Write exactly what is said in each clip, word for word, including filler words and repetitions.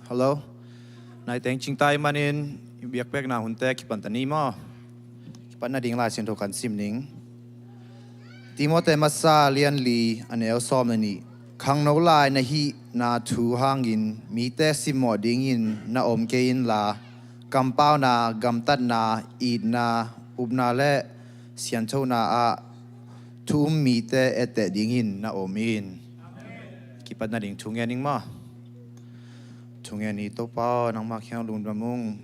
Hello. Naiteng cingtai manin biakpiakna hunte kipatna ni maw? Kipatna ding Lai Siangtho kan sim ning. Timote masa lian li a neu sawm le nih. Khangno lai na hihna thu hangin mite simmawh dingin na om kei inla, kampauna, gamtatna, itna, upna le sianthona ah thu um mite etteh dingin na om in. Kipatna ding thu ngen ning maw? Thu ngen ni. Topa aw, nangmah kiang lungdam ung.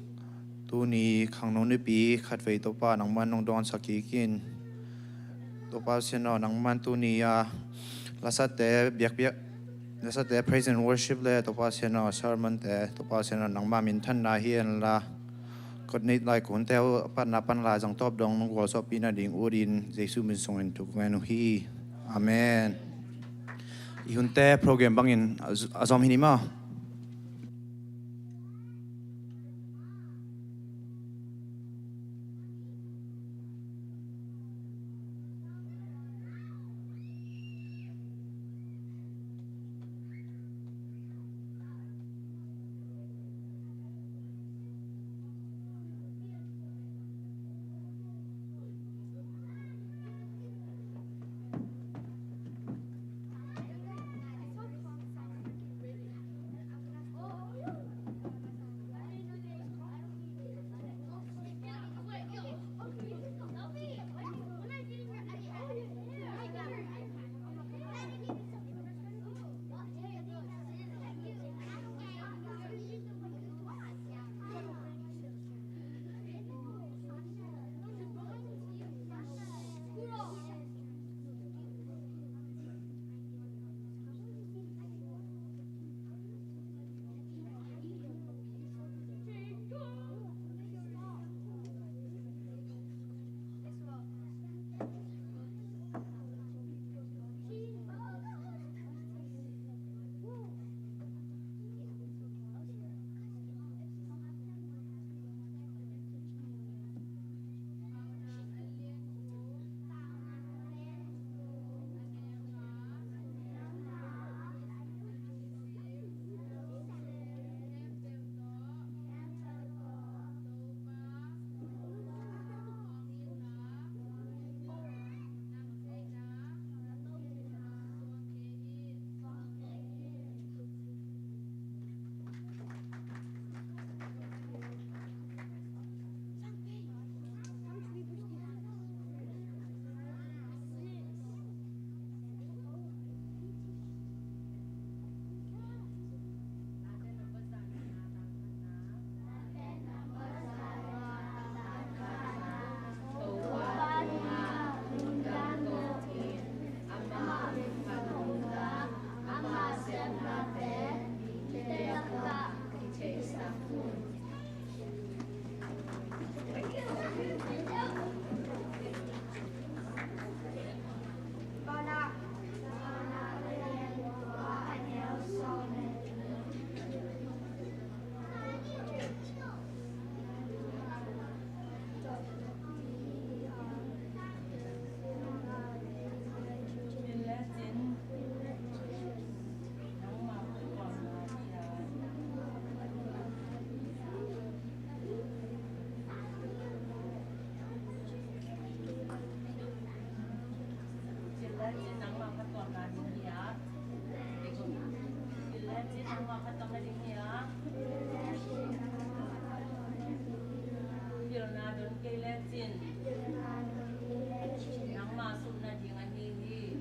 Tuni khangno nipi khatvei Topa nangman nong dawnsak kik in. Topa Sian aw, nangman tuni a lasate biakpiak, lasate praise and worship le Topa Sian aw sermon te Topa Sian aw nangmah minthanna hi henla, kotnei lai kunte uh a patna pan la zangtawp dong nong gualzawhpih nading utin Jesu min sungin thu ngen uh hi. Amen. I hunte program bangin a z-, a zom hi ni maw? Pilna don kei lecin nangmah suhna ding ahi hi.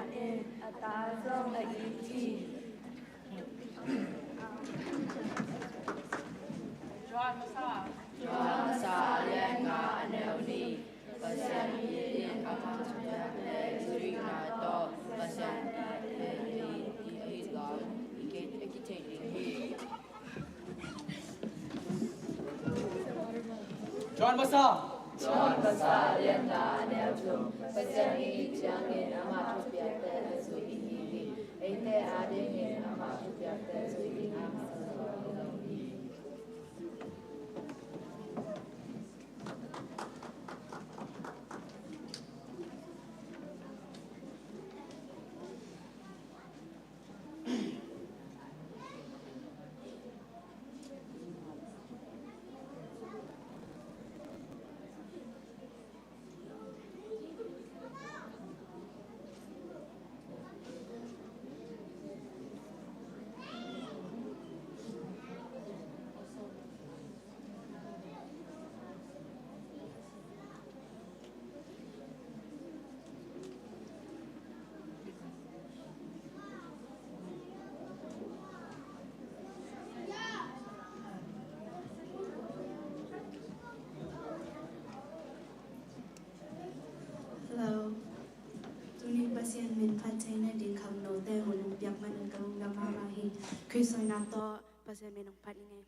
A ta zong a it hi. Johan Masa. Johan Masa a lian nga a neu nih. Pasian in ama thupiakte zui ding na tawh Pasian in a it lo i kithei ding hi. Johan Masa. Johan Masa a lian nga a neu thum. Pasian in i it ciangin ama thupiakte a zui ding hi. Eite adingin ama thupiakte zui ding a masa zaw hi lo hi. Hello. Tuni Pasian min phat theihna ding khangnote hun hong piak manin ka lungdam mahmah hi. Khrist hoihna tawh Pasian min hong phat ing ei.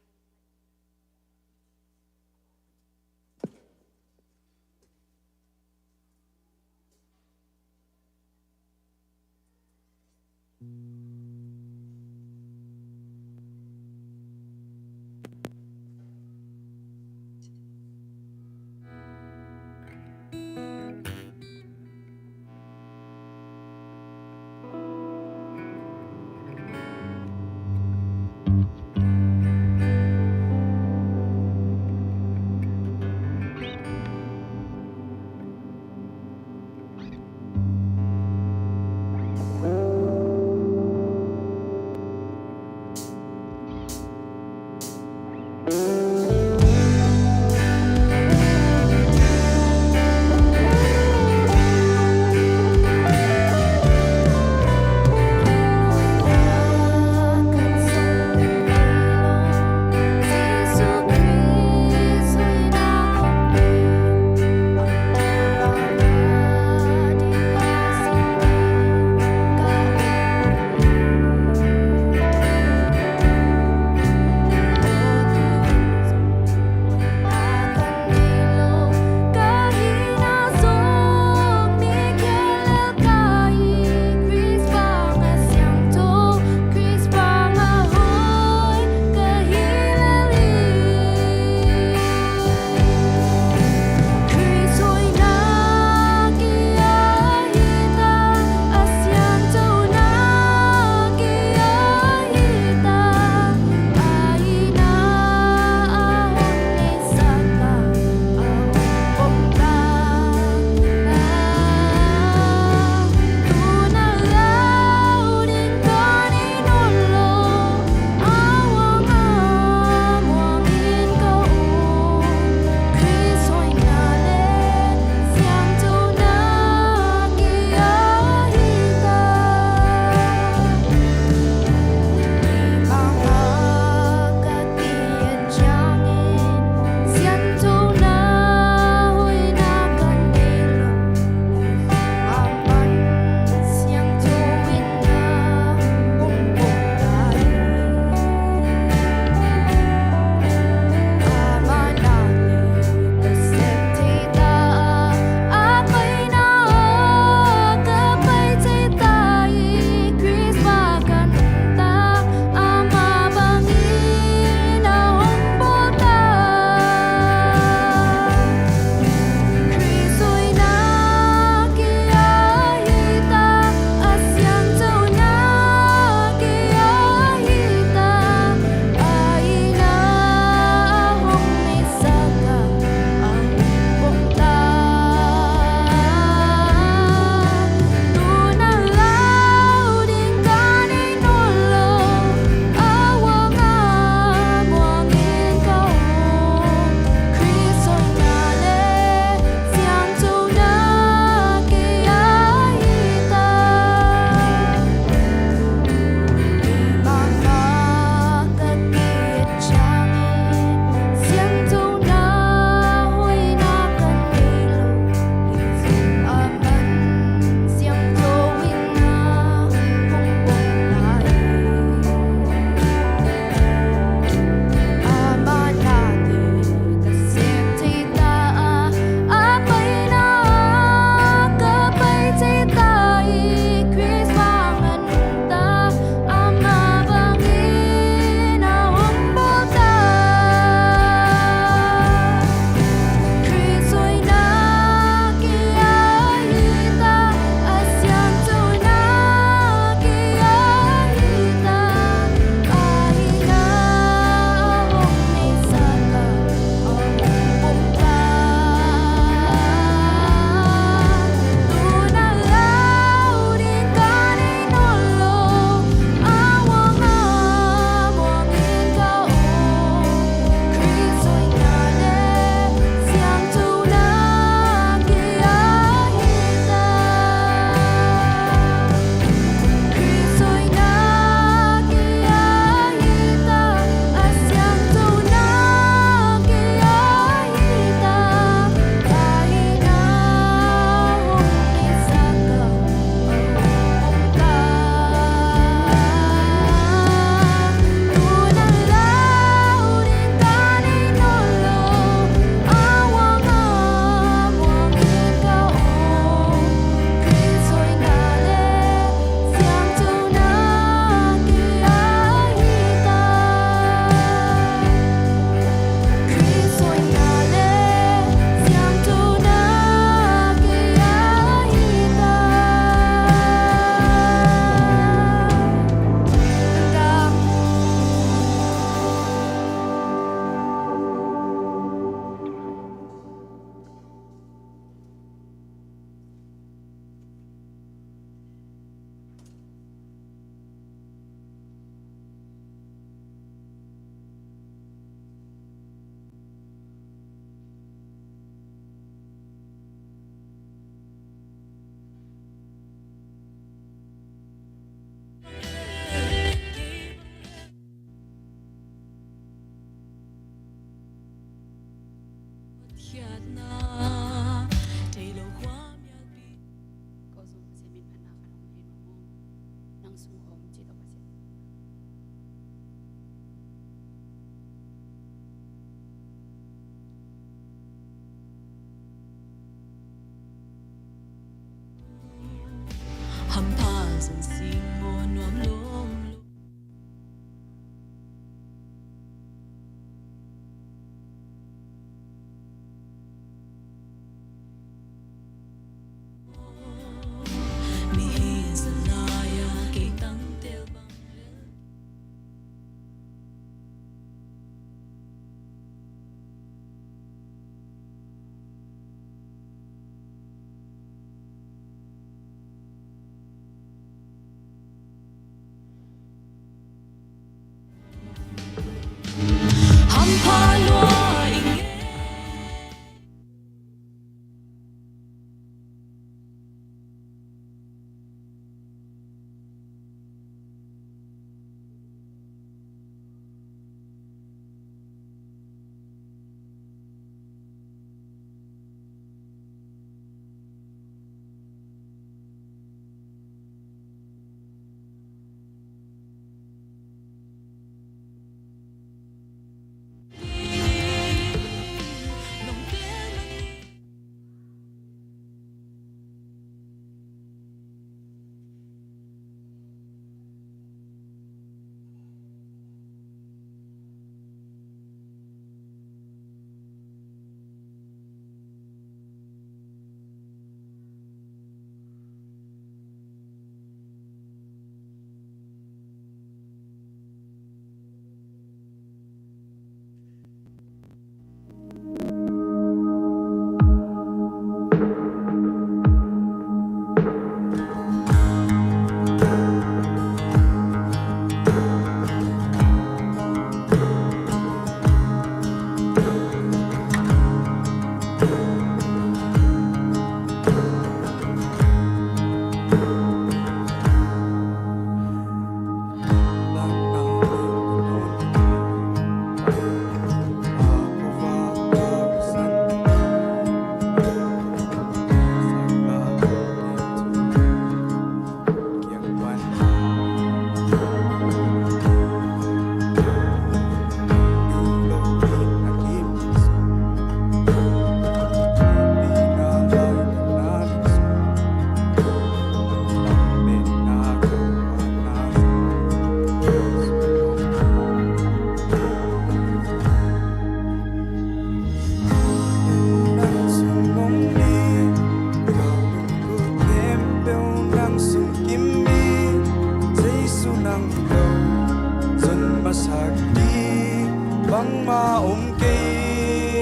Bangmah om kei.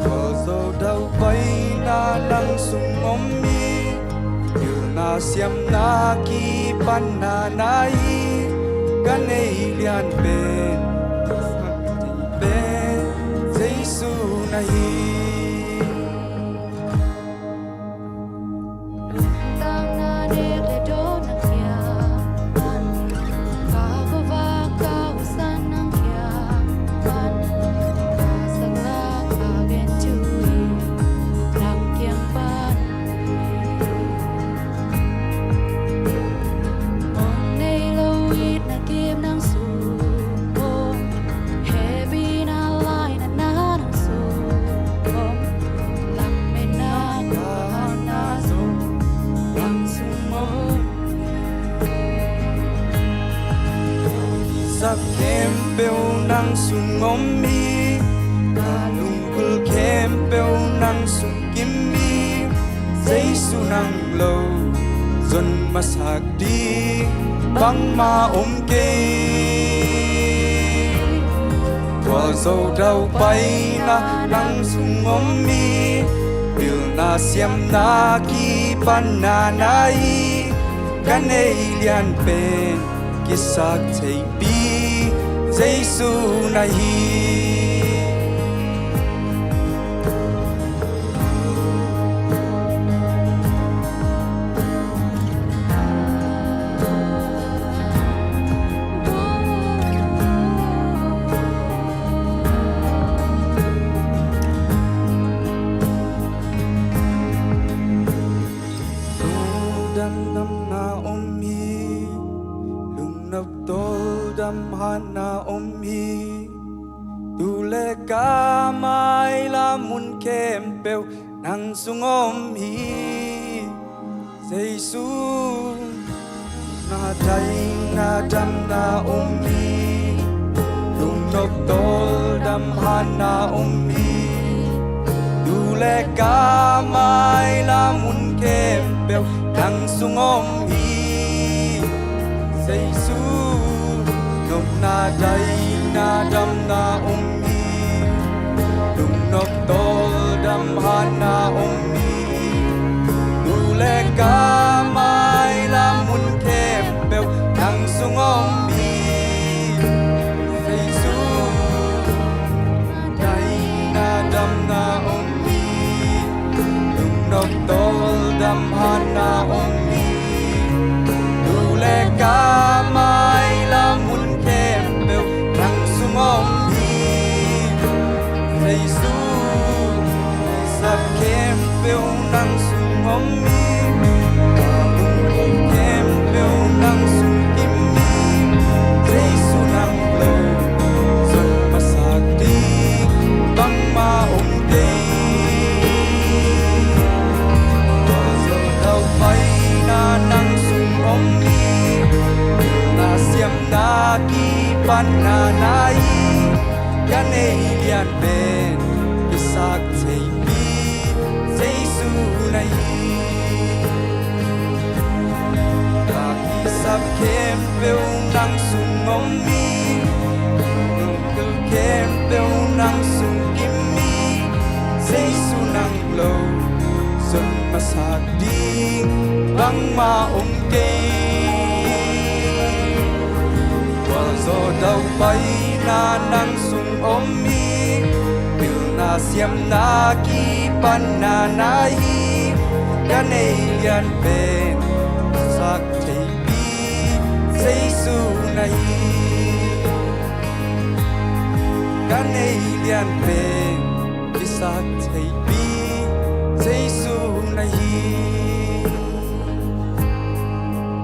Khualzo daupaina nang sung om hi. Pilna siamna kipanna na hi. Ka nei lian pen, pen Jesu na hi. Lungdamna nek le dawn na kiang pan, ka khuavak ka husan nang kiang pan, ka sak lak ka gen thu hi nang kiang pan. Hong nei lo itna kim nang sung om. Hehpihna lainatna nang sung om. Lametna ka hatna zong nang sung om. Kisap khempeuh nang sung om hi. Ka lungkul khempeuh nang sung kim hi. Jesu nang lo zon masak ding bangmah om kei. Khualzo daupaina nang sung om hi. Pilna siamna kipanna na hi. Ka nei lian pen kisak theipi Jesu na hi. Tawldam damna om hi. Lungnop tawldam hatna om hi. Tu le ka mailam mun khempeuh nang sung om hi. Jesu, na daihna damna om hi. Lungnop tawldam hatna om hi. Nu le ka, mai lam, mun khempeuh nang sung om hi. Jesu, nopna, daihna damna om hi. Lungnop tawldam hatna om hi. Nu le ka, mai lam, mun khempeuh nang sung om hi. Jesu, daihna damna om hi. Lungnop tawldam hatna om hi. Nu le ka, mai lam, mun khempeuh nang sung om hi. Jesu, sap khempeuh nang sung om hi. Ka lungkham khempeuh nang sung kim hi. Jesu, nang lo zon masak ding bangmah om kei. Tua zawh daupaina nang sung om hi. Pilna siamna kipanna na hi. Ka nei lian pen kisak theipi Jesu na hi. Ka kisap khempeuh nang sung om hi. Lungkham khempeuh nang sung kim hi. Jesu, nang lo zon masak ding bangmah om kei. Tua zawh daupaina nang sung om hi. Pilna siamna kipanna na hi. Ka nei lian pen kisak theipi Jesu na hi. Ka nei lian pen kisak theipi Jesu na hi.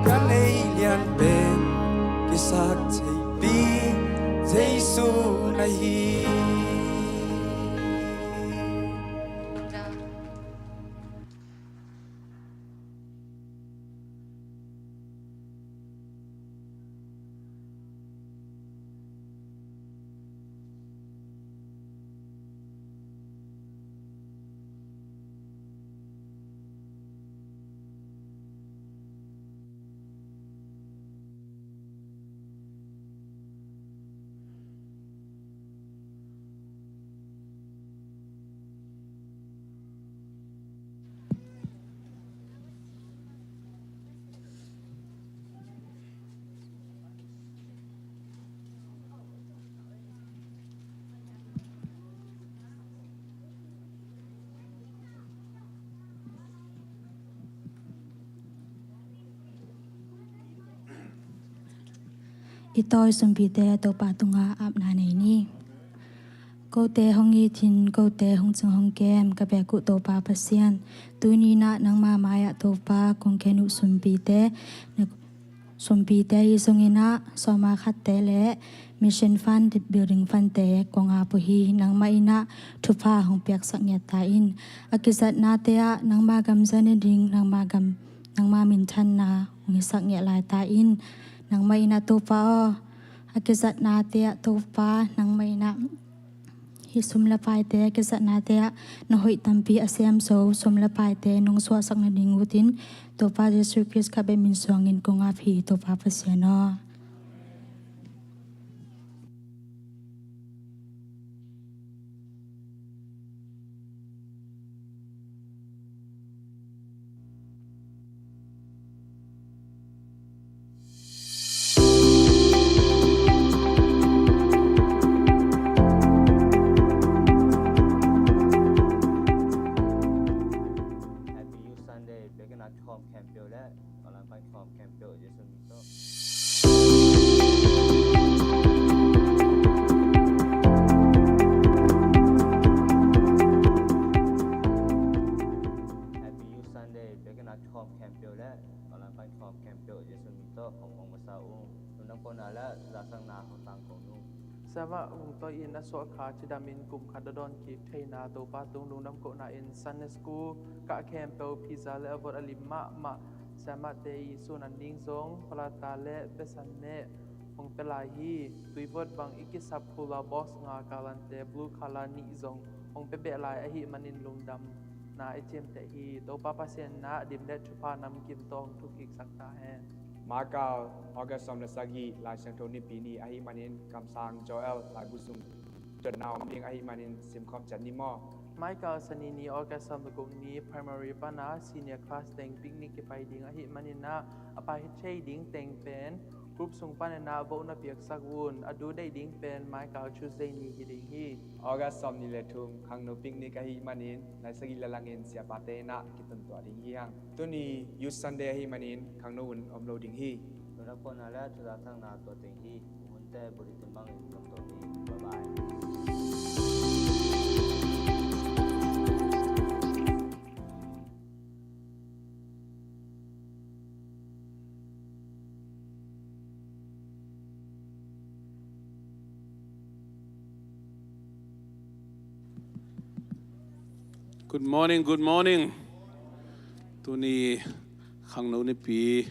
Ka nei lian pen kisak theipi Jesu na hi. I tawi sumpite Topa tungah apna nei ni. Kote hong it in, kote hong cing hong kem, ka biak uh Topa Pasian, tuni-in ah nangma mai-ah Topa kong khen uh sumpite, na sumpite ahi zongin ah sawma khatte le mission fund, building fundte kong ap uh hi. Nangmah in ah thupha hong piaksak ngiat ta in. A kizatnate ah nangma gam za nading, nangma gam, nangma minthanna hong hisak ngiat lai ta in. Nangmah in ah Topa aw, a kizatnate ah Topa, nangmah in ah hih sum le paite a kizatnate ah na hoih tampi a siam zo sum le paite nong suahsak nading ut in, Topa Jesu Khrist kha bek min suangin kong ap hi, Topa Pasian aw. Happy Youth Sunday. Biakinn a khawm khempeuh le online pan khawm khempeuh Jesu min tawh. Happy Youth Sunday. Biakinn a khawm khempeuh le online pan khawm khempeuh Jesu min tawh khawm hong masa ung. Lungdam kohna le zasakna hong tangko ung. Siamah Vung Toi in a suahkha cidamin kum khat a dawnkik theihna Topa tung lungdam kohna in Sunday School kah khempeuh pizza le a vot a lim mahmah Siamahte i sun an ding zong palata le pesan meh hong pia lai hi. Tuivot bang i kisap hula boss nga kalante blue color nih zong hong pia beh lai ahih manin lungdamna i ciamteh hi. Topa Pasian in ah dim le thupha namkim tawh hong thuk kiksak ta hen. Michael, August sawm le sagih, Lai Siangtho Nipi ni ahih manin kamsang Joel laibu sung dotna om ding ahih manin simkhawm ciat ni maw? Michael, Sani ni August sawm le guk ni primary pana senior class teng picnic kipai ding ahih manin ah a pai thei ding teng pen group sung panin ah vote na piaksak un. A due date ding pen Michael, Tuesday ni hi ding hi. August sawm ni le thum khangno picnic ahih manin nai sagih le langin siapate in ah kiton tuah ding hi hang. Tuni Youth Sunday ahih manin khangno un om lo ding hi. Nunakpuakna le thuzathakna tua teng hi. Hunte bulletin bangin lamto hi. Bye bye. Good morning, good morning. Tuni khangno nipi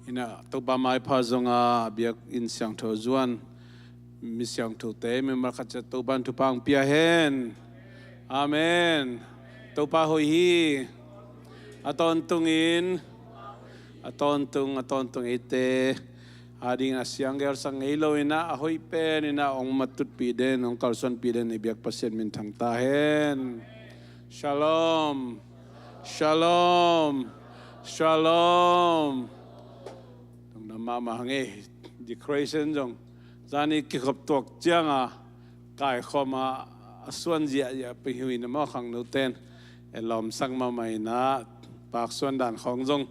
in ah Topa maipha zong a biakinn siangtho zuan mi siangthote mi malkhat ciat Topa in thupha hong pia hen. Amen. Topa hoih hi. A tawntungin, a tawntung, a tawntung eite adingin a siang gelsak ngei lo in ah a hoih pen in ah hong matutpih den, hong kalsuanpih den i biak Pasian minthang ta hen. Shalom. Shalom. Shalom. Lungdam mahmah hang ei. Decoration zong zani kikhop tuak ciang a kaikhawm a, a suan ziahziah pih hi in ah maw, khangno ten e lawmsak mahmah in ah paksuan dan khawng zong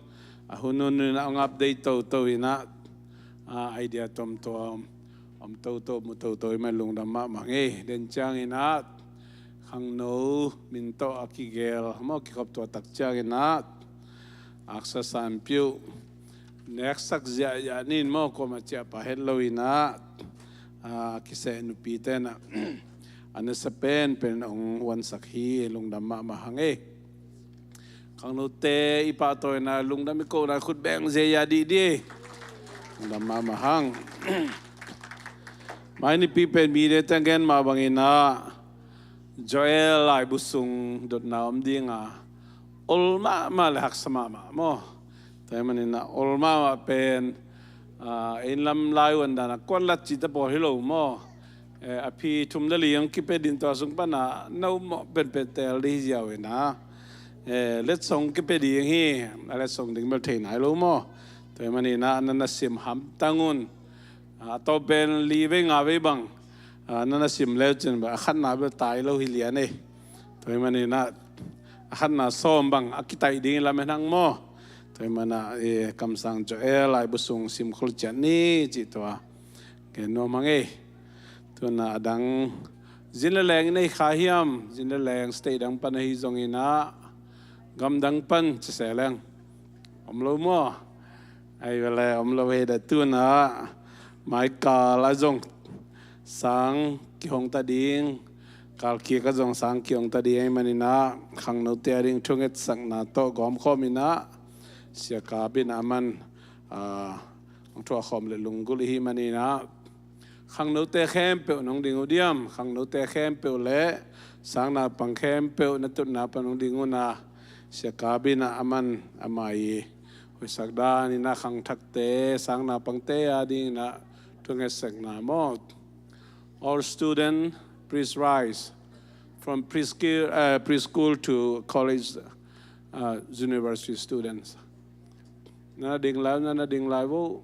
a hun hun in ah hong update toto in ah, a, idea tuamtuam om toto, mu toto i man lungdam mahmah hang ei. Den ciangin ah khangno min tawh a kigel maw, kikhop tuah tak ciangin ah aksa sanpiuh neksak ziahziah ni in maw, kuamah ciah pah het lo in ah, a, kiseh nupite in ah a nasa penpen hong uansak hi. Lungdam mahmah hang ei. Khangnote i pahtawi in ah lungdam i kohna khut beng ziahziah dih dih. Lungdam mahmah hang. Mai nipi pen mite teng gen mah bangin ah Joel laibu sung dotna om ding a, ol mahmah le haksa mahmah maw. Tua ahih manin ah ol mahmah pen, a, inn lam lai uan dan a kuan lat cihte pawl hi lo maw. E, a phi thum le li hong kipia ding, tua sung pan a na upmawh penpen teel ding hi ziau in ah, e, letsong kipia ding hi. A letsong ding bel thei nai lo maw. Tua ahih manin ah na na sim hamtang un. A, a tawp pen li vei nga vei bang, a, na na sim le uh cin bel a khatna bel tai lo hi lian ei. Tua ahih manin ah a khatna sawm bang a kitaih ding lam hen hang maw. Tua ahih manin ah, e, kamsang Joel laibu sung sim khol ciat ni cih tua gen nuam hang ei. Tuna a dang zin le leng i nei kha hiam? Zin le leng state dang pan ahi zongin ah gam dang pan ci se leng om lo maw? Ai vele om lo hi da. Tuna mai kal a zong sang kihong ta ding, kal kik a zong sang kihong ta ding ahih manin ah khangnote a ding thungetsakna tawh gawmkhawm in ah Sia Kap in ah aman, a, hong thuakkhawm le lunggulh i hih manin ah khangnote khempeuh nong ding uh diam? Khangnote khempeuh le sang naupang khempeuh na tutna pan hong ding un a, Sia Kap in ah aman ama i hoihsak dan in ah khangthakte, sang naupangte a ding in ah thungetsakna maw. All student, please rise. From preschool, uh, preschool to college, uh, university students. Na na ding lai, na na ding lai vo.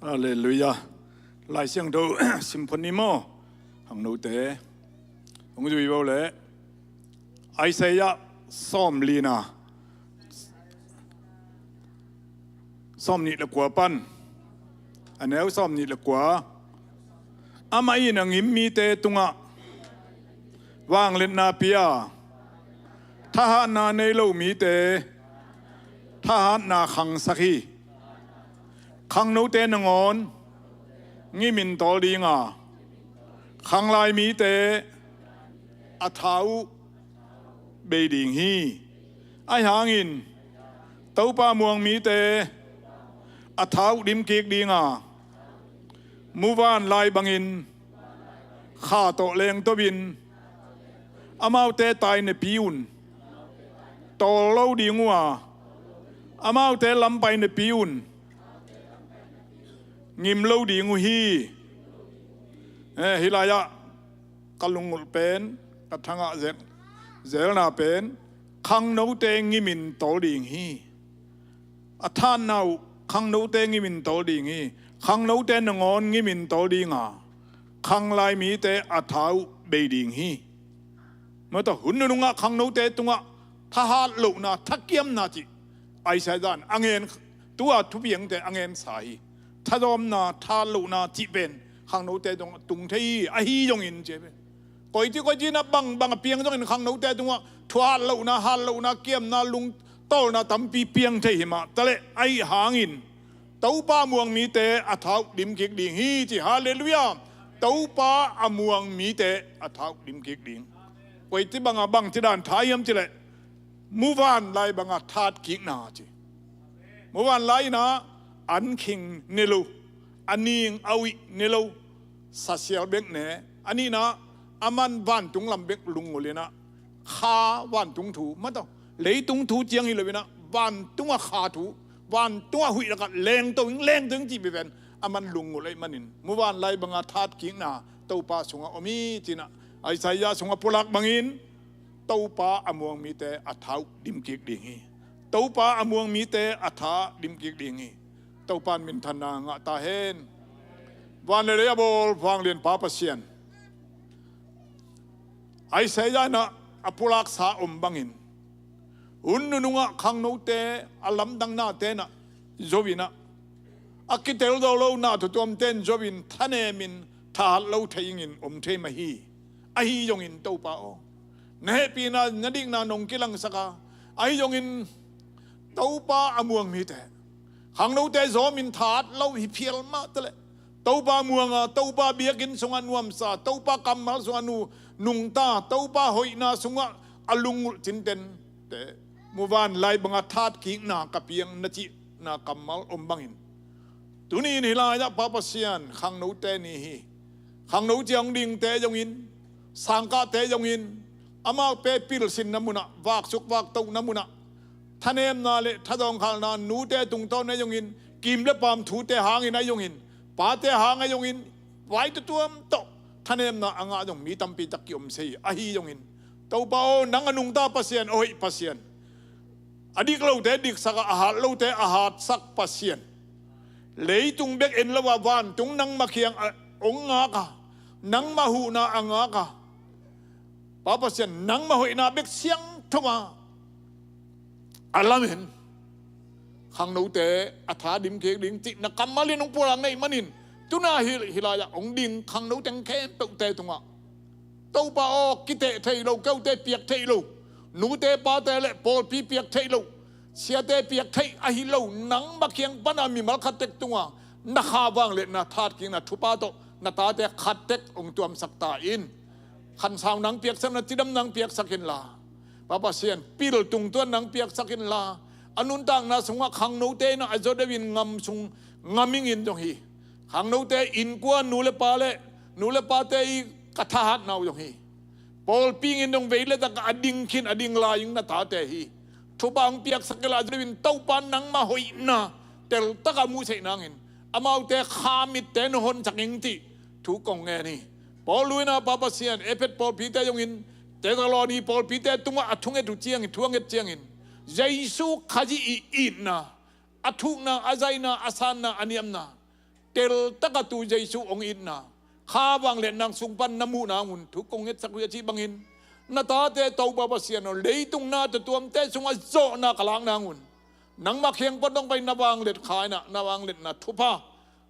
Halleluiah. Lai Siangtho sim phot ni maw? Khangnote hong zui vo leh Isaiah sawm lina, sawm nih le kua pan, a neu sawm nih le kua. Amah in a ngim mite tungah vangliatna pia, thahatna nei lo mite thahatna khangsak hi. Khangnote nangawn ngimin tawl dinga, khanglai mite a tha uh bei ding hi. Ahi hangin Topa muang mite a tha uh dim kik ding a, muvanlai bangin kha tawh lengto in amaute tainepi un tawl lo ding uh a, amaute lam painepi un ngim lo ding uh hi. Eh, hih lai-ah ka lungngulh pen, ka thangah zel, zelna pen, khangnote ngimin tawl ding hi. A thatna uh khangnote ngimin tawl ding hi. Khangnote nangawn ngimin tawl ding a, khanglai mite a tha uh bei ding hi. Mataw, hun nunungah khangnote tungah thahat lohna, thakiamna cih Isaiah in a ngen, tua thupiangte a ngensa hi. Thazawmna, thahat lohna cih pen khangnote tungah tung thei hi, ahi zongin ci pen. Koici koici na bangbang a piang zongin khangnote tungah thuhat lohna, hat lohna, kiamna, lungtawlna tampi piang thei hi mah taleh, ahi hangin Topa muang mite a tha uh dim kik ding hi ci. Halleluiah. Topa a muang mite a tha uh dim kik ding. Koici banga bangci dan tha hiam cileh, muvanlai banga that kikna ci. Muvanlai inah an khing ne lo, a ning a uih ne lo, sasial bek ne. A nihna, aman vantung lam bek lungngulh inah, kha vantung thu, mataw, leitung thu ciang hi lo inah, vantungah kha thu, vantungah huih lakah lengto ing, lengto ing cih bek pen aman lungngulh ahih manin, muvanlai banga that kikna Topa sungah om hi ci inah, Isaiah sungah pulak bangin Topa a muang mite a tha uh dim kik ding hi. Topa a muang mite a tha dim kik ding hi. Topa in minthanna ngah ta hen. Van le lei a bawl vanglian Pa Pasian, Isaiah inah a pulaksa om bangin, hun nunungah khangnote a lamdang nate inah zo inah, a kitel zo lo na tutuamte in zo in thanemin thahat lo thei ingin om thei mah hi. Ahi zongin Topa aw, na hehpihna, na dikna nong kilangsak a, ahi zongin Topa a muang mite, khangnote zawmin thahat lo hi phial mah taleh, Topa muanga, Topa biakinn sungah nuamsa, Topa kammal sungah nu nungta, Topa hoihna sungah a lungngulh cintente muvanlai banga that kikna ka piang na cihna kammal om bangin, tuni in hih lai-ah Pa Pasian, khangnote ni hi. Khangno ciang dingte zongin, sangkahte zongin, amau pe pilsinna munah, vaksuk vaktohna munah, thanemna le thazawngkhalna, nute tungtawn ahi zongin, kim le paam thute hangin ahi zongin, pate hang ahi zongin, vai tutuam tawh thanemna a ngah zong mi tampi tak kiom se hi. Ahi zongin, Topa aw, nang a nungta Pasian, a hoih Pasian, a dik lote diksak a, a hat lote a hatsak Pasian, leitung bek en lo a, vantung nangmah kiang a hong ngak a, nangmah huhna a ngak a, Pa Pasian, nangmah hoihna bek siangtho a, a lamen khangnote a tha dim kik ding cih na kammal in hong pulak na hih manin, tuna hih, hih lai-ah hong ding khangno teng khempeuhte tungah, Topa aw, kiteh thei lo, keute piak thei lo, nute pate le pawlpi piak thei lo, siate piak thei ahi lo, nangmah kiang pana mimal khat tek tunga na kha vangliatna that kikna thupha tawh na tate khat tek hong tuamsak ta in. Khansau nang piaksak inla, cidam nang piaksak inla, Pa Pasian, pil tungtuan nang piaksak inla, a nuntakna sungah khangnote in a zaw deuhin ngam sung ngam ingin zong hi. Khangnote innkuan, nu le pa le, nu le pate i ka thahatna uh zong hi. Pawlpi ingin zong vei le tak a ding khin, a ding lai ing na tate hi. Thupha hong piaksak inla, a zaw deuhin Topa nangmah hoihna teltak a muhtheih nangin, amaute kha mitte na honsak ing cih thu kong ngen hi. Paul in a, Pa Pasian, Efesa pawlpite zongin, Thessaloni pawlpite tungah a thunget uh ciangin, thu a nget ciangin, Jesu Khazih i itna, a thukna, a zaina, a sanna, a niamna, teltak a tu Jesu hong itna, kha vangliatna sung pan na muh nang un thu kong ngetsak uh hi a cih bangin, na tate Topa Pasian aw, leitung na tuamtuamte sungah zawhna ka lak nang un, nangmah kiang pan hong pai na vangliat kha in a, na vangliatna thupha,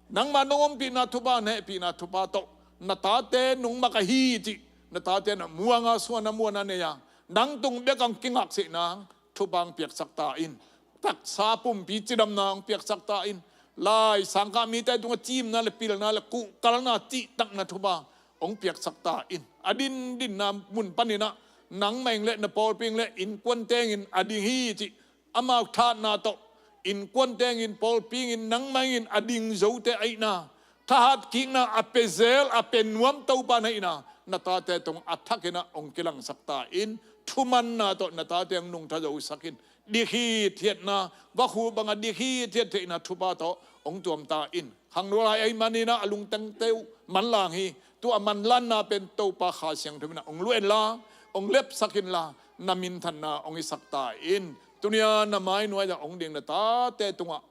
nangmah nong ompihna thupha, na hehpihna thupha tawh na tate nong mak ahi cih na tate in a muanga suan a muan a nei a, nang tung bek a hong kingakseh nang thupha hong piaksak ta in. Taksa pumpi cidamna hong piaksak ta in. Lai sangkah mite tungah cimna le pilna le kuhkalna cihtakna thupha hong piaksak ta in. A dindinna mun panin ah nangmah in le na pawlpi in le innkuan tengin a ding hi cih amau thatna tawh, innkuan tengin pawlpi in nangmah in a ding zote ahihna, thahat kikna a pia zel a pia nuam Topa na hihna, na tate tungah a thakin ah hong kilangsak ta in. Thumanna tawh na tate hong nungta zosak in. Dik hithiatna, vakhu bangah dik hithiat theihna thupha tawh hong tuam ta in. Khangno lai ahih manin ah a lungtangte uh manlang hi. Tua a manlanna pen Topa Kha Siangtho in ah hong luah inla, hong lepsak inla, na minthanna hong hisak ta in. Tuni-a na mai nuai-ah hong ding na tate tungah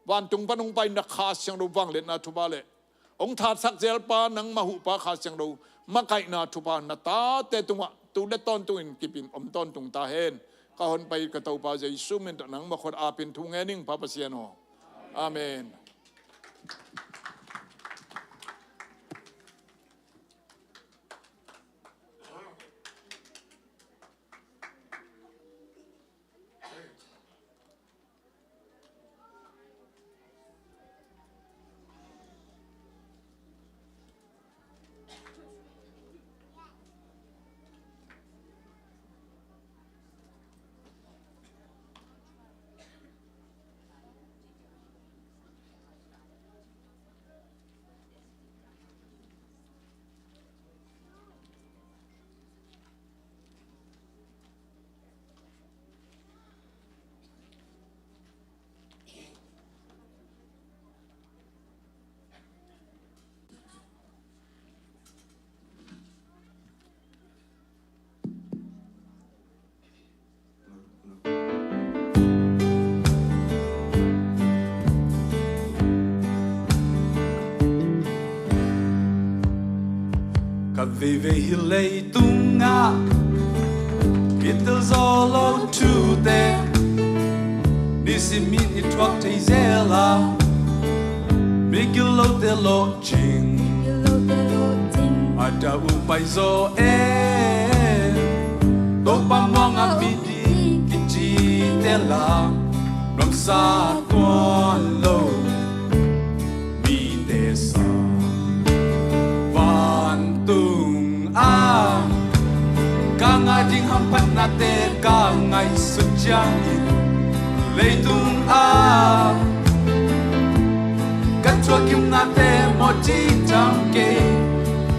vantung pan hong pai na Kha Siangtho vangliatna thupha le hong thatsak zelpa nangmah huhpa Kha Siangtho makaihna thupha na tate tungah tu le tawntungin kipin om tawntung ta hen. Ka hong pai ka Topa Jesu min tawh nangmah khut apin thu ngen ing, Pa Pasian aw. Amen. Khat veivei hih leitungah kitel zo lo thute, nisim in i thuak thei zel a, migil lote lawhcing a dah uh pai zaw e. Topa muangah miding kicite la, nuamsa tuan lo mite sang. Vantung ah ka ngah ding hamphatnate ka ngaihsut ciangin, leitung ah ka thuakgimnate mawh cih tam kei.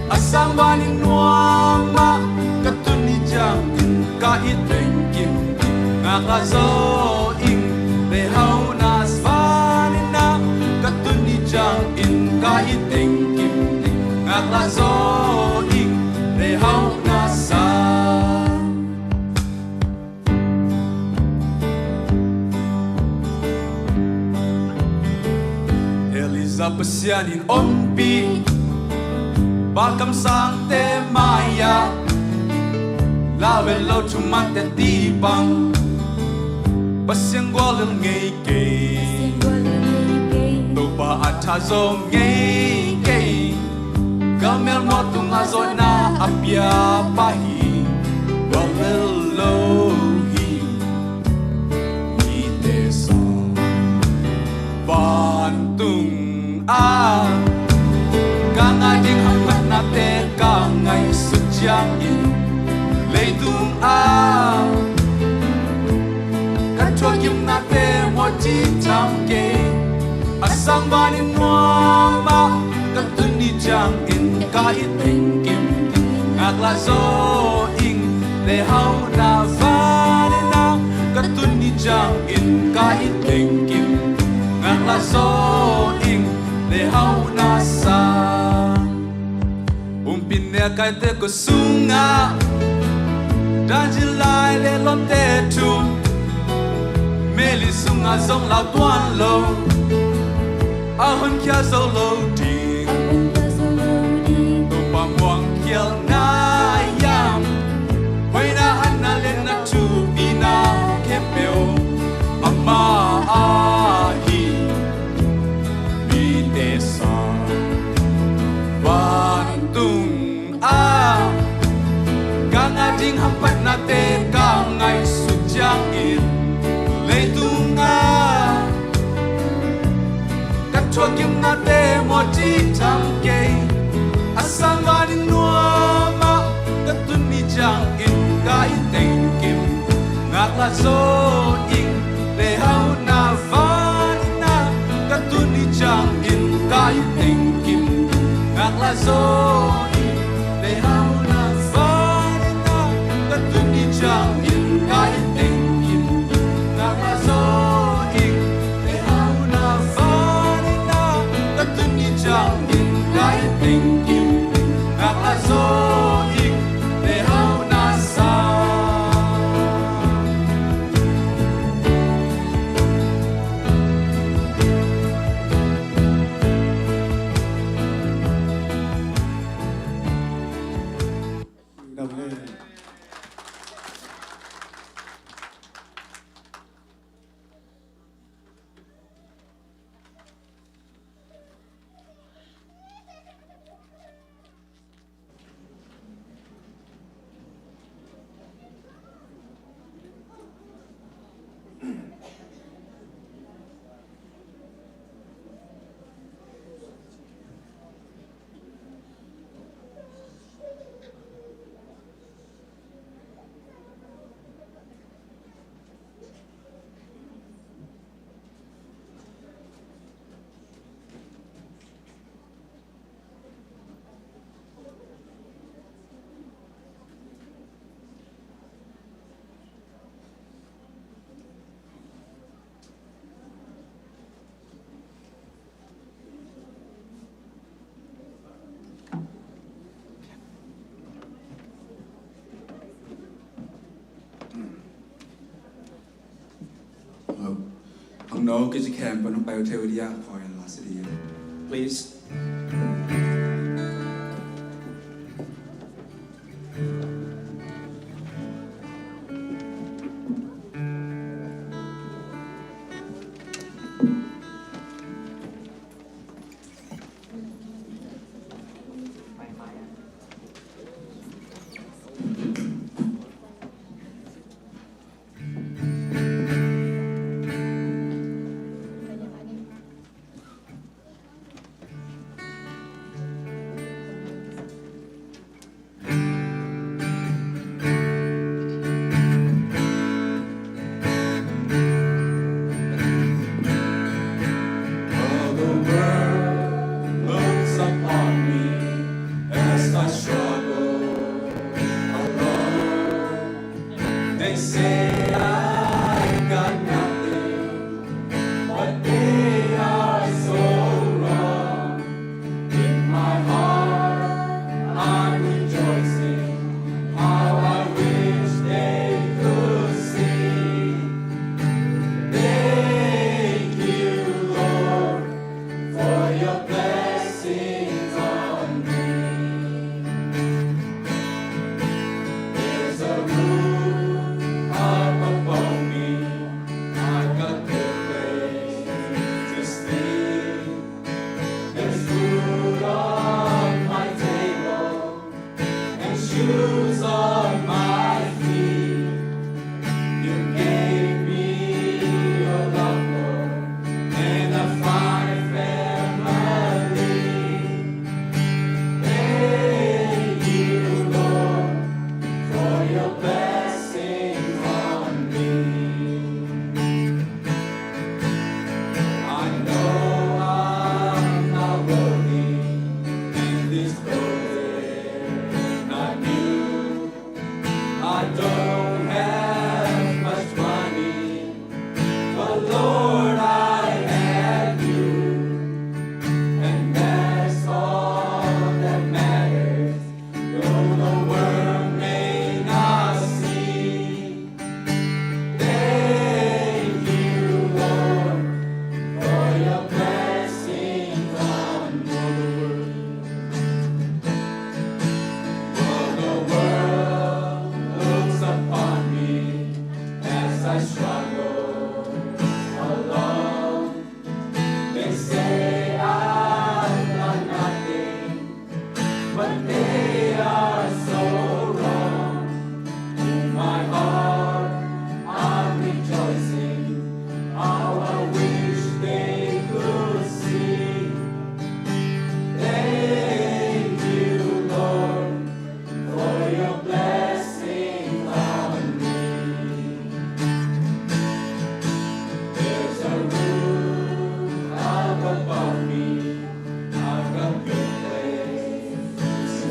A sang van in nuam ah ka tun ni ciangin ka it teng kim ding ngaklah zaw ing. Leihauhna van in ah ka tun ni ciangin ka it teng kim ding ngaklah zaw ing. Leihauhna sang. Elijah Pasian in ompih, Baal kamsangte mai-ah lauhuel lo thumante tih bang, Pasian guallel ngei kei, Topa a tha zaw ngei kei. Galmel mawh tungah zawhna a pia pa hi, guallel lo hi. Mite sang. Vantung ah ka ngah ding hamphatnate ka ngaihsut ciangin, leitung ah ka thuakgimnate mawh cih tam kei. A sang van in nuam ah ka tun ni ciangin ka it teng kim ding ngaklah zaw ing. Leihauhna van in ah ka tun ni ciangin ka it teng kim ding ngaklah zaw ing. Leihauhna sang. Humpineh a kaite kua sungah, danzi lai le lawmte thu, meili sungah zong lau tuan lo, a honkhial zo lo ding, Topa muang khial na hiam? Hoihna, hatna le na thupina khempeuh amah ahi. Mite sang. Vantung ah ka ngah ding hamphatnate ka ngaihsut ciangin, leitung ah ka thuakgimnate mawh cih tam kei. A sang van in No, kizikhem panung payo theoria koi la sidi. Please. All the world looks upon me as I struggle alone. They say I got nothing, but they are so wrong. In my heart, I'm rejoicing. How I wish they could see. Thank you, Lord, for your blessings on me. There's a roof up above me. I've got a place to sleep. There's food on my table and shoes on my feet. You gave me your love, Lord, and a fine family. Thank you, Lord, for your blessings on me. I know I'm not worthy, and this clothes are not new. I don't have much money, but Lord, I have you, and that's all that matters. Though the world may not see, thank you, Lord, for your blessings on me. For the world looks upon me as I struggle alone. They say I've done nothing, but they are so wrong. In my heart, I'm rejoicing. How I wish they could see. Thank you, Lord, for your blessing on me. There's a roof up above me. I've got good place to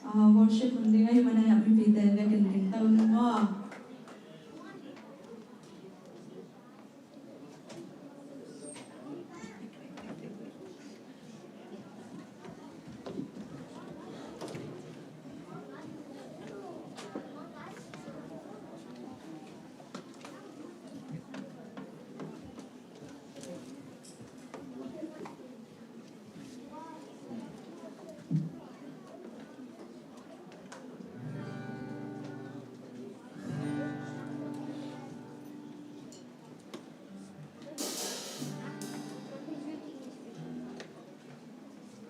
Ah, worship hun ding ahih manin a mipite vekin dingto ni maw.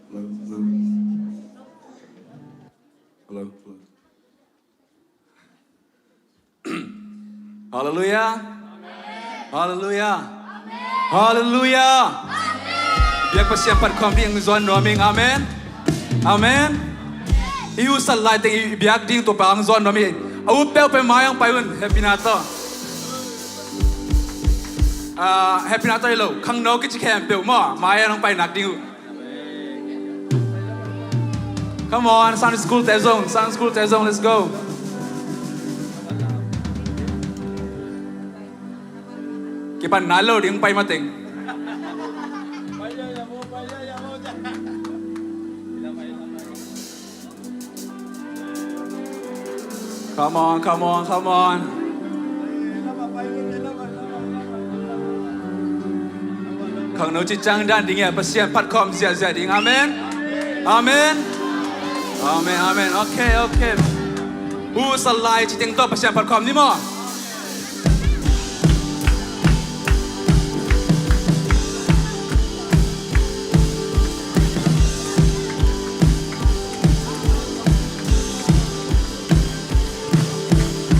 Hello, hello. Hello, hello. Halleluiah. Halleluiah. Halleluiah. Biak Pasian phat khawm ding hong zuan nuam ing. Amen. Amen. I utsat lai teng i biak ding Topa hong zuan nuam hi. A ut peuhpeuh mai hong pai un. Hehpihna tawh. Ah, hehpihna tawh hi lo. Khangno kici khempeuh maw, mai hong pai nak ding uh. Come on, Sunday school te zong, Sunday school te zong, let's go. Kipan nai lo ding pai mateng. Come on, come on, come on. Khangno cicang dan ding e, Pasian phat khawm ziahziah ding. Amen. Amen. Amen, amen. Okay, okay. Utsat lai citeng tawh Pasian phat khawm ni maw.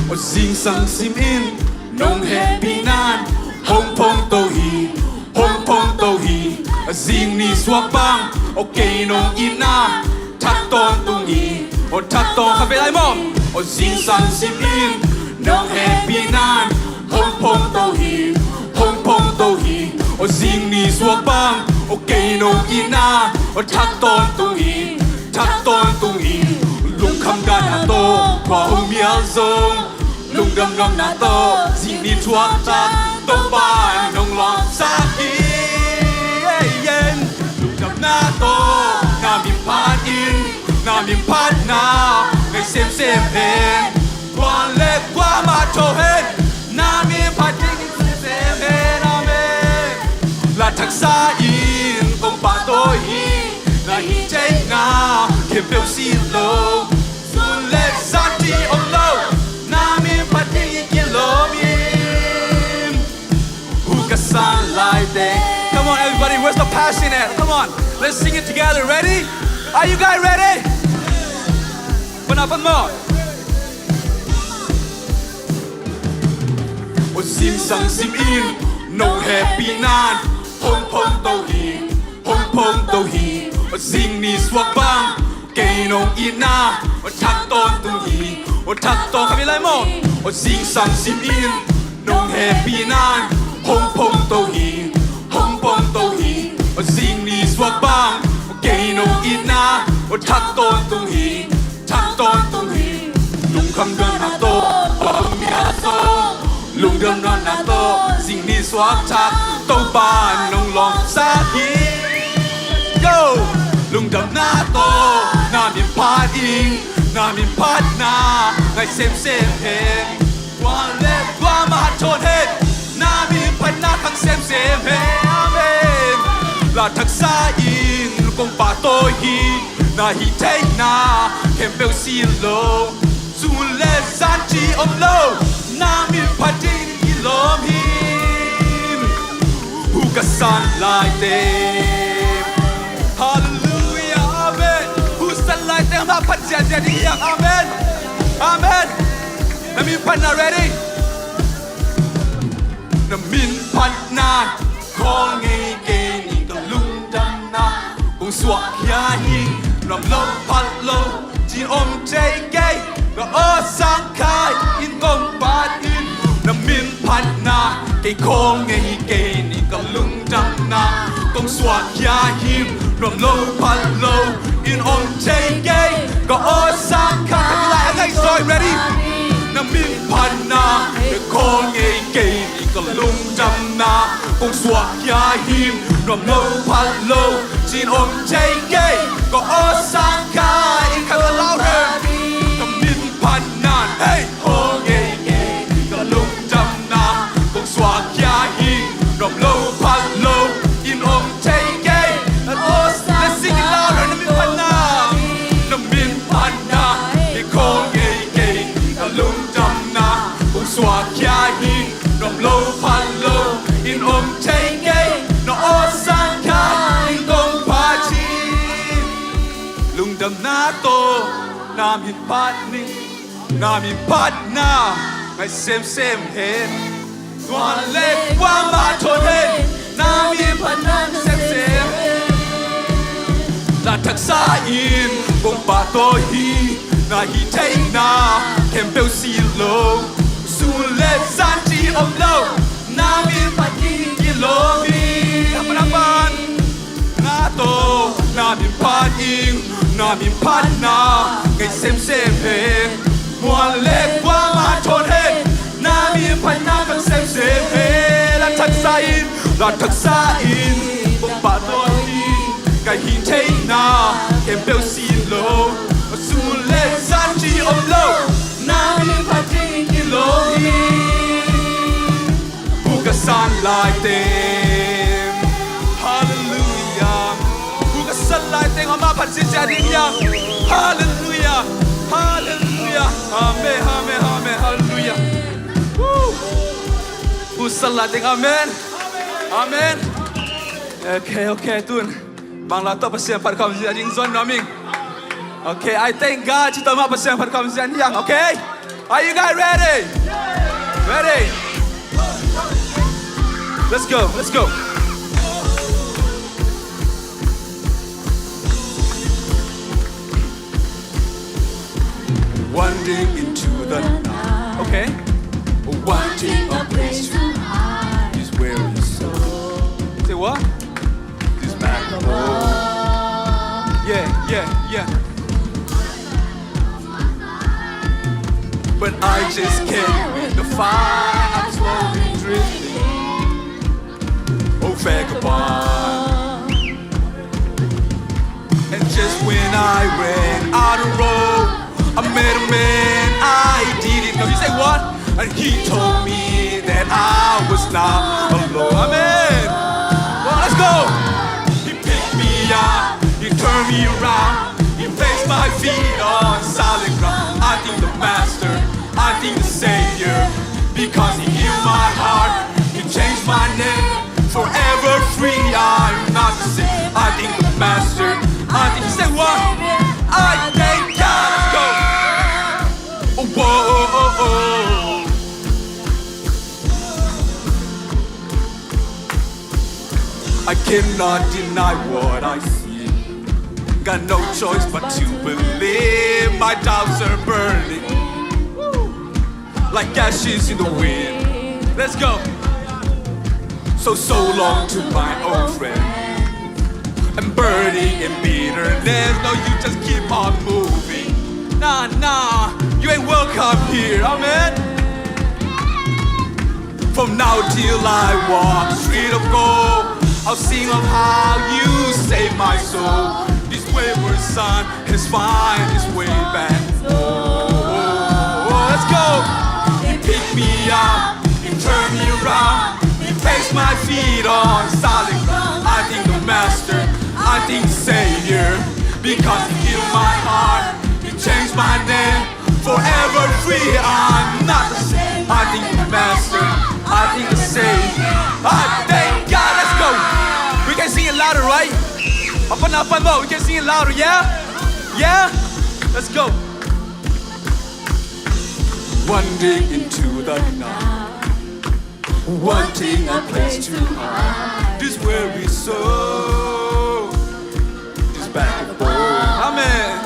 Aw zingsang simin nong hehpihna in hong phongto hi, hong phongto hi. Aw zing ni suak bang, aw kei nong itna thak tawntung hi. Aw thak tawn kha ve lai maw. Aw zingsang simin nong hehpihna in hong phongto hi, hong phongto hi. Aw zing ni suak bang, aw kei nong itna aw thak tawntung hi, thak tawntung hi. Lungkham ganna tawh khua hong mial zong, lungdam nuamna tawh zing ni thuak thak Topa in hong lawngsak hi. Lungdamna tawh na min phat in, na min phatna ngai semsem hen. Kua le kua mah tho hen, na min phat ding in semsem hen. Amen. Lathaksa in kong pahtawi hi, na hih theihna khempeuh si lo. Sun le zan ci om lo, na min phat ding in kilawm hi. Hu ka san lai teng. Come on, everybody, where's the passion at? Come on, let's sing it together. Ready? Are you guys ready? Pan a pan maw. Aw zingsang simin nong hehpihna in hong phongto hi, hong phongto hi. Aw zing ni suak bang, kei nong itna aw thak tawntung hi, aw thak tawn kha ve lai maw. Aw zingsang simin nong hehpihna in hong phongto hi, hong phongto hi. Aw zing ni suak bang, aw kei nong itna aw thak tawntung hi, thak tawntung hi. Lungkham ganna tawh khua hong mial zong, lungdam nuamna tawh zing ni suak thak Topa in hong lawngsak hi. Go! Lungdamna tawh na min phat in, na min phatna ngai semsem hen. Kua le kua mah tho hen, na min phatna khang semsem hen. Amen. Lathaksa in kong pahtawi hi, na hih theihna khempeuh si lo. Sun le zan ci om lo, na min phat ding in kilawm hi. Hu ka san lai teng. Halleluiah. Amen. Hu san lai teng mah phat ziahziah ding hiam. Amen. Amen. Na min phatna, ready? Na min phatna khawl ngei kei ni, ka lungdamna kong suahkhia hi. Nuam lo phat lo ci om thei kei, ka aw sang khai in kong phat in. Na min phatna kei khawl ngei kei ni, ka lungdamna kong suahkhia hi. Nuam lo phat lo in om thei kei, ka aw sang Kong suak khia hi, nuam lo pha lo, ci-in om thei kei. Ka aw sang kha in, kha ka lau reng. Ka min phatna, hey, kong ei kei. Ka lungdamna kong suak khia hi, nuam lo pha lo, in om thei kei. Ka aw sang, let's sing it louder. Na min phatna, na min phatna, hi kong ei kei. Ka lungdamna kong suak khia hi, nuam lo pha lo, in om thei kei. Na aw sang kha in kong phat hi. Lungdamna tawh na min phat ning, na min phatna ngai semsem hen. Tuan le kuamah thawn hen, na min phatna ngai semsem hen. La thaksa in kong pahtawi hi, na hih theihna khempeuh si lo. Sun le zan ci om lo, na min phat ding kilawm hi. Hapan, hapan. Na tawh na min phat ing, na min phatna ngai semsem hen. Mual le kuamah thawn hen, na min phatna khang semsem hen. La thaksa in, la thaksa in kong pahtawi hi, ka hih theihna khempeuh si lo. Sun le zan ci om lo, na min phat ding kilawm hi. Buk a san lai teng. Halleluiah. Buk a san lai teng amah phat ziahziah ding hi hang. Halleluiah. Halleluiah. Amen, amen, amen. Halleluiah. Woo. Buk a san lai teng. Amen. Amen. Okay, okay, tun. Bang la tawh Pasian phat khawm zia ding zon nuam ing. Okay, I thank God. Ci tawh mah Pasian phat khawm zia ding, okay? Are you guys ready? Ready? Let's go, let's go. Wanting into the night. Okay. Wanting a place to hide is where it's so. Say what? This back. Yeah, yeah, yeah. But I just can't win the fight. I'm slowly drifting. Oh, vagabond. And just when I ran out of road, I met a man, I didn't know. You say what? And he told me that I was not alone. Amen. Well, let's go. He picked me up, he turned me around, he placed my feet on solid ground. I thank the Master, I thank the Savior, because he healed my heart, he changed my name. Forever free, I'm not the same. I thank the Master, I thank the Savior. I thank God. Let's go. Oh, whoa, oh, oh, oh. I cannot deny what I see. Got no choice but to believe. My doubts are burning like ashes in the wind. Let's go. So, so long to my old friend. I'm burning in bitterness. No, you just keep on moving. Nah, nah, you ain't welcome here. Amen. From now till I walk street of gold, I'll sing of how you saved my soul. This wayward son has found his way back home. Let's go. He picked me up, he turned me around, he placed my feet on solid ground. I thank the Master, I thank the Savior, because he healed my heart, he changed my name. Forever free, I'm not the same. I thank the Master, I thank the Savior, I thank God. Let's go. We can sing it louder, right? Up and up and more. We can sing it louder, yeah? Yeah? Let's go. Wanting into the night, wanting a place to hide. This weary soul is back and forth. Amen.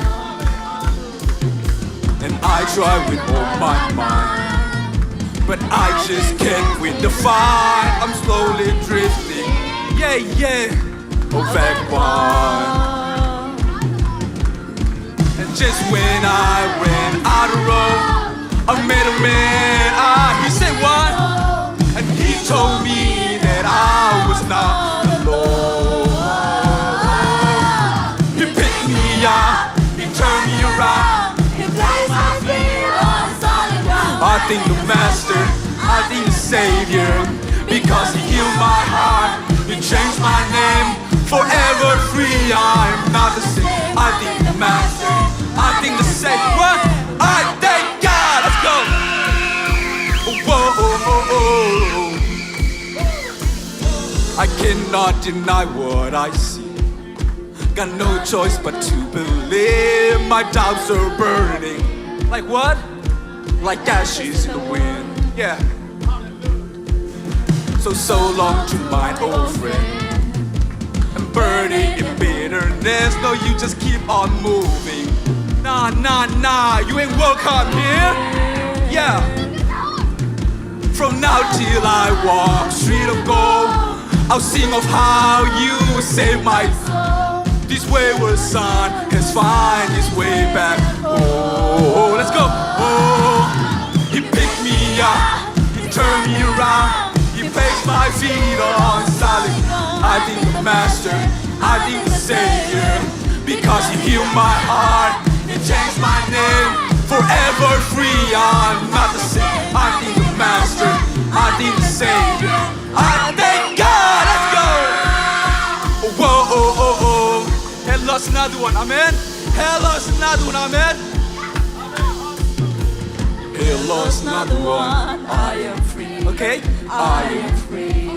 And I try with all my might, but I just can't win the fight. I'm slowly drifting. Yeah, yeah. Oh, vagabond. And just when I ran out of road, I met a man. Ah, he said what? And he told me that I Lord. He picked me up, he turned me around, he placed my feet on solid ground. I thank the Master, I thank the Savior, because he healed my heart, he changed my name, forever free, I am not the same. I thank the Master, I thank the Savior. What? I thank God. Let's go. Whoa, oh, oh, oh. I cannot deny what I see. Got no choice but to believe. My doubts are burning. Like what? Like ashes in the wind. Yeah. So, so long to my old friend. I'm burning in bitterness. No, you just keep on moving. Nah, nah, nah. You ain't welcome here. Yeah. From now till I walk street of gold, I'll sing of how you saved my soul. This wayward son has find his way back. Oh, let's go. Oh, he picked me up, he turned me around, he placed my feet on solid. I thank the Master, I thank the Savior, because he healed my heart, he changed my name. Forever free, I'm not the same. I thank the Master, I thank the Savior, I thank God. Let's go. Whoa, oh, oh, oh. Hell lost another one. Amen. Hell lost another one. Amen. Hell lost another one. I am free. Okay. I am free.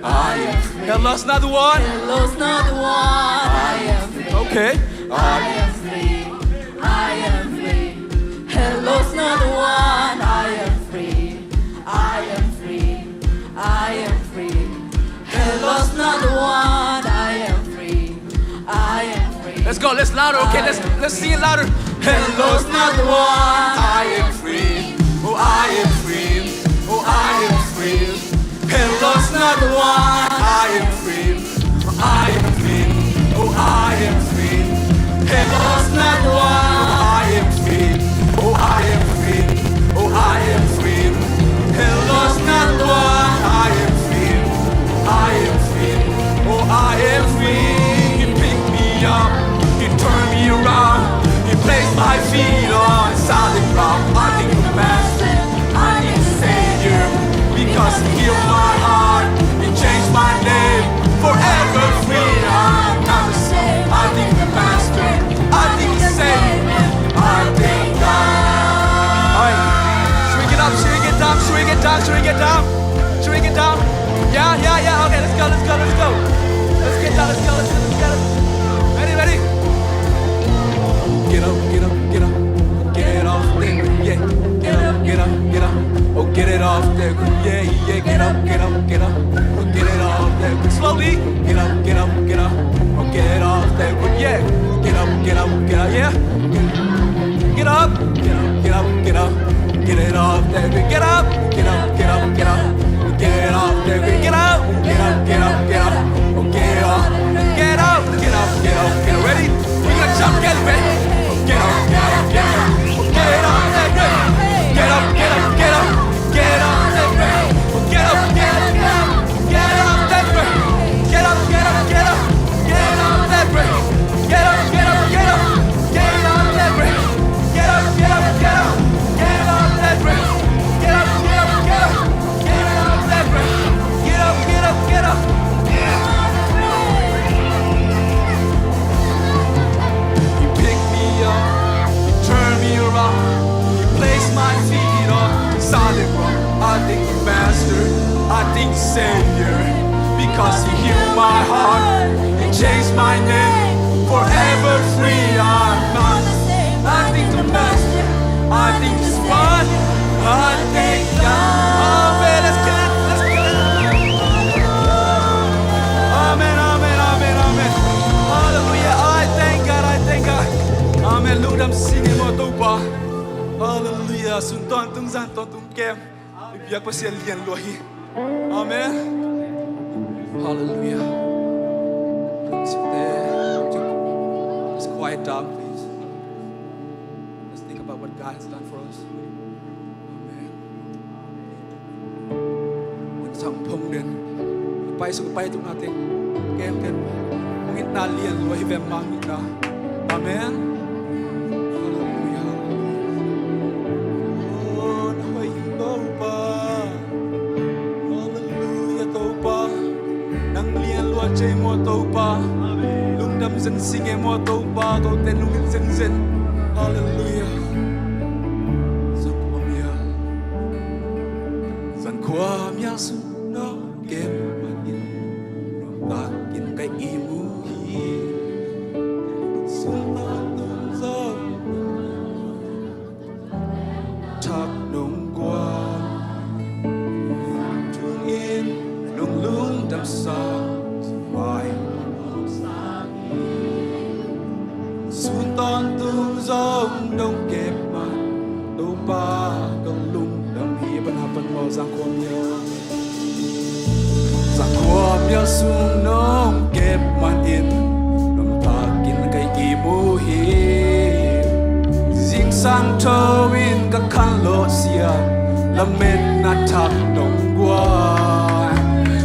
I am free. Hell lost another one. Hell lost another one. I am free. Okay. I am free. I am free. Hell lost another one. I am free. I am free. I am free. Hell lost another one. I am free. I am free. Let's go. Let's louder. Okay. Let's let's sing it louder. Hell lost another one. I am free. Oh, I am free. Oh, I am free. Hell lost another one. I am free. I am free. Oh, I am free. Hell lost another one. I am free. Oh, I am free. Oh, I am free. Hell lost another one. I am free. I am free. Oh, I am free. He picked me up. He turned me around. He placed my feet on solid ground. I thank the Master. I thank the Savior, because he healed my heart, he changed my name. Forever free, I'm not the same. I thank the Master, I thank the Savior, I thank God. Alright, should we get up? Should we get down? Should we get down? Should we get down? Should we get down? Yeah, yeah, yeah. Okay, let's go, let's go, let's go. Let's get down, let's go, let's go, let's go. Ready, ready? Get up, get up, get up. Get it off there, yeah. Get up, get up, get up. Oh, get it off there, yeah, yeah. Get up, get up, get up. Oh, get it off there, slowly. Get up, get up, get up. Oh, get it off there, yeah. Get up, get up, get up, yeah. Get up, get up, get up, get up. Get it off there, get up, get up, get up, get up. Get it off there, get up, get up, get up, get up. Oh, get it off, get up, get up, get up. Ready? We gonna jump, get ready. Get up, get up, get up. Get it off there, get up, get up, get up, get up. Get it off there, get up, get up, get up, get up. Get it off there, get up, get up, get up, get up. Get it off there, get up, get up, get up, get up. Get it off there, get up, get up, get up, get up. Get it off there, get up, get up, get up, get up. Get it off there, get up, get up, get up, get up. He picked me up, he turned me around, he placed my feet on solid ground. I thank the Master, I thank the Savior, because he healed my heart, he changed my name. Forever free, I'm not the same. I thank the Master, I thank the Savior, I thank God. Amen. Let's get it, let's get it. Amen, amen, amen, amen. Hallelujah. I thank God, I thank God. Amen. Lungdam sing e maw Topa. Hallelujah. Sun tawntung, zan tawntung kem. I biak Pasian lian lua hi. Amen. Hallelujah. Just quiet down, please. Let's think about what God has done for us. Amen. Sang phong den. Pai suk pai tung natin. Ken ken. Hong itna lian lua hi vem mah hong itna. Amen. Halleluia. Oh, na hoih hi Topa. Halleluia Topa. Nang lian lua cei maw Topa. Lungdam zen sing e maw Topa. Kote lungin zenzen. Halleluia. Zangkhua mial. Zangkhua mial sung nong kep manin. Nong takin ka ihmu hi. Sun takin zong thak nong guan. Tungin nong lungdamsak vai. Sun tawntung zong nong kep man. Topa ka lungdam hi. Pan ha pan maw Zangkhua mial. Zangkhua mial sung nong kep manin nong takin ka ihmu hi. Zingsang tho in ka khanlawh siat lametna thak nong guan.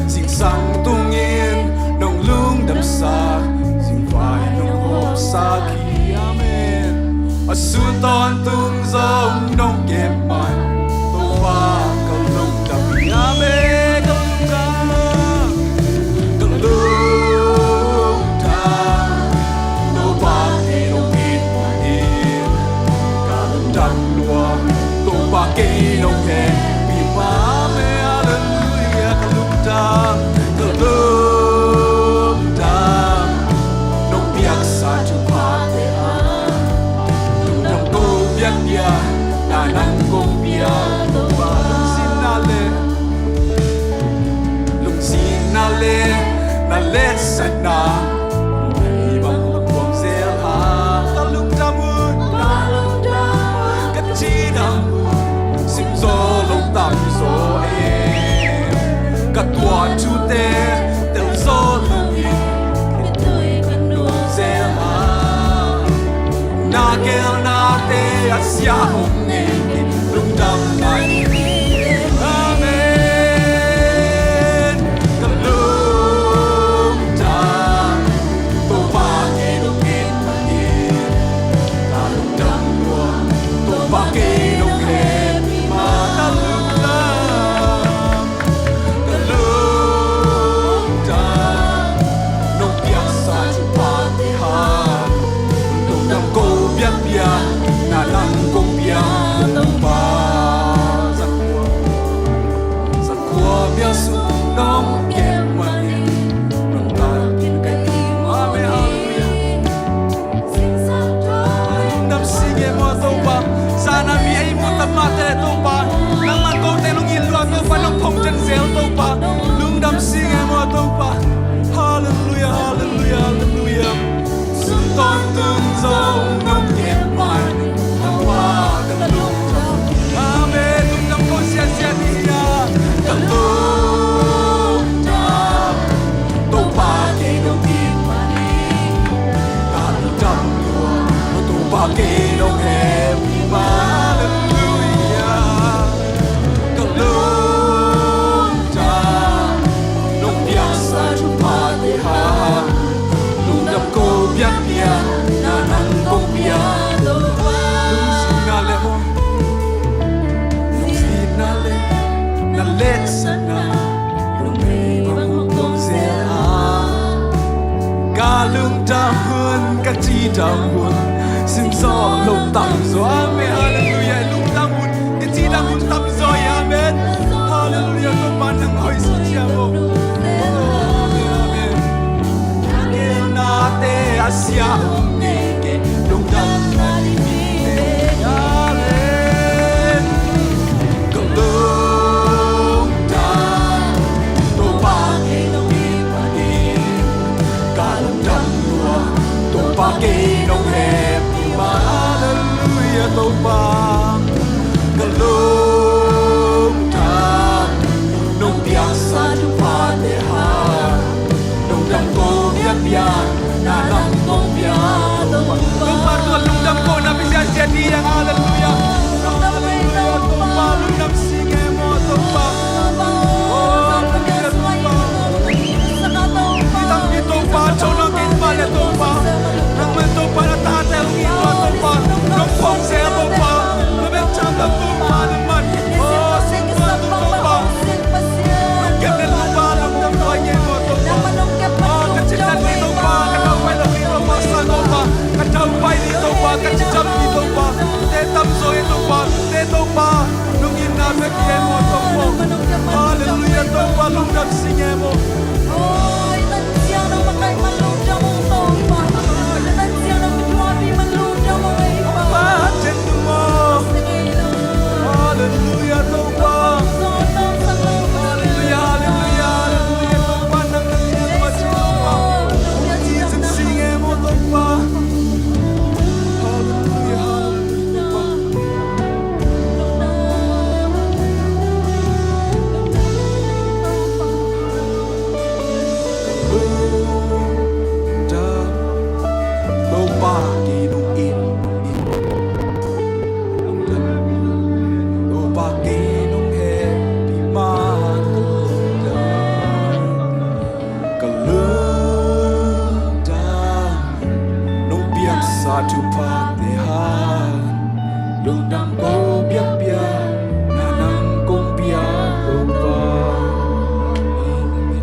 Zingsang tungin nong lungdamsak, zingvai nong hawmsak hi. Amen. A sun tawntung zong nong kep man. Topa ka lungdam hi. Amen. Ka lungdam. Ka lungdam. Topa kei nong it hi. Ka lungdam lua. Topa kei nong hehpih ma. Amen. Halleluia. Ka lungdam. Ka lungdam. Nong piaksa thuphate a lungdam ko biakpiak na nang kong pia. Topa lungsinna le, lungsinna le na letsakna, na hih bang hong kuang zel a. Ka lungdam un, ka lungdam un, ka cidam un, simzaw lo tamzaw e. Ka tuah thute telzaw lo in, ka tui ka nu zel a. Na gelnate a sia hong nei hi, lungdam nai hi. Amen. Ka lungdam. Topa kei nong it hi. Ka lungdam lua. Topa kei nong hehpih ma. Ka lungdam. Ka lungdam. Nong piaksa thuphate hang lungdam ko biakpiak na nang kong pia. Topa. Zangkhua, zangkhua mial sung nong kep manin nong takin ka ihmu hi. Amen. Halleluia. Lungdam sing e maw Topa. Zan a mi a ihmu tam mahte Topa, nangman kote lungin lua Topa, nong phong zenzel Topa. Lungdam sing e maw Topa. Halleluia, halleluia, halleluia. Sun tawntung zong nong kep man. Topa ka lungdam. Amen. Lungdam ko siasia ni hia. Ka lungdam. Topa kei nong it manin ka lungdam lua. Topa kei nong hehpih ma. Halleluia. Ka lungdam. Nong piaksa thuphate hang lungdam ko biakpiak na nang kong pia. Lungsinna le maw. Lungsinna le na letsakna, numei bang hong kuang zel a. Ka lungdam hun, ka cidam hun, simzaw lo tamzaw. Amen. Halleluia. Lungdam hun, ka cidam hun tamzaw. Amen. Halleluia. Topa nang hoih sa cia maw. Amen. Amen. Ka gelnate a sia hong nei kei, lungdam na hi hi. Amen. Ka lungdam, Topa kei nong it manin ka lungdam lua. Topa kei nong hehpih ma. Halleluia, Topa. Ka lungdam, nong piaksa thuphate hang lungdam ko biakpiak na nang kong pia. Topa, tua lungdam ko na pia sia sia ding. Halleluia. Halleluia. Topa lungdam sing e maw Topa. Oh, halleluia Topa. Lungdam Topa, nong itna bek hi e maw Topa. Halleluiah Topa, lungdam sing e maw. Halleluiah Topa. Halleluiah, halleluiah, halleluiah Topa, nang na lian ma ci Topa. Hong ci zin sing e maw Topa. Halleluiah, halleluiah Topa. Topa kei nong it, Topa kei nong hehpih man. Ka lungdam, nong piaksa thuphate hang lungdam ko piakpiak, na nang kong piak Topa.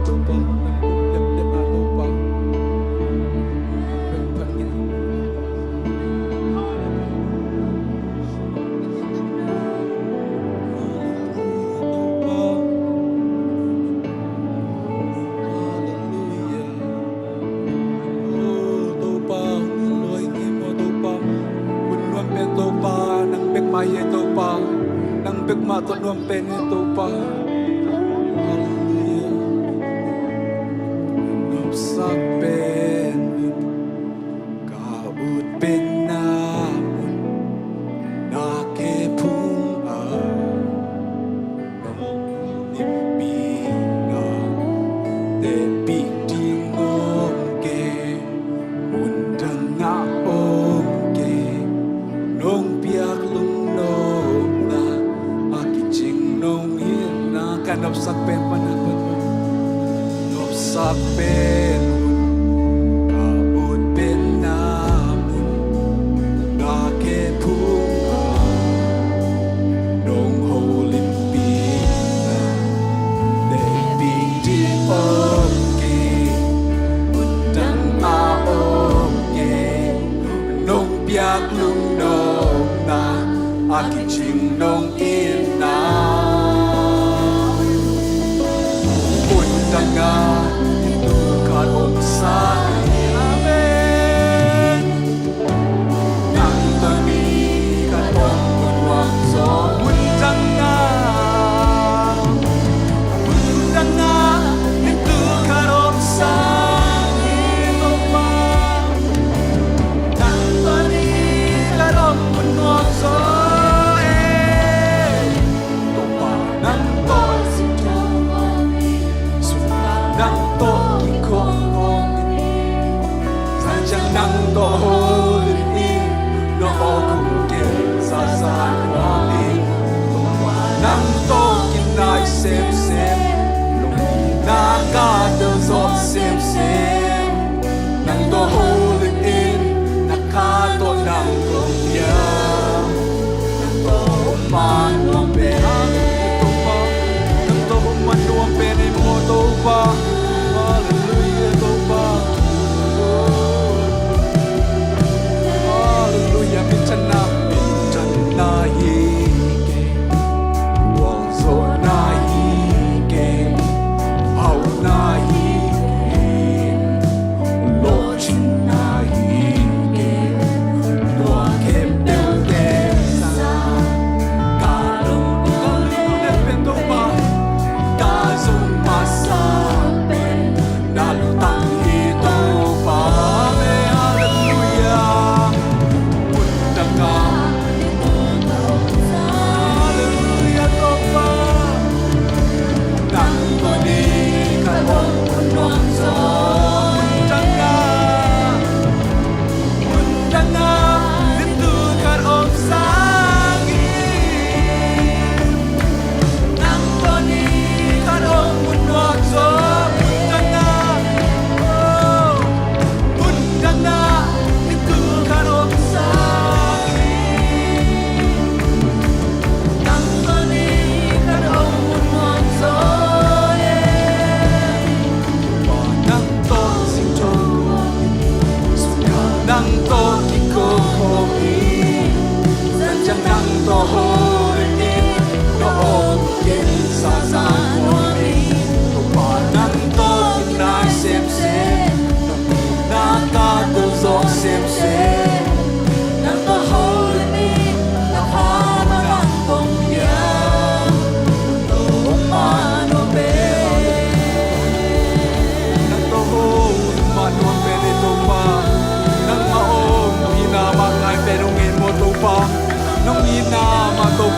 Topa, Topa, Topa. Halleluiah. Oh, Topa, hong lua ing e maw Topa. Hun nuam pen Topa, nang bek mah hi e Topa. Nang bek mah tawh nuam pen hi e Topa. Halleluiah. Nopsak pen ka ut pen na mun, na ke phung a, nong limpi na, tepih ding om kei, mun dang ah om kei, nong piak lungnopna, a kicing nong itna. Ka nopsak pen pan a pan, nopsak pen, ka ut pen na mun, na ke phung a, nong holimpihna, tepih ding om kei, mun dang ah om kei, nong piak lungnopna, a kicing nong itna. Hun dang ah i tu khat om sa. Amen. Nang tawh ni khat om hun nuam zaw. Hun dang ah, hun dang ah i tu khat om sa. Topa, nang tawh ni khat om hun nuam zaw e.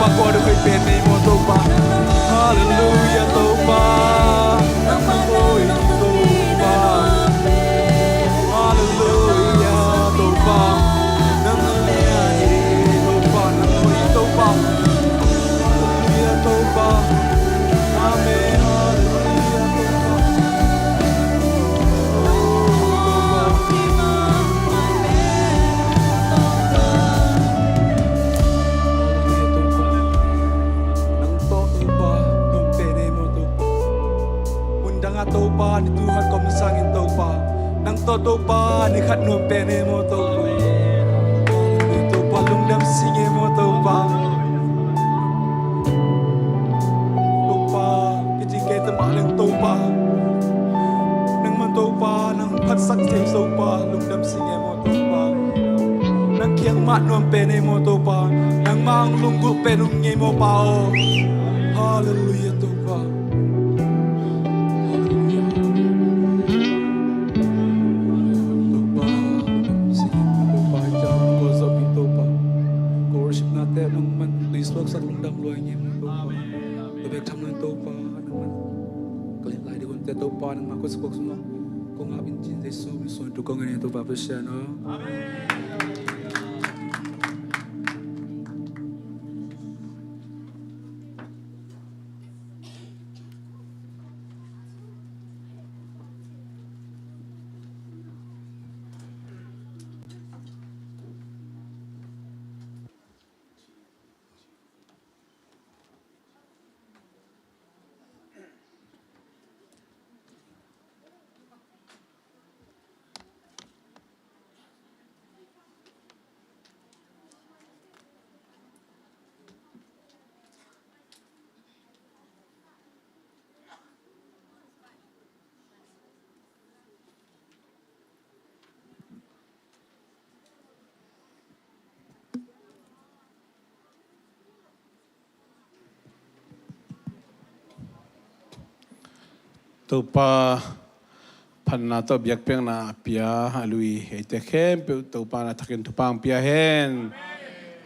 Pa, kua ding hoih pen na hi maw Topa. Halleluiah Topa. Nang hoih Topa. Halleluiah Topa. Nang hoih Topa. Nang hoih Topa. Halleluiah Topa. Amen. Halleluiah Topa. Nang tawh Topa nuam pen ei maw Topa. Mundang ah Topa ni tu khat kawm sangin Topa, nang tawh Topa ni khat nuam pen ei maw Topa. Topa lungdam sing ei maw Topa. Topa, kicing kei ta mah leng Topa, nangmah Topa nang phatsak thei Topa lungdam sing ei maw Topa. Nang kiang mah nuam pen ei maw Topa. Nangmah hong lunggulh pen hong ngei maw Pa aw. Halleluiah Topa. Halleluiah. Topa, Topa, Topa, Topa. Ko worship nate nangman tuisuaksak lungdam lua ngei maw Topa. Amen. Tua bek tham lo in Topa nangman ka len lai ding hunte Topa nangmah khuasakhuak sungah kong ap in cin Jesu min suang tu kong ngen Topa Pasian aw. Amen. Topa phatna tawh biakpiakna a pia a lui eite khempeuh Topa na thakin thupha ang pia hen.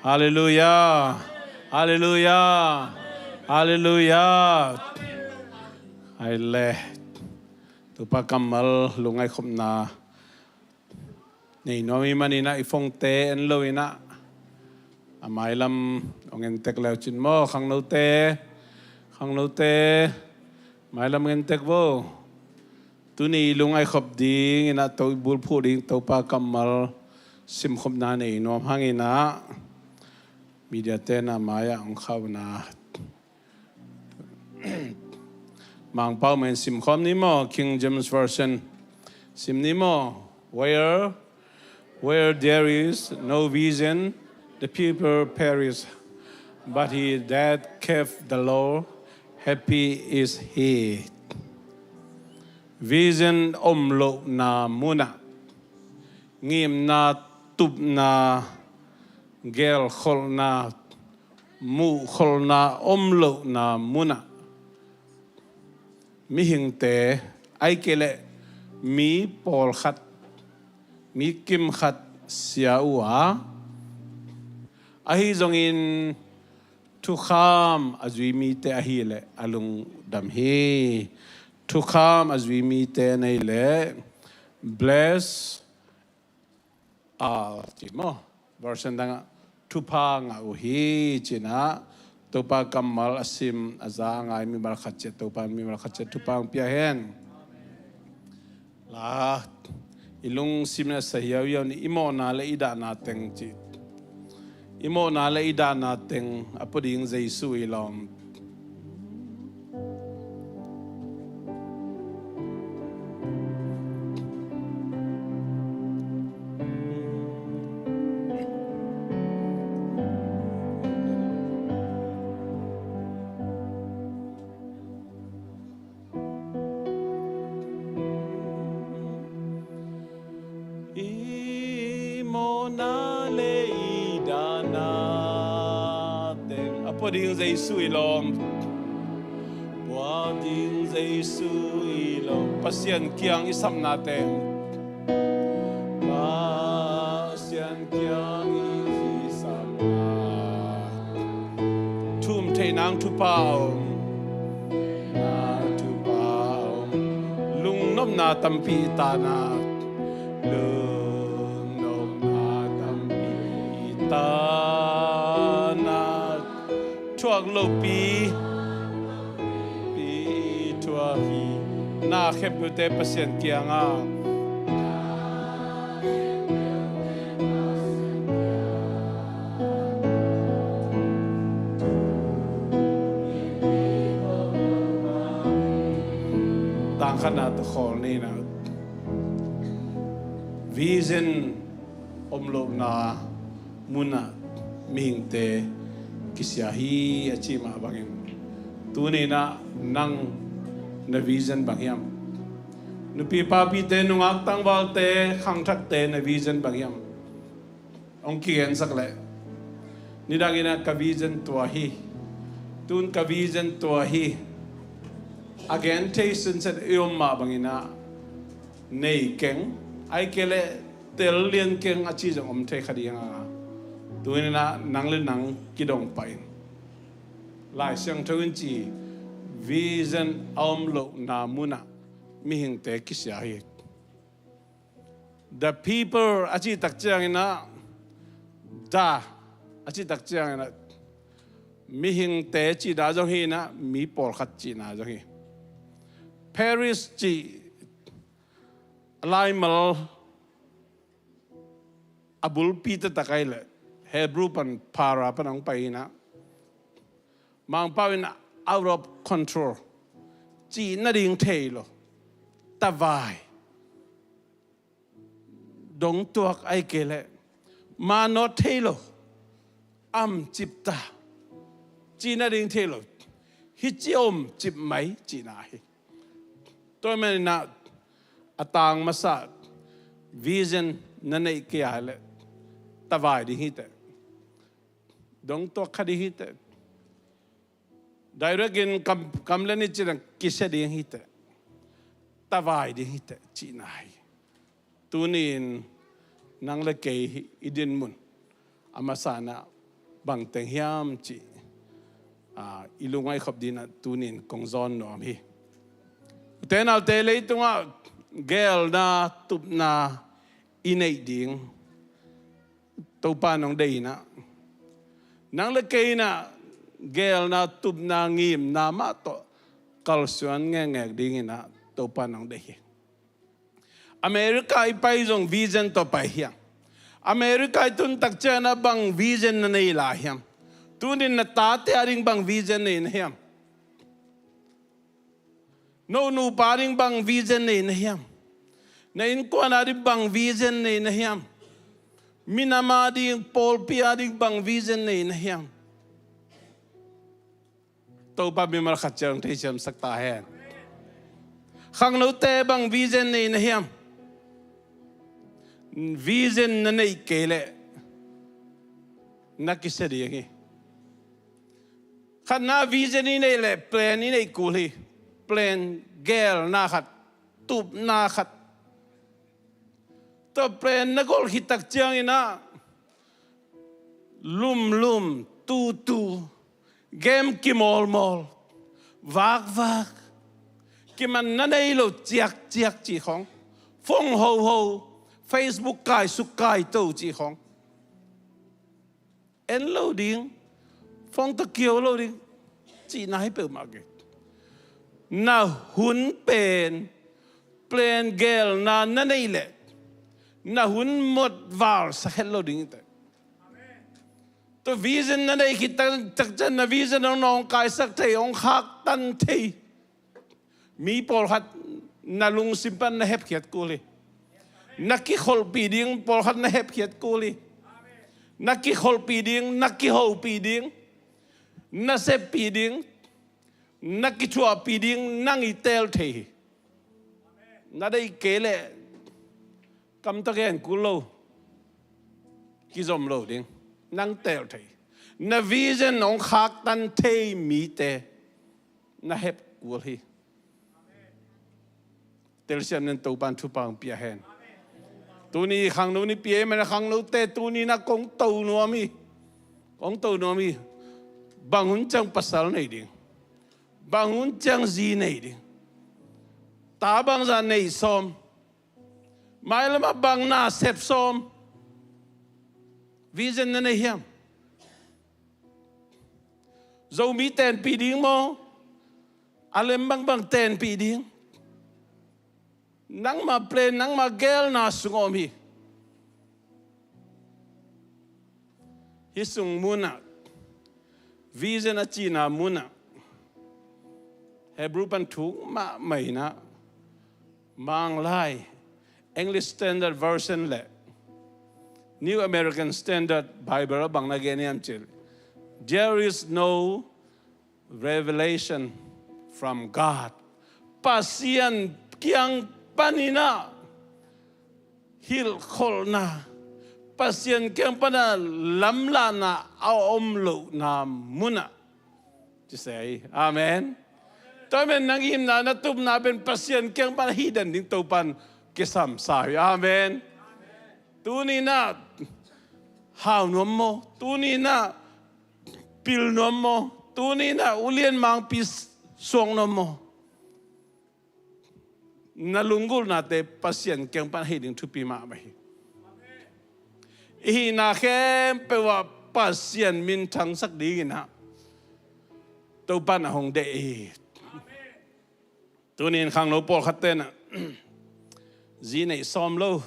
Halleluiah. Halleluiah. Halleluiah. Ai le Topa kammal lungngaihkhopna nei nuam i maninah i phone-te en loinah a mailam hong entek leucin maw khangnote. Khangnote mailam hong entek vo. Tuni i lungngaihkhop dinginah to i bulphuh ding Topa kammal simkhopna nei nuam hanginah media-te na mai-ah hong khauna Mangpau mah in simkhawm ni maw, King James Version sim ni maw. Where, where there is no vision, the people perish, but he that kept the law, happy is he. Vision om lohna munah, ngimna, tupna, gelkholhna, muhkholhna om lohna munah mihingte, ahih kei leh mi pawlkhat, mi kimkhat sia uh a, ahi zongin thukham a zui mite ahih leh a lungdam hi. Thukham a zui mite nei leh bless a ci maw. Version dangah thupha ngah uh hi cinah Topa kammal a sim a za a ngai mimal khat ciat Topa mimal khat ciat thupha ang pia hen. La i lungsim in a sa hiauhiau ni, i mawhna le i dahna teng ci. I mawhna le i dahna teng a pua ding Jesu i lawm. I mawhna le i dahna teng a pua ding Jesu i lawm. Pua ding Jesu i lawm. Pasian kiang i sapna teng, Pasian kiang i sapna Thei nang thupha om, na thupha om. Lungnopna tampi i tana, lungnopna tampi i tana. Thuak lopi, pi thuak hi. Na khempeuhte Pasian kiangah. Tangkhatna tawh khawl ni na. Vision om lohna munah mihingte kisia hi a ci mah bangin, tuni inah nang na vision bang hiam? Nupi papite, nungak tangvalte, khangthakte na vision bang hiam? Hong kigensak leh, nidang inah ka vision tua hi, tun ka vision tua hi, a gen thei sunset i om mah bang inah nei keng, ai kei leh tel lian keng a ci zong om thei kha ding a. Tuni inah nang le nang kidong pah in. Lai Siangtho in ci, vision a om lohna munah mihingte kisia hi. The people a cih tak ciangin ah, the a cih tak ciangin ah, mihingte cihna zong hi inah, mi pawlkhat cihna zong hi. Parish cih a laimal a bulpi taktak ahih leh Hebrew pan, para pan hong pai inah, Mangpau in out of control, cih nading thei lo, tavai, dongtuak ai kei leh manawt thei lo, am cipta, cih nading thei lo, hih ci om cip mai cihna hi. Tua manin ah a tang masa, vision na neih kei a leh tavai ding hi teh, dongtuak kha ding hi teh, direct in kam, kam le ni cih dan kisia ding hi teh, tavai ding hi teh cihna hi. Tuni in nang le kei i dinmun a masa inah bang teng hiam cih, a, i lungngaih khop ding inah tuni in kong zawn nuam hi. Ute naute, leitungah geelna, tupna i neih ding Topa in hong deih inah, nang le kei inah geelna, tupna, ngimna mah tawh kalsuan ngekngek ding inah Topa in hong deih hi. America i pai zong vision tawh pai hiam? America i tun tak ciangin ah bang vision na nei lai hiam? Tuni in na tate a ding bang vision nei na hiam? No nupa ding bang vision nei na hiam? Na innkuan a ding bang vision nei na hiam? Minam a ding, pawlpi a ding bang vision nei na hiam? Topa mimal khat ciang theisiamsak ta hen. Khangnote bang vision nei na hiam? Vision na neih kei leh na kisia ding hi. Khatna, vision i neih leh plan i neih kul hi. Plan, geelna khat, tupna khat. Tua plan na golh khit tak ciangin ah lumlum, tutu, game kimawlmawl, vakvak, kimanna nei lo ciakciak cih khawng, phone hoho, Facebook kaisuk kaito cih khawng, en lo ding, phone tawh kio lo ding cihna hi peuhmah kei. Na hun pen plan, geelna na neih leh na hun mot val sak het lo ding hi teh. Tua vision na neih khit tak, tak ciang na vision hong nawngkaisak thei, hong khaktan thei mi pawlkhat na lungsim pan na hepkhiat kul hi. Na kikholhpih ding pawlkhat na hepkhiat kul hi. Na kikholhpih ding, na kihopih ding, na seppih ding, na kithuahpih ding nang i teel thei hi. Na deih kei leh kam tawh gen kul lo, kizom lo ding, nang teel thei. Na vision hong khaktan thei mite na hep kul hi. Telsiam nen, Topa in thupha hong pia hen. Tuni khangno nipi ahih manin khangnote tuni na kong to nuam hi. Kong to nuam hi. Bang hun ciang pasal nei ding? Bang hun ciang zi nei ding? Ta bangzah nei sawm? Mailamah bang na sep sawm? Vision na nei hiam? Zomi tenpih ding maw? A lem bangbang tenpih ding? Nangmah plan, nangmah gelna sung om hi. Hih sung munah, vision a cihna munah, Hebrew pan thuk mahmah inah, Manglai English Standard Version le New American Standard Bible a bang na gen hiam cih leh, "There is no revelation from God." Pasian kiang paninah hilhkholhna, Pasian kiang pana lamlahna a om lohna munah, ci se hi. Amen. Tua men nang himna na tupna pen Pasian kiang pana hih den ding Topan kisam sa hi. Amen. Tuninah hau nuam maw? Tuninah pil nuam maw? Tuninah ulian mangpi suak nuam maw? Na lunggulhnate Pasian kiang pan hih ding thupi mahmah hi. I hihna khempeuh ah Pasian minthangsak dinginah Topan a hong deih hi. Tunin khangno pawlkhat tenah zi neih sawm lo,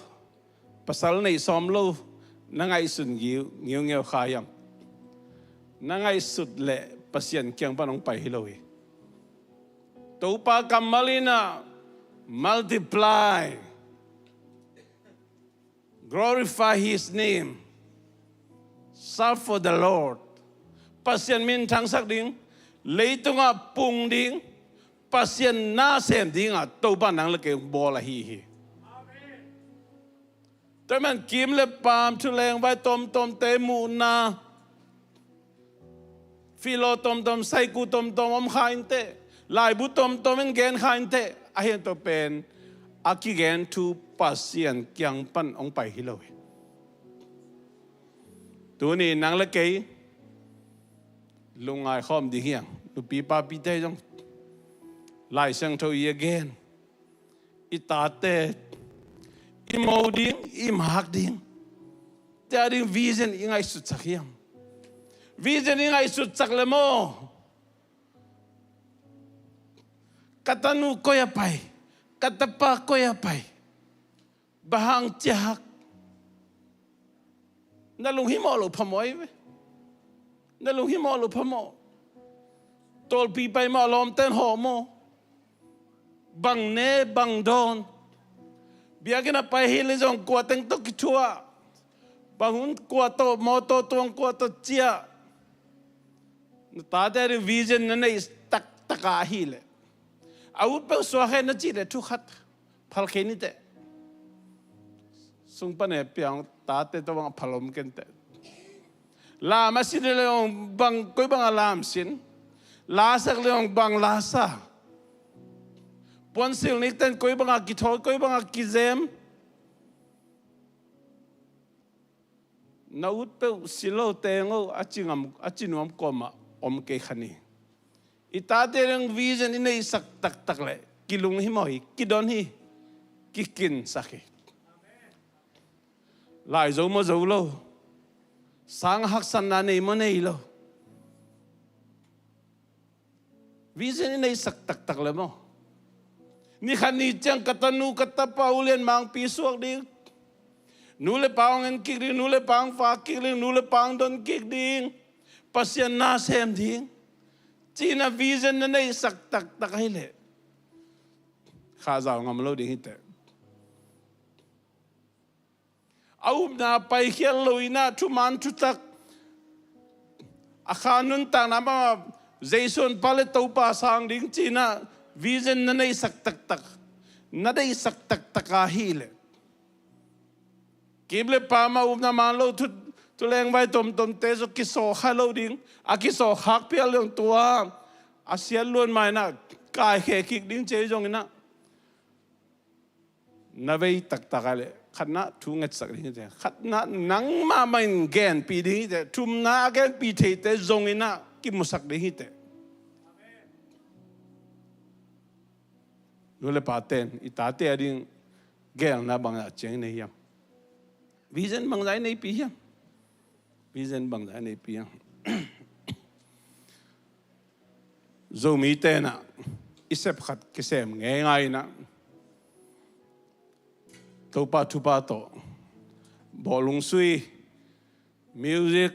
pasal neih sawm lo na ngaihsun ngiu, ngiungeu kha hiam? Na ngaihsut leh Pasian kiang pan hong pai hi lo hi. Topa kammal inah multiply, glorify his name, serve for the Lord. Pasian minthangsak ding, leitungah pung ding, Pasian na sem dingah Topa nang le kei bawl ahi hi. Tua man kim le paam, thuleng vai tomtomte muhna, philo tomtom, saiku tomtom om kha inteh, laibu tomtom in gen kha inteh, a hian tawh pen a kigen thu Pasian kiang pan hong pai hi lo hi. Tuni nang le kei lungngai khawm ding hiang, nupi papite zong Lai Siangtho i a gen, i tate i mo ding, i mak ding, tua ding vision i ngaihsutsak hiam? Vision i ngaihsutsak le maw, ka tanu koi a pai, ka tapa koi a pai, bang hang ciah hak? Na lunghimawh loh phamawh ahi ve. Na lunghimawh loh phamawh. Tawlpi pai maw, a lawmten hawh maw? Bang ne, bang dawn? Biakinn a pai hi le zong kua teng tawh kithuah? Bang hun kua tawh mawtaw tuang, kua tawh ciah? Na tate ding vision na neih taktak a ahih leh, a ut peuh suak hen na cih leh thu khat phal kei ni teh. Sung pan e piang tate tawh bang a phal om ken teh. Lam a sin le hong bang, koi bang a lam sin. La sak le hong bang la sa. Puansilh nikten koi bang a kithawi, koi bang a kizem. Na ut peuh si lo teng o, a ci ngam, a ci nuam kawmah om kei kha ni. I tate ding vision i neihsak taktak leh kilunghimawh hi, kidon hi, kikinsak hi. Lai zo maw zo lo? Sang haksatna nei maw nei lo? Vision i neihsak taktak le maw? Ni khat ni ciang ka tanu ka tapa ulian mangpi suak ding, nu le pa hong en kik ding, nu le pa hong fa kik ding, nu le pa hong don kik ding, Pasian na sem ding, cihna vision na neihsak taktak ahih leh, kha zau ngam lo ding hi teh. A upna paikhiat lo inah thuman thutak, a kha nuntakna mah Jesu hong pai le Topa sang ding cihna vision na neihsak taktak, na deihsak taktak ahih leh, kim le paam a upna man lo thu, thuleng vai tomtomte zong kisawh kha lo ding, a kisawh khak phial ding tua a siat luan mah inah kaikhek kik ding ci zong inah na vei taktak a leh Khatna thu ngetsak ding hi teh. Khatna nangmah mah in genpih ding hi teh. Thumna a genpih theite zong in ah kimusak ding hi teh. Nu le pate'n i tate a ding gelna bangzah ciang i nei hiam? Vision bangzah i neipih hiam? Vision bangzah i neipih hiam? Zomite'n ah i sep khat kisem ngeingai in ah Topa thupha tawh bawlung sui, music,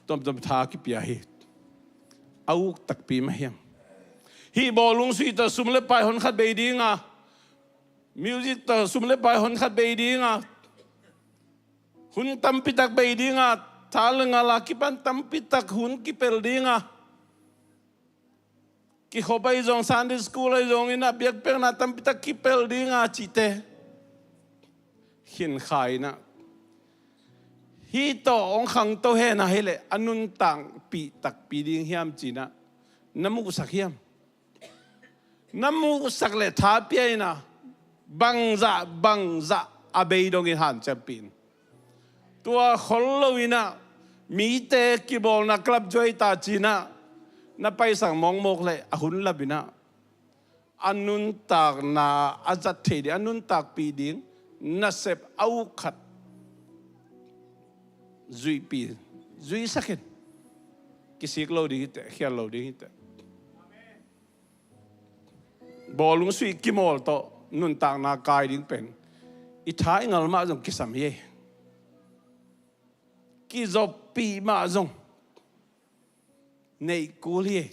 tuamtuam tha kipia hi. A uk takpi mah hiam? Hih bawlung sui tawh sum le pai hon khat bei ding a, music tawh sum le pai hon khat bei ding a, hun tampi tak bei ding a, tha le ngal a kipan tampi tak hun kipel ding a, kikhop ahi zong, Sunday school ahi zong in ah biakpiakna tampi tak kipel ding a cihte khin kha in ah, hih tawh hong khangto hen a hi leh a nuntakpih takpi ding hiam ci-in ah na muhsak hiam? Na muhsak leh tha pia in ah, bangzah bangzah a bei dongin hanciampih in. Tua khol lo in ah mite kibawlna club zuai ta ci-in ah na paisak mawkmawk leh a hun lap in ah a nuntakna a zat thei ding, a nuntakpih ding nasep a uk khat zuihpih, zuihsak in. Kisik lo ding hi teh, khial lo ding hi teh. Bawlung sui kimawl tawh nuntakna kai ding pen i tha i ngal mah zong kisam hi. Kizoppih mah zong neih kul hi.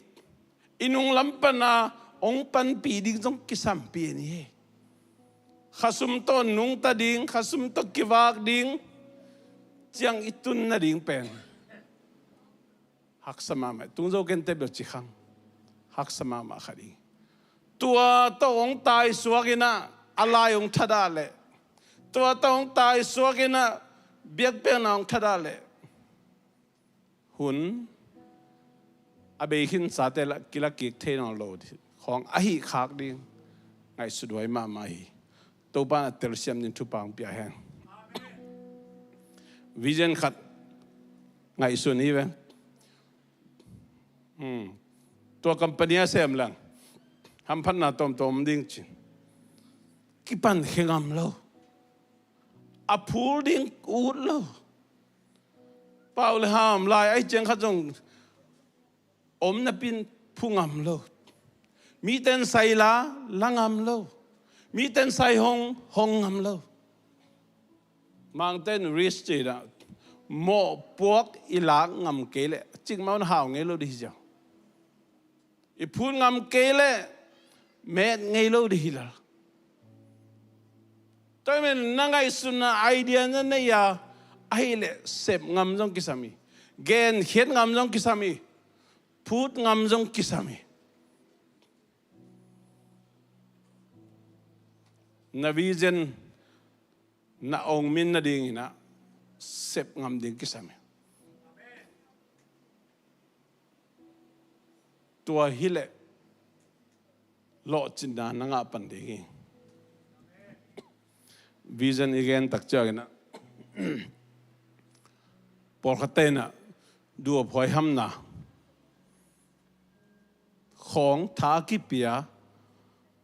I nung lam pan a hong panpih ding zong kisampih in hi. Khasum tawh nungta ding, khasum tawh kivak ding ciang i tun nading pen haksa mahmah. Tung zo kei inteh bel ci khang. Haksa mahmah kha ding. Tua tawh hong taisuak in ah a lai hong thadah leh, tua tawh hong taisuak in ah biakpiakna hong thadah leh, hun a bei khinsate la kila kik thei nawn lo ding khawng ahih khak ding ngaihsut huai mahmah hi. Topa in a telsiam ding thupha hong pia hen. Vision khat ngaihsun hi ve. Hmm. Tua company a sem leng hamphatna tawmtawm om ding ci-in kipan khe ngam lo. A phul ding ut lo. Pau le ham lai ahi ciang khat zong om napi-in phu ngam lo. Mite in sai la, la ngam lo. Mite in sai hong, hong ngam lo. Mangte in risk ci-in ah mawhpuak i lak ngam kei leh cikmah un hau ngei lo ding hi ziau. I phut ngam kei leh met ngei lo ding hi lel. Tua ahih manin na ngaihsutna idea na nei a, ahih leh sep ngam zong kisam hi. Genkhiat ngam zong kisam hi. Phut ngam zong kisam hi. Na vision na ong min nadingin ah sep ngam ding kisam hi. Tua hi leh lawhcinna na ngah pan ding hi. Vision i gen tak ciangin ah pawlkhatte in ah duap huaihamna khawng tha kipia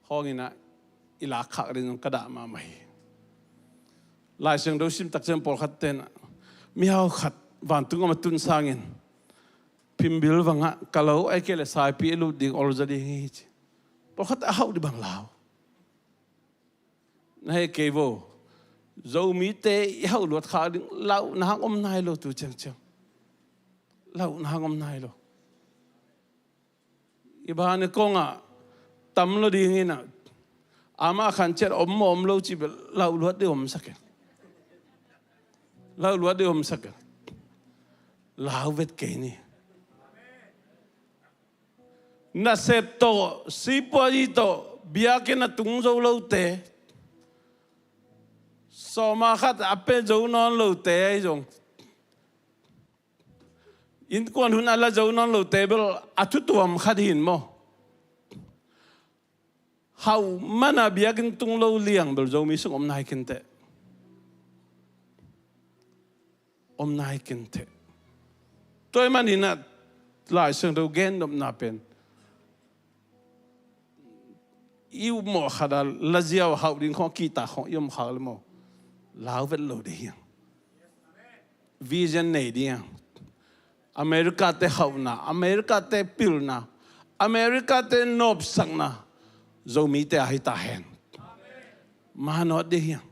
khawngin ah i lak khak ding zong ka dah mahmah hi. Lai Siangtho sim tak ciang pawlkhatte in ah mihau khat vantung gam a tun sangin phimbil vangah ka lo, ahih kei leh saipi a lut ding, olza ding hi ci. Pawlkhat a hauh ding bang lau. Na heh kei vo. Zomite i hauh luat khak ding lauhna hang om nai lo tu ciangciang. Lauhna hang om nai lo. I bang a kong ah tam lo ding in ah amah khan ciat om maw om lo cih bel lauh luat ding om sak in. Lauh luat ding om sak in. Lau vet kei ni. Nasep tawh, sipuazi tawh biakinn a tung zo lote, sawma khat a pia zo nawn lote ahi zong, innkuan hun a la zo nawn lote bel a thutuam khat hi in maw. Hauh mana biakinn tung lo liang bel Zomi sung om nai kinteh. Om nai kinteh. Tua ahih maninah Lai Siangtho gen nopna pen i upmawh khat a laziau hauh ding khong, kihta khong i om khak le maw, lau vet lo ding hiang. Vision nei ding hiang. America te hauhna, America te pilna, America te nopsakna Zomite a hi ta hen. Manawt ding hiang.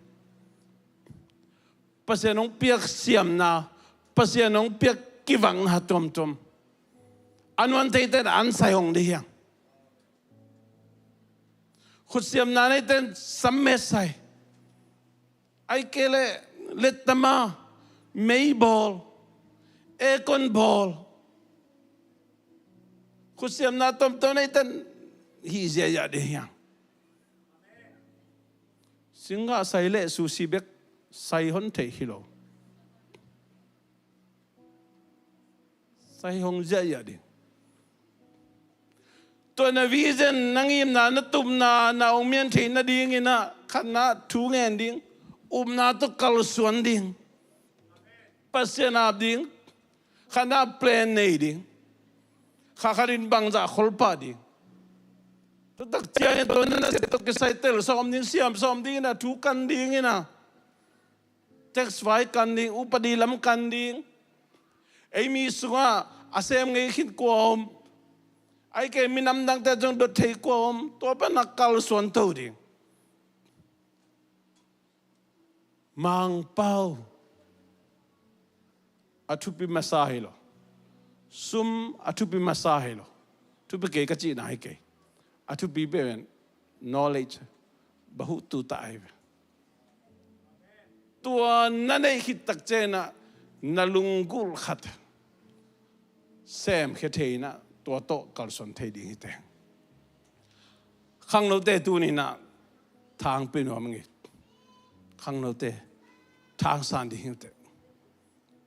Pasian hong piak siamna, Pasian hong piak kivakna tuamtuam a nuam theite in an sai hong ding hiang. Khutsiamna neite in sammet sai. Ahih kei leh lettama, mei bawl, aircon bawl. Khutsiamna tuamtuam neite in hih ziahziah ding hiang. Singgah sai leh sushi bek sai hon theih hi lo. Sai hong ziahziah ding. Tua na vision, na ngimna, na tupna, na hong mian theih nadinginah khatna thu ngen ding, upna tawh kalsuan ding, Pasian ap ding, khatna plan nei ding, kha khatin bangzah khol pah ding. Tua tak ciangin tua na sep tawh kisai tel sawm ding, siam sawm dinginah, thu kan dinginah, tax vai kan ding, upadi lam kan ding. Ei mi sungah a sem ngei khin kua om? Ahih kei minam dangte zong dot thei kua om? Tua pan a kalsuan to ding. Mangpau a thupi masa hi lo. Sum a thupi masa hi lo. Thupi kei ka cihna hi kei. A thupi pen knowledge, bahuh tutah ahi ve. Tua na neih khit tak ciangin ah na lunggulh khat semkhia thei in ah tua tawh kalsuan thei ding hi teh. Khangnote tuni in ah thang pia nuam ing ei. Khangnote thang san ding hi uh teh.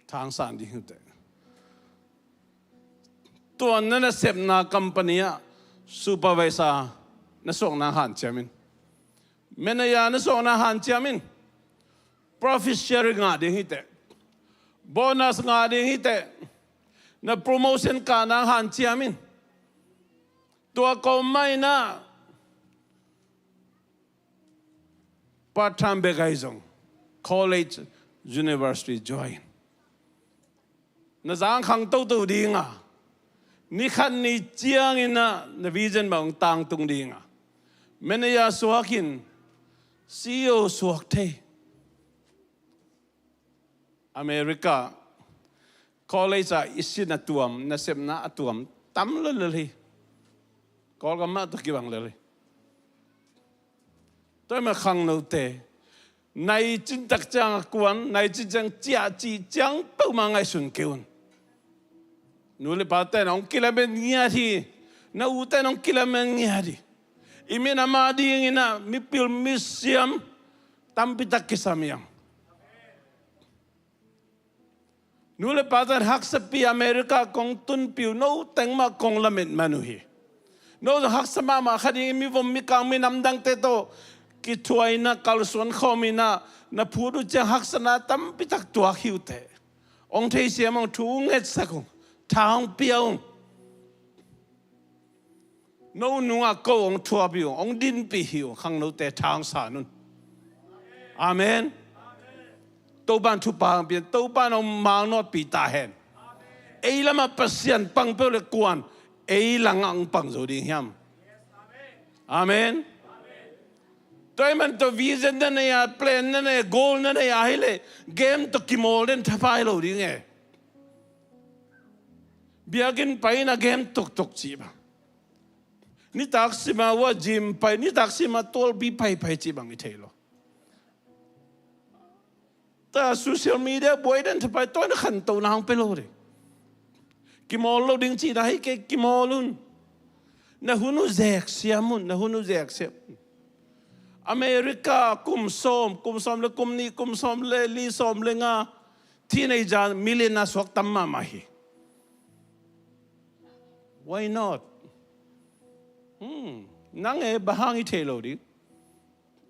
Thang san ding hi uh teh. Tua na nasepna company ah supervisor na suahna hanciam in. Manager na suahna hanciam in. Profit sharing ngah ding hi teh. Bonus ngah ding hi teh. Na promotion kahna hanciam in. Tua kawm mah in ah part time bek ahi zong college, university join. Na zangkhang toto ding a, ni khat ni ciangin ah na vision bang tangtung ding a, manager suak in, C E O suak thei. America college ah i sin a tuam, nasepna a tuam tam lel hi. Kawlgam mah tawh kibang lel hi. Tua ahih manin khangnote, nai cin tak ciang a kuan, nai cin ciang ciah cih ciang peuhmah ngaihsun kei un. Nu le pate in hong kilamen ngiat hi. Na ute in hong kilamen ngiat hi. I minam adingin ah mipil misiam tampi tak kisam hiam? Nu le pate in haksapi America kong tunpih uh, no teng mah kong lamet man uh hi. No zong haksa mahmah kha ding, mivom mikang minam dangte tawh kithuah in ah kalsuan khawm in ah na phut uh ciang haksatna tampi tak tuak hi uh teh. Hong theisiam ung, thu ngetsak ung, tha hong pia ung. No nungah ko hong thuapih ung, hong dinpih hi ung, khangnote thang san un. Amen. Topa in thupha hong pia, Topa in hong mangawtpih ta hen. Ei lamah Pasian pang peuh le kuan ei langah hong pang zo ding hiam? Amen. Tua ahih manin tua vision na nei a, plan na nei a, goal na nei a hi leh game tawh kimawl den thapai lo ding e. Biakinn pai in a game tuktuk cih bang, nitak sim a ua gym pai, nitak sim a tualpi paipai cih bang i thei lo. Tua social media buai den thapai, tua na khantohna hong pia lo ding. Kimawl lo ding cihna hi kei, kimawl un. Na hun uh zek siam un, na hun uh zek siam un. America kum sawm, kum sawm le kum nih, kum sawm le li, sawm le nga teenager million a suak tam mahmah hi. Why not? Hmm. Nang e, bang hang i thei lo ding?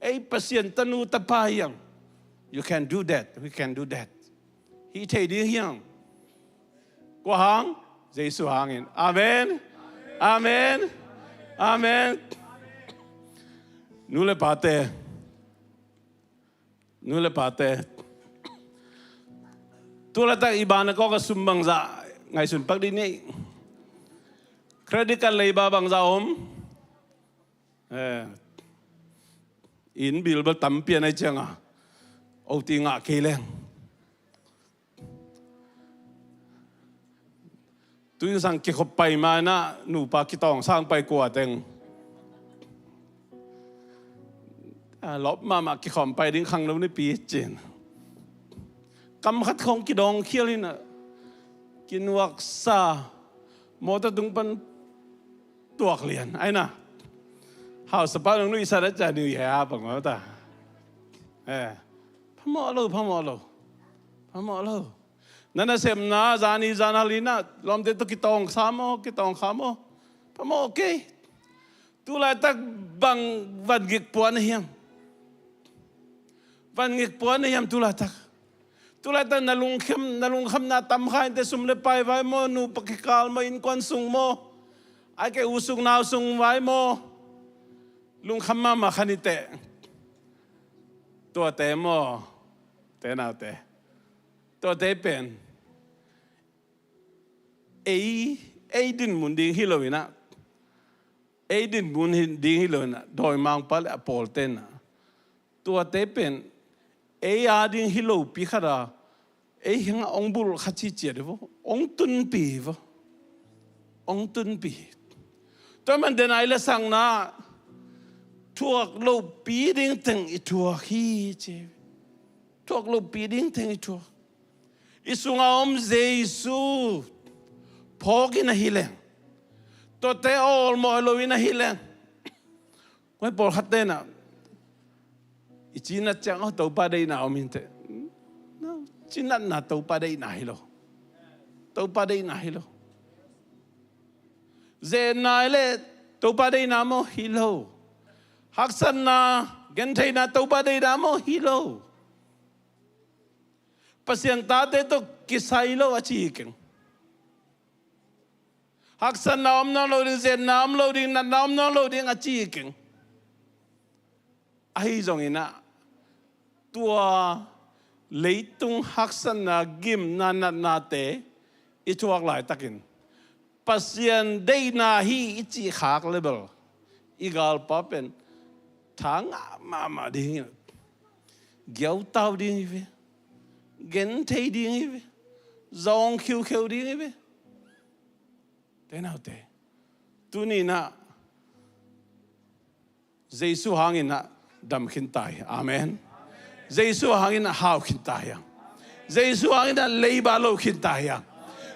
Ei Pasian tanu tapa hiam? You can do that. We can do that. Hi thei ding hiam? Kua hang? Jesu hangin. Amen. Amen. Amen. Nu le pate, nu le pate, tu laitak i bank account a sum bangzah ngaihsun pak dih ni. Credit card leiba bangzah om? Eh, inn bill bel tampi a nai cianga, oti ngah kei leng. Tuinsang kikhop pai ma inah nupa kitawng sang pai kua teng. A lawp mahmah kikhawm pai ding khangno nipi cin. Kam khat khong kidawng khial inah kinuaksa, mawtaw tung pan tuak lian. Aina hausa pa nong nuihsa da ca nuih hea bang mawta. Eh, phamawh lo, phamawh lo, phamawh lo. Na nasemna zani zan hal inah lawmte tawh kitawng sa maw, kitawng kha maw? Phamawh kei. Tu laitak bang vangik puan a hiam? Vangik puan a hiam tu laitak? Tu laitak na lungkham, na lungkhamna tam kha inteh, sum le pai vai maw, nupa kikal maw, innkuan sung maw, ai kei u sung nau sung vai maw? Lungkham mahmah kha niteh. Tuate maw, te naute, tuate pen ei, ei dinmun ding hi lo inah, ei dinmun hi, ding hi lo inah, dawimangpa le a pawlte inah, tuate pen ei a ding hi lopi khat a, ei hengah ong bulh kha ciciat hi vaw, ong tunpi hi vaw, ong tunpi. Tua man den a i lasakna thuak lopi ding teng i thuak hi ci. Thuak lopi ding teng i thuak. I sunga om Jesu phawkin ahi leng, tuate awlmawh lo in ahi leng, koi pawlkhat tenah i cinat ciang aw Topa deihna om inteh. Cinatna Topa deihna hi lo. Topa deihna hi lo. Zenna i le Topa deihna maw? Hi lo. Haksatna, gentheihna Topa deihna maw? Hi lo. Pasian tate tawh kisai lo a ci hi keng. Haksatna om nawn lo ding, zenna om lo ding, natna om nawn lo ding a ci hi keng. Ahi zongin ah tua leitung haksatna, gimna, natnate i thuak laitakin Pasian deihna hi i cih khak le bel i galpa pen tha ngah mahmah ding hi. Giautau ding hi ve. Genthei ding hi ve. Zawng khiukheu ding hi ve. Te naute, tuni inah Jesu hangin ah dam khin ta hi. Amen. Jesu hangin ah hau khin ta hi. Jesu hangin ah leiba lo khin ta hi.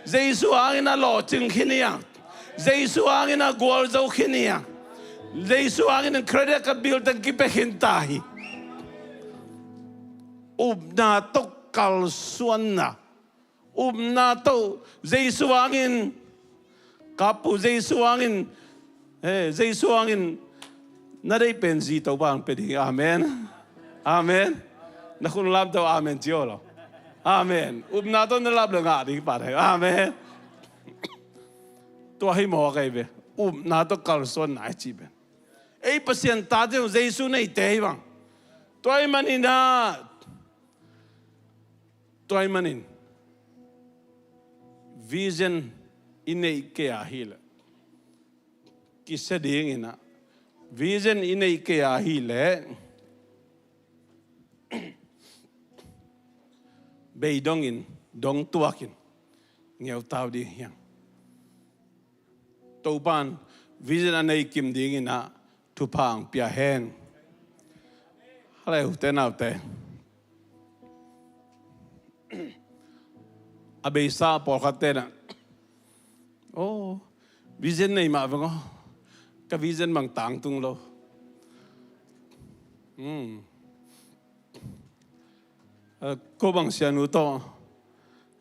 Jesu hangin ah lawhcing khin hi. Jesu hangin ah gualzo khin hi. Jesu hangin ah credit card bill teng kipia khin ta hi. Upna tawh kalsuanna, upna tawh Jesu hangin, kapu Jesu hangin, eh, Jesu hangin na deih pen zi Topa hong pia ding. Amen. Amen. Na khun lamto amen ci aw lo. Amen. Upna tawh na lap le ngah ding pa dai. Amen. Tua hi mawk ei ve. Upna tawh kalsuanna i cih pen. Ei Pasian tate uh Jesu neite hi bang. Tua ahih manin ah, tua ahih manin vision i neih kei a hileh kisia dingin ah, vision i neih kei a hileh bei dongin, dong tuakin ngeutau ding hi hang. Topa'n vision a nei kim dingin ah thupha hong pia hen. Hale u te nau te. A beisa pawlkhat te na, oh, vision nei mah veng aw. Ka vision bang tangtung lo. Hmm. Eh, ko bang sianu tawh,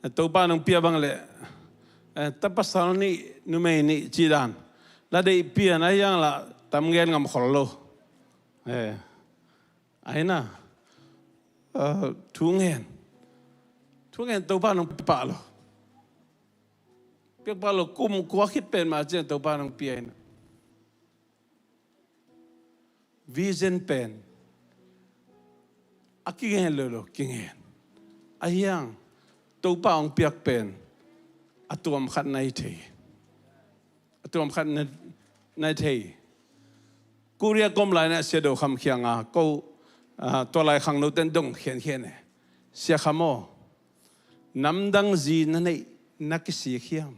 eh, Topa nong pia bang leh, eh, ta pasal nih, numei nih cih dan la deih pian a hiang lah, Tam gen ngam khol lo. Eh. Aina. Uh, thu ngen. Thu ngen Topa nong pia pah lo. Pia pah lo kum kua khit pen mah ciang Topa nong pia ina. Vision pen a kingen lo lo kingen. A hiang Topa hong piak pen a tuam khat nai thei. A tuam khat nai, nai thei. Korea kom lai na Sia Do Kham khiang a ko, ah, tua lai khangno ten dong khian khian e. Sia Kham aw, namdang zi na neih na kisik hiam?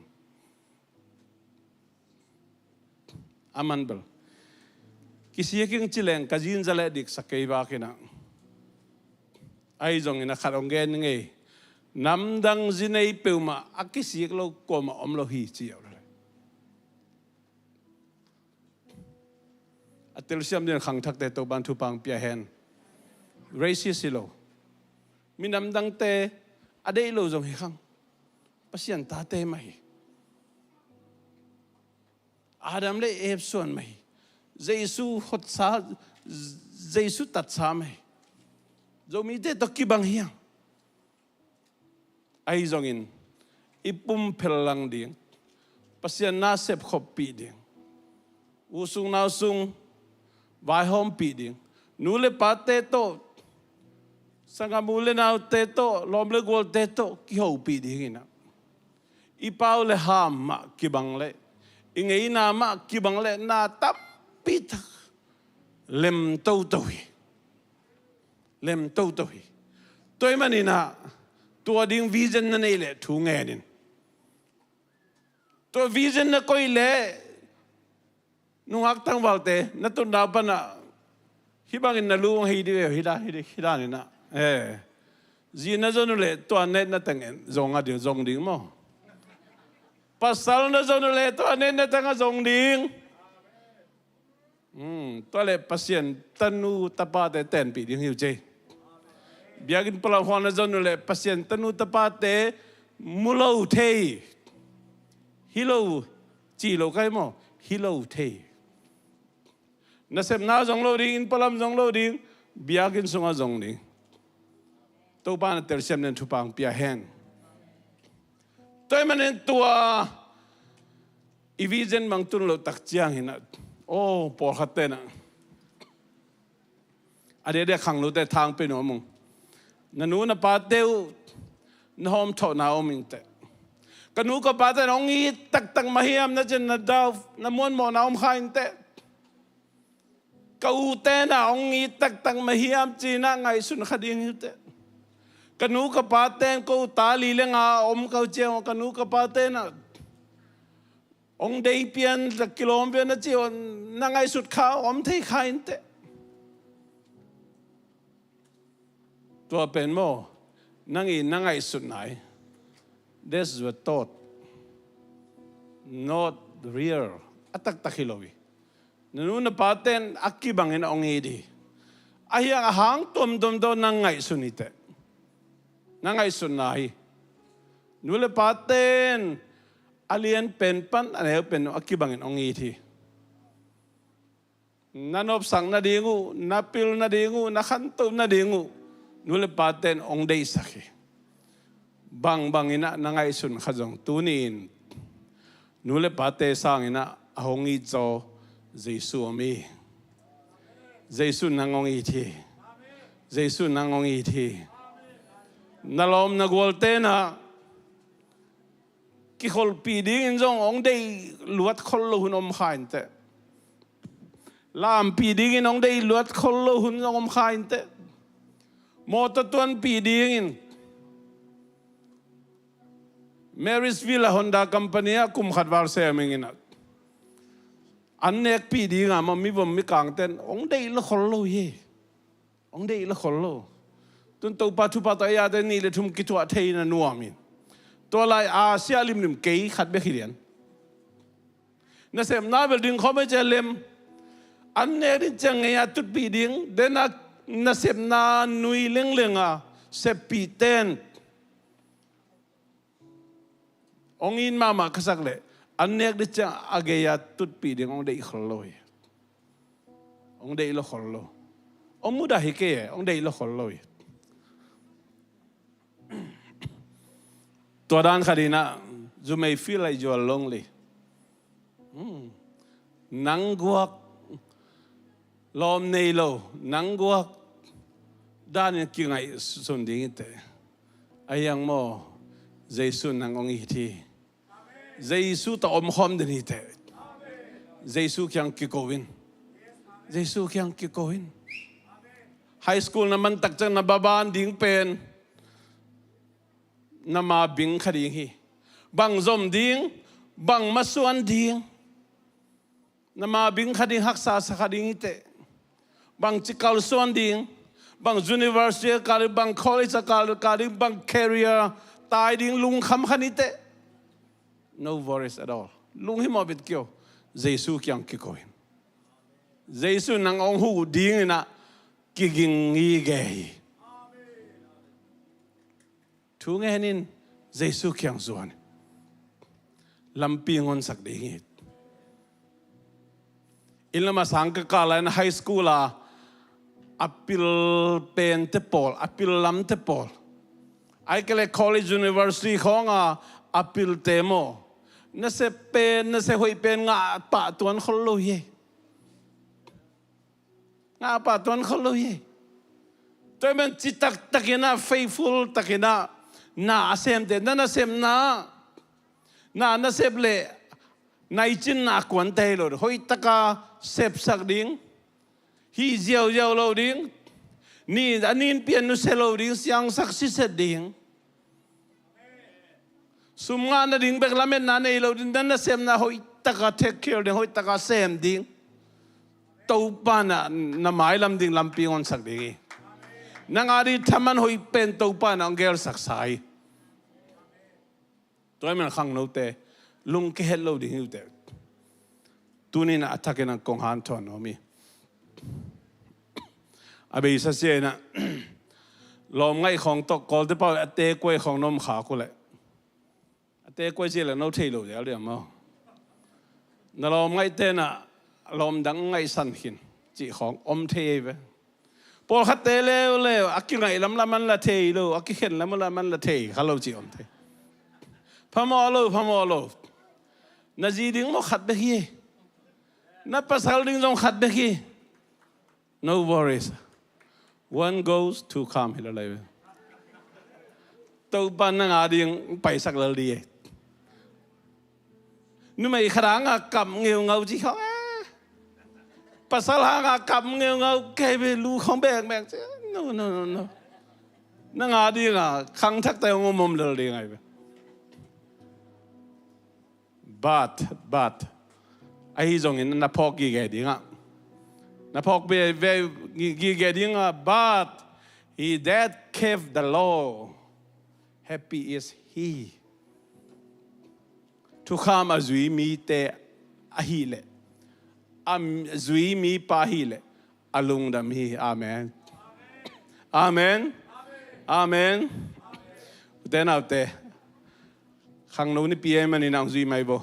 Aman bel kisik ing ci leng ka zin za leh dik sa kei vak ina. Ahi zongin a khat hong gen ngei. Namdang zi nei peuhmah a kisik lo kuamah om lo hi ci uh. A telsiam din khangthakte Topan thupha pia hen. Racist hi lo. Minam dangte a deih lo zong hi khang. Pasian tate mah hi. Adam le Eve suan mah hi. Jesu hotsa, Jesu tatsa mah hi. Zomite tawh kibang hiang. Ahi zongin i pumphel lang ding, Pasian na sepkhoppih ding, u sung nau sung vaihawmpih ding, nu le pate tawh, sanggam u le naute tawh, lawm le gualte tawh kihopih ding ina. I pau le ham mah kibang leh, i ngeina mah kibang leh na tampi tak lem toto hi. Lem toto hi. Tua ahih manin ah tua ding vision na neih leh thu ngen in. Tua vision na koih leh nungak tangvalte na tutna pan ah hih bangin na lu hong hei dih ve, hih dan, hih dan, hih dan in ah. Eh. Zi na zon uh leh tua na et na teng zong a ding, zong ding maw? Pasal na zon uh leh tua na et na teng a zong ding. Hmm, tua leh Pasian tanu tapate tenpih ding hi uh cei. Biakinn pualam khawng na zon uh leh Pasian tanu tapate mu lo thei. Hi lo, ci lo kai maw? Hi lo thei. Nasepna zong lo ding, inn pualam zong lo ding, biakinn sungah zong ding. Topa na telsiam den thupha pia hen. Tua ahih manin tua i vision bang tun loh tak ciangin ah, aw, pawlkhat ten ah, a diakdiak khangnote thang pia nuam ung. Na nu na pate uh na hawmthawhna om ing teh. Ka nu ka pate na hong it taktak mah hiam na cin na dau na muanmawhna om kha ing teh. Ka ute na hong it taktak mah hiam ci-in ah ngaihsun kha ding hi uh teh. Ka nu ka pate in ko ta li le nga om ka uh ciang ka nu ka pate na hong dei pian, kilawm pian na ci uh na ngaihsut kha om thei kha ing teh. Tua pen maw, nang i na ngaihsutna hi. That's your thought. Not real. A taktak hi lo hi. Na nu na pate in a kibangin hong it hi. A hiang a hang tuamtuam tawh nang ngaihsun hi teh. Na ngaihsutna hi. Nu le pate in a lian pen pan a neu pen a kibangin hong it hi. Na nopsak nading uh, na pil nading uh, na khanto nading uh, nu le pate in hong deihsak hi. Bangbang in ah na ngaihsun kha zong tuni-in nu le pate sangin ah a hong it zaw Jesu om hi. Jesu nang hong it hi. Jesu nang hong it hi. Na lawm na gualte na kikholhpih dingin zong hong deih luat khol lo hun om kha ing teh. Lampih dingin hong deih luat khol lo hun zong om kha ing teh. Mawtaw tuanpih dingin Marysville a Honda company ah kum khat val sem ing in ah, an nekpih ding a maw, mi vom mi kangte in hong deih lo khol lo hi. Hong deih lo khol lo. Tun Topa thupha tawh ei-ate nih le thum kithuah thei na nuam in. Tua lai Asia limlim kei khat bek hi lian. Nasepna bel ding khawm ei cia lem. An nek ding ciang ngei a tutpih ding. Den a nasepna nui lengleng a seppih ten hong it mahmah ka sak leh an nek ding ciang a gei a tutpih ding hong deih khol lo hi. Hong deih lo khol lo. Hong mudah hi kei e, hong deih lo khol lo hi. Tua dan khat in ah, you may feel like you are lonely. Hmm. Nang guak, lawm nei lo, nang guak dan in kingaihsun ding hi teh. Ahi hang maw, Jesu nang hong it hi. Jesu tawh omkhawm den hi teh. Jesu kiang kiko in. Jesu kiang kiko in. High school na man tak ciang na baban ding pen na ma bing kha ding hi. Bang zom ding, bang masuan ding. Na ma bing kha ding, haksa sa kha ding hi teh. Bang ci kalsuan ding, bang university a kal ding, bang college a kal, kal ding, bang career tai ding, lungkham kha ni teh. No worries at all. Lunghimawh bit kei o. Jesu kiang kiko in. Jesu nang hong huh ding in ah kiging ngige hi. Thu ngen in, Jesu kiang zuan in. Lampi ngonsak ding hi. Inn lam a sang ka kah lai-in high school a, a pil pente pawl, a pil lamte pawl. Ahih kei leh college university khawng a, a pilte maw. Nasep pen, nasep hoih pen ngah pah tuan khol lo hi. Ngah pah tuan khol lo hi. Tua ahih manin citak takin ah, faithful takin ah, na a semte, na nasepna, na nasep leh, nai cin na kuante hi lo. Hoih taka sepsak ding, hih ziauziau lo ding, ni a nin pian nusia lo ding, siangsak siset ding. Sum ngah nading bek lametna nei lo ding, na nasepna hoih taka take care ding, hoih taka sem ding. Topa in ah na mailam ding lampi ngonsak ding hi. Nang a ding thaman hoih pen Topa in ah hong gelsak sa hi. Tua ahih manin khangnote, lungkia het lo ding hi uh teh. Tuni in ah a thakin ah kong hanthawn nuam hi. A beisa sia in ah, lawm ngaih khawng tawh, Kawlte pau a tekuai khawng na om khak uh leh. A tekuai cih leh no thei lo dial diam maw. Na lawm ngaihte in ah, lawm dang ngaihsan khin cih khawng om thei hi ve. Pawlkhatte leuleu, a kingaih lamlam an la thei lo, a kikhen lamlam an la thei kha lo cih om thei. Phamawh lo, phamawh lo. Na zi ding maw khat bek hi. Na pasal ding zong khat bek hi. No worries. One goes, two come hi lo lai ve. Topa in nang a ding paisak lel ding hi. Numei khat hangah kap ngeungau ci khawng e. Pasal hangah kap ngeungau kei ve, lu khawng bekbek ci. No, no, no, no. Nang a dingah khangthakte hong om om lel ding ahi ve. But, but, ahi zongin na phawk gige dingah, na phawk ve, ve, gige dingah, but he that keep the law, happy is he. Thukham a zui mite ahih leh, a zui mipa ahih leh, a lungdam hi. Amen. Amen. Amen. Ute naute, khangno nipi ahih manin hong zui mai bo.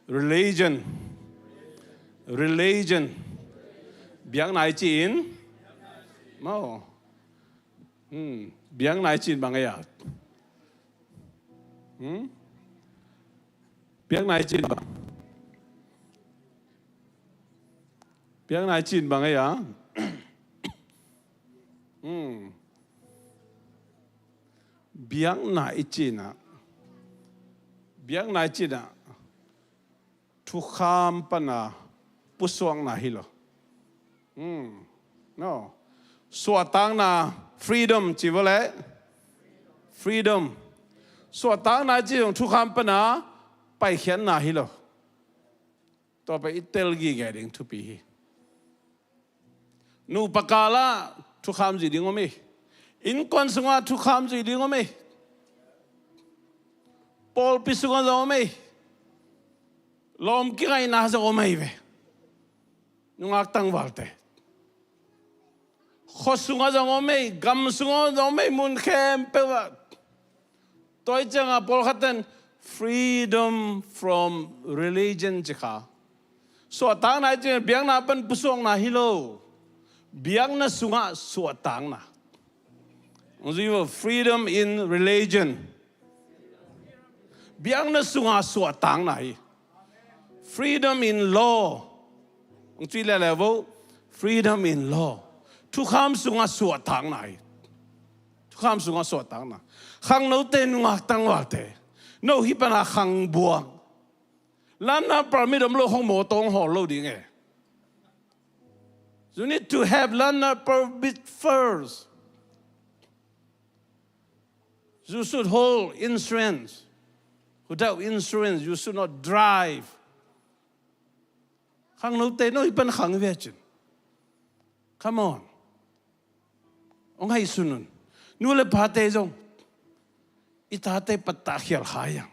Religion. Religion. Biakna i cih in maw. Hmm. Biakna i cih in bang ei a? Hmm? Biakna i cih in bang? Biakna i cih in bang ei a? Hmm. Biakna i cih in ah, biakna i cih in ah, thukham pana pusuakna hi lo. Hmm. No. Suahtakna, freedom ci vo leh. Freedom. Suahtakna i cih zong thukham pana paikhiatna hi lo. Tua pen i tel gige ding thupi hi. Nupa kal ah thukham zuih ding om ei. Innkuan sungah thukham zuih ding om ei. Pawlpi sungah zong om ei. Lawm kingaihna zong om ei ve. Nungak tangvalte. Khua sungah zong om ei, gam sungah zong om ei, mun khempeuh ah. Tua ahih ciangah pawlkhat ten freedom from religion ci kha. Suahtakna ahih ciangin biakna pan pusuakna hi lo. Biakna sungah suahtakna. Hong zui vo, freedom in religion. Biakna sungah suahtakna hi. Freedom in law. Hong zui leuleu vo, freedom in law. Thukham sungah suahtakna hi. Thukham sungah suahtakna. Khangnote, nungak tangvalte, no hih pana khangbuang. Lanna permit om lo hong mawtaw hong hawl lo ding e. You need to have lanna permit first. You should hold insurance. Without insurance, you should not drive. Khangnote, no hih pan khang ve cin. Come on. Hong haisun un. Nu le pate zong, i tate pattah khial kha hiang.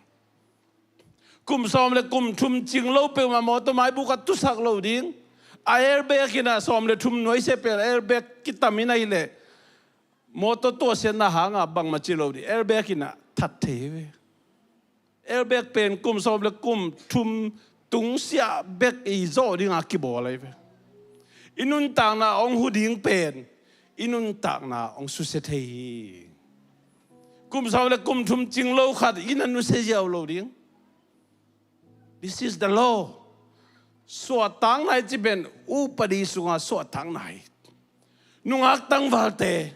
Kum sawm le kum thum cing lo peuhmah mawtaw maibuk ah tusak lo ding. A airbag in ah sawm le thum nuaisiah pen airbag kitam in ahih leh, mawtaw tuahsiatna hangah bangmah ci lo ding. Airbag in ah that thei ve. Airbag pen kum sawm le kum thum tungsiah bek i zawh dinga kibawl ahi ve. I nuntakna hong hu ding pen i nuntakna hong susia thei hi. Kum sawm le kum thum cing lo khat i na nusia ziau lo ding. This is the law. Suahtakna i cih pen upadi sungah suahtakna hi. Nungak tangvalte,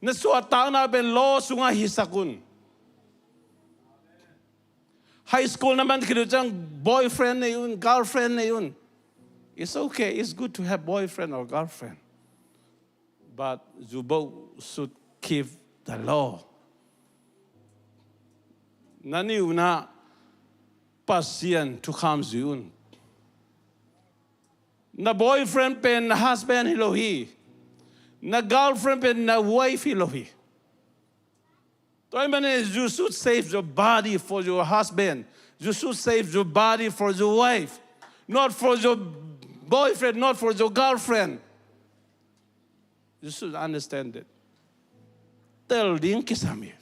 na suahtakna pen law sungah hisak un. High school na man khit uh ciang boyfriend nei un, girlfriend nei un. It's okay, it's good to have boyfriend or girlfriend. But you both should keep the law. Na ni un ah Pasian thukham zui un. Na boyfriend pen na husband hi lo hi. Na girlfriend pen na wife hi lo hi. Tua ahih manin, you should save your body for your husband. You should save your body for your wife. Not for your boyfriend, not for your girlfriend. You should understand it. Tel ding kisam hi.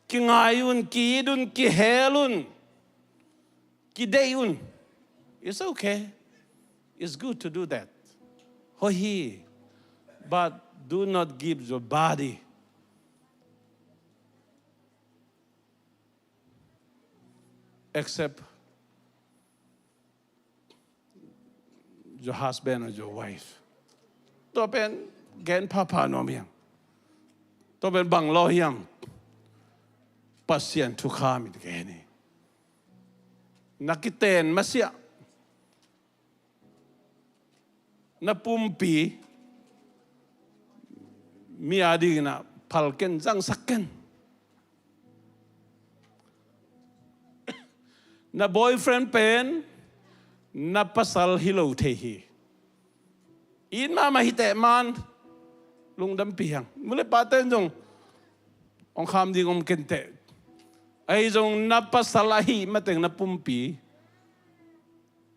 Kingai un, ki-it un, kihel un, kideih un. It's okay. It's good to do that. Hoih hi. But do not give your body except your husband or your wife. Tua pen gen phapha nuam hiam? Tua pen bang law hiam? Pasian thukham in gen hi. Na kiten masiah, na pumpi mi adingin ah phal ken, zangsak ken. Na boyfriend pen na pasal hi lo thei hi. It mahmah hi teh man, lungdampih hang. Nu le pate in zong hong kham ding om ken teh. Ahi zong na pasal ahih mateng na pumpi,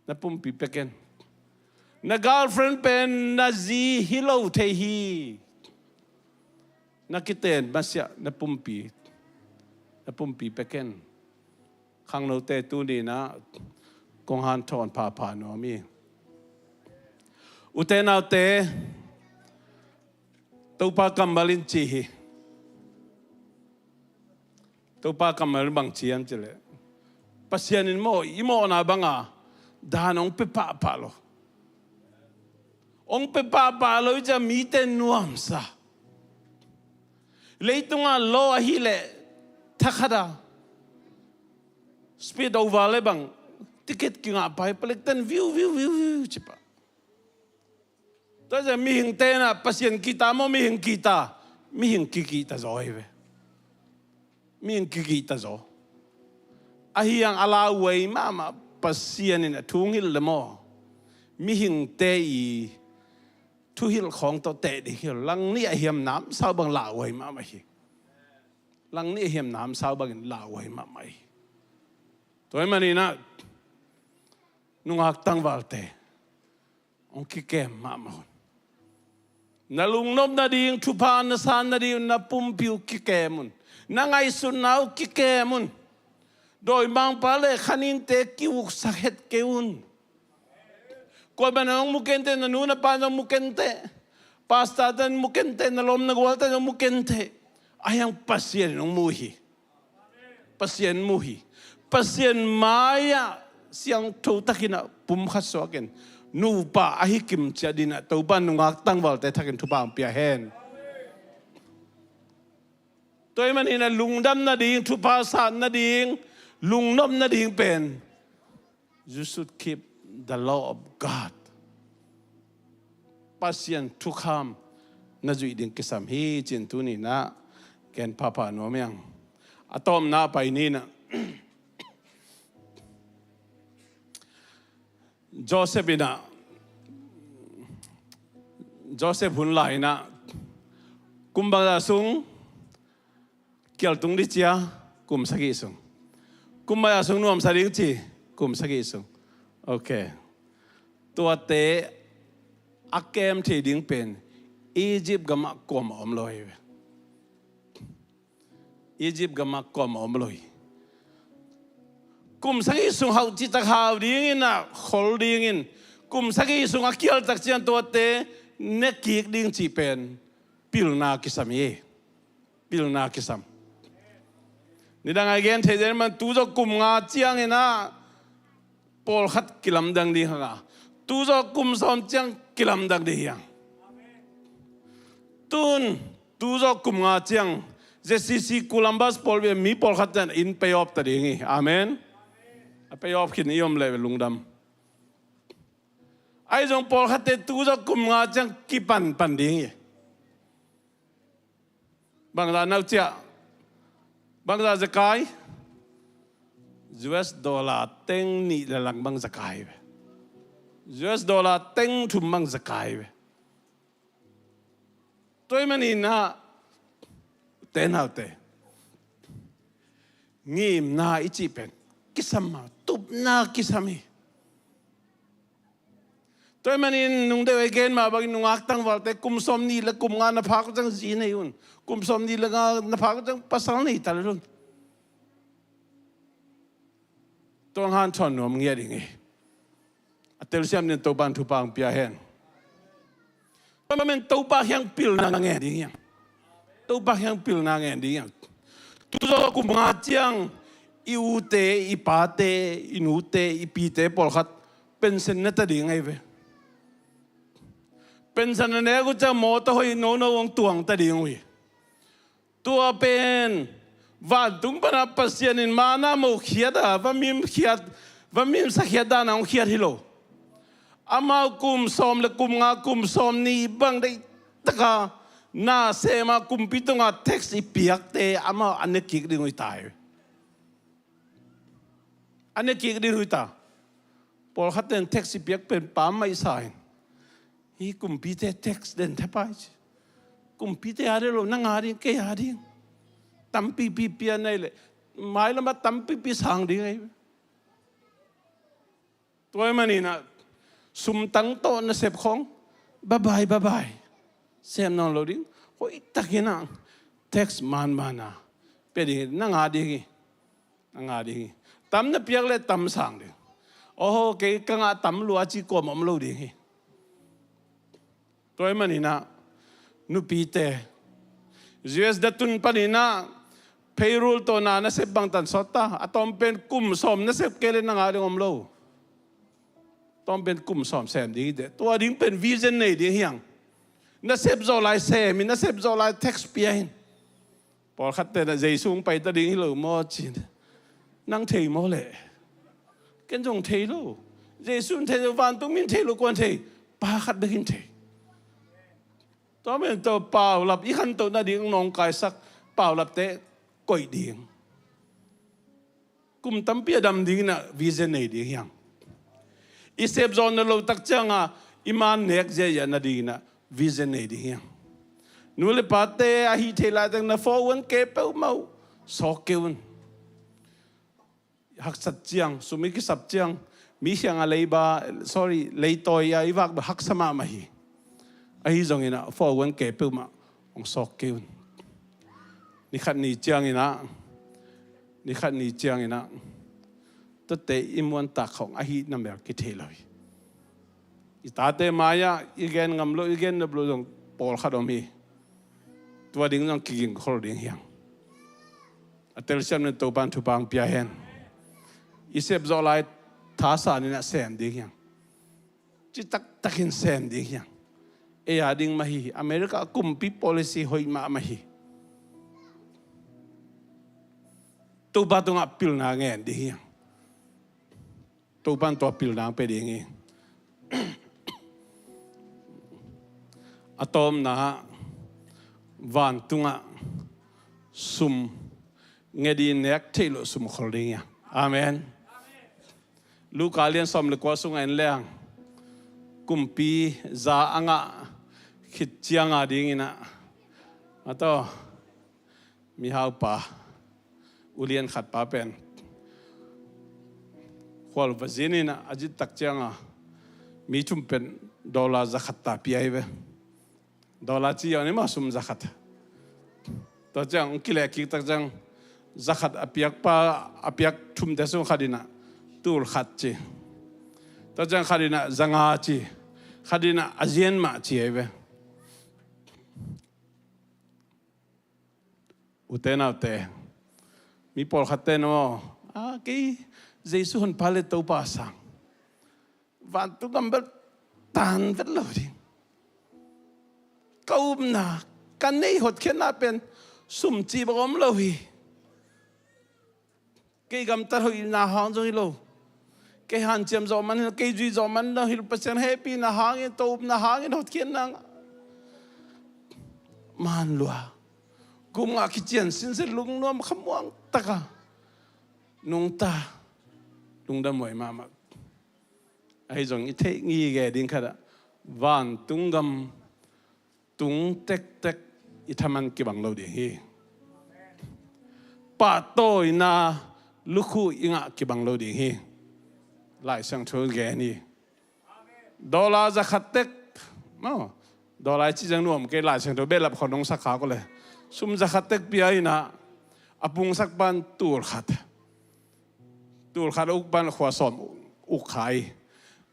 na pumpi pia ken. Na girlfriend pen na zi hi lo thei hi. Na kiten masiah na pumpi, na pumpi pia ken. Khangnote, tuni-in ah kong hanthawn phapha nuam hi. Ute naute, Topa kammal in ci hi. Topa kammal in bang ci hiam cih leh, Pasian in maw, i mawhna banga dan hong pia pahpah lo. Hong pia pahpah lo i cih a mite nuamsa. Leitungah law ahih leh thakhat a speed over le bang ticket kingah pai, palekten viu viu viu viu ci pah. Tua zia mihingte in ah Pasian kihta maw, mihing kihta? Mihing kikihta zaw hi ve. Mihing kikihta zaw. Ahi hang a lauhuai mahmah Pasian in a thu hong hilh le maw, mihingte i thuhilh khawng tawh teh ding hi lo. Langnih a hiam namsau bang lauhuai mahmah hi. Langnih a hiam namsau bangin lauhuai mahmah hi. Tua ahih manin ah nungak tangvalte, hong kikem mahmah un. Na lungnop nading, thupha na san nading na pumpi uh kikem un. Na ngaihsutna uh kikem un. Dawimangpa le khaninte ki-uksak het kei un. Kuamah in hong mu kei inteh, na nu na pa in hong mu kei inteh, pastor te in mu kei inteh, na lawm na gual te in hong mu kei inteh. Ahi hang Pasian in hong mu hi. Pasian mu hi. Pasian mai-ah siangtho takin ah pumkhat suakin nupa ahi kim ciat dingin ah Topa nungak tangvalte thakin thupha hong pia hen. Tua ahih manin ah lungdam nading, thupha san nading, lungnop nading pen, you should keep the law of God. Pasian thukham na zuih ding kisam hi, ci-in tuni-in ah gen phapha nuam ing. A tawpna pai ni in ah, Joseph in ah, Joseph hun lai-in ah kum bangzah sung kial tung ding ci a, kum sagih sung. Kum bangzah sung nuamsa ding ci, kum sagih sung. Ok. Tuate a kem thei ding pen Egypt gamah kuamah om lo hi ve. Egypt gamah kuamah om lo hi. Kum sagih sung hauh citak hau dingin ah khol dingin, kum sagih sung a kial tak ciang tuate ne kik ding cih pen pilna kisam hi. Pilna kisam. Nidang a i gen thei den man, tu zawh kum nga ciangin ah pawlkhat kilamdang ding hi hang a, tu zawh kum sawm ciang kilamdang ding hi hang. Tun, tu zawh kum nga ciang Z C C Columbus pawl ve mi pawlkhat ten inn pay off ta ding hi. Amen. A pay off khin i om leh lungdam. Ahi zong pawlkhatte tu zawh kum nga ciang kipanpan ding hi. Bangzah na uh ciah, bangzah zekai, U S dollar teng nih le lang bang zekai ve. U S dollar teng thum bang zekai ve. Tua ahih manin ah, ute naute, ngimna i cih pen kisam mah, tupna kisam hi. Tua ahih manin nungdeuh a i gen mah bangin nungak tangvalte kum sawmnih le kum nga na phak uh ciang zi nei un. Kum sawmnih le nga na phak uh ciang pasal nei ta lel un. Tua hang hanthawn nuam ngiat ding hi. A telsiam dingin Topa'n thupha hong pia hen. Tua ahih manin Topa kiang pilna ngen ding hi hang. Topa kiang pilna ngen ding hi hang. Tu zawh kum nga ciang i ute, i pate, i nute, i pite pawlkhat pension ne ta ding ahi ve. Pension a nek uh ciang mawtaw hoih nono hong tuang ta ding uh hi. Tua pen vantung pan a Pasian in manna mo khiat a, va mim khiat, va mim sa khiat dan a hong khiat hi lo. Amau kum sawm le kum nga, kum sawmnih bang deihtak a na sem a, kumpi tungah tax i piakte amau a ne kik ding uh hi ta hi. A ne kik ding uh hi ta. Pawlkhat ten tax i piak pen pam mai sa in, hih kumpite tax den thapai ci. Kumpite a ding lo, nang a ding, kei a ding. Tampipi pia nei leh mailam ah tampipi sang ding ahi. Tua ahih manin ah sumtang tawh nasep khawng babai babai sem nawn lo ding. Hoihtakin ah tax manman a pia ding hi. Nang a ding hi. Nang a ding hi. Tam na piak leh tam sang ding. Oho, kei ka ngah tam lua ci kuamah om lo ding hi. Tua ahih manin ah nupite, U S dollar tun panin ah payroll tawh na nasep bangtan sawt ta. A tawm pen kum sawm nasep kei leh nang a ding om lo. Tawm pen kum sawm sem ding hi teh. Tua ding pen vision nei ding hi hang. Nasep zawh lai sem in, nasep zawh lai tax pia in. Pawlkhat ten ah Jesu hong pai ta ding hi lo maw ci-in. Nang thei maw leh? Ken zong thei lo. Jesu in thei lo, vantung mi in thei lo, kua'n thei? Pa khat bek in thei. Tua ahih manin tua paulap, i khantoh nading nawngkaisak paulapte koih ding. Kum tampi a dam dingin ah vision nei ding hi hang. I sep zawh nawn lo tak ciang a i man nek ziahziah nadingin ah vision nei ding hi hang. Nu le pate, a hih theih laitak na phone uh an ke peuhmah uh, sawk kei un. Haksat ciang, sum i kisap ciang, mi kiang a leiba, sorry, leitawi a i vak beh haksa mahmah hi. Ahi zongin ah phone uh an ke peuhmah, hong sawk kei un. Ni khat ni ciangin ah, ni khat ni ciangin ah tuate i muantak khawng ahih namel kithei lo hi. I tate mai-ah i gen ngam loh, i gen nop loh zong pawlkhat om hi. Tua ding zong kigingkhol ding hi hang. A telsiam in Topan thupha hong pia hen. I sepzawh lai thasan in a sem ding hi hang. Citaktakin sem ding hi hang. Ei a ding mah hi. America a kumpi policy hoih mahmah hi. Topa tungah pilna ngen ding hi hang. Topan tua pilna hong pia ding hi. A tawpna ah vantungah sum, ngedi nek theih loh sum khol ding hi hang. Amen. Luka lian sawm le kua sungah en leng kumpi za a ngah khit cianga dingin ah, a tawh mihaupa ulian khatpa pen khual va zinin ah, a zittak cianga mi thum pen dollar za khat ta pia hi ve. Dollar ci a ni mah sum za khat. Tua ciang hong kileh kiktak ciang za khat a piakpa, a piak thumte sung khat in ah tul khat ci. Tua ciang khat in ah za nga ci. Khat in ah a zian mah ci ahi ve. Ute naute, mi pawlkhatte in maw, a, kei Jesu honpa le Topa sang vantung gam bel tan vet lo ding. Ka upna, ka neih hotkhiatna pen sum cih bang om lo hi. Kei gamtat hoihna hang zong hi lo. Kei hanciam zawh man hi lo, kei zui zawh man lo hi lo. Pasian hehpihna hangin, tua upna hangin hotkhiatna ngah man lua. Kum ngah kician sinsin lungnuam khamuang taka nungta, lungdam huai mahmah. Ahi zong i theih ngige ding khat ah vantung gam tung tektek i thaman kibang lo ding hi. Pahtawina lukhu i ngah kibang lo ding hi. Lai Siangtho gen hi. Dollar za khat tek, maw, dollar i ci zang nuam kei, Lai Siangtho behlap khong hong sak kha ko le. Sum za khat tek pia in ah, a pungsak pan tul khat. Tul khat a uk pan khua sawm uk kha hi.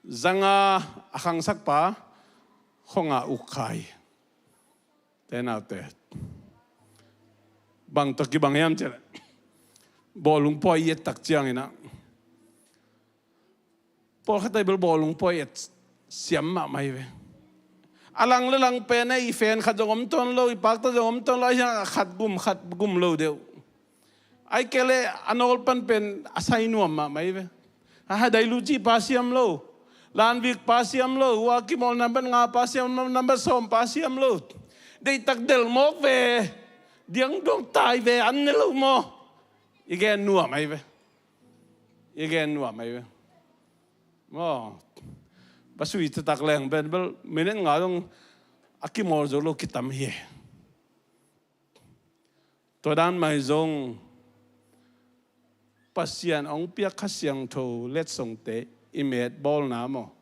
Za nga a khangsak pa khua nga uk kha hi. Te naute, bang tawh kibang hiam cih leh, bawlung pawi i et tak ciangin ah, pawlkhat ai bel bawlung pawi et siam mahmah hi ve. A lang le lang pen ah i fan khat zong om tuan lo, i pakta zong om tuan lo, a hiang a khat gum khat gum lo deuh. Ai kei leh a nawl pan pen a sai nuam mahmah hi ve. A ha dai luci pa siam lo, lanvik pa siam lo, hua kimawl nambat nga pa siam lo, nambat sawm pa siam lo. Deihtak del mawk ve, diang dong tai ve, an ne lo maw? I gen nuam ahi ve. I gen nuam ahi ve. Maw, va sui taktak leng pen bel minute nga dong a kimawl zo lo kitam hi. Tua dan mah zong Pasian hong piak Kha Siangtho letsongte i met bawlna maw,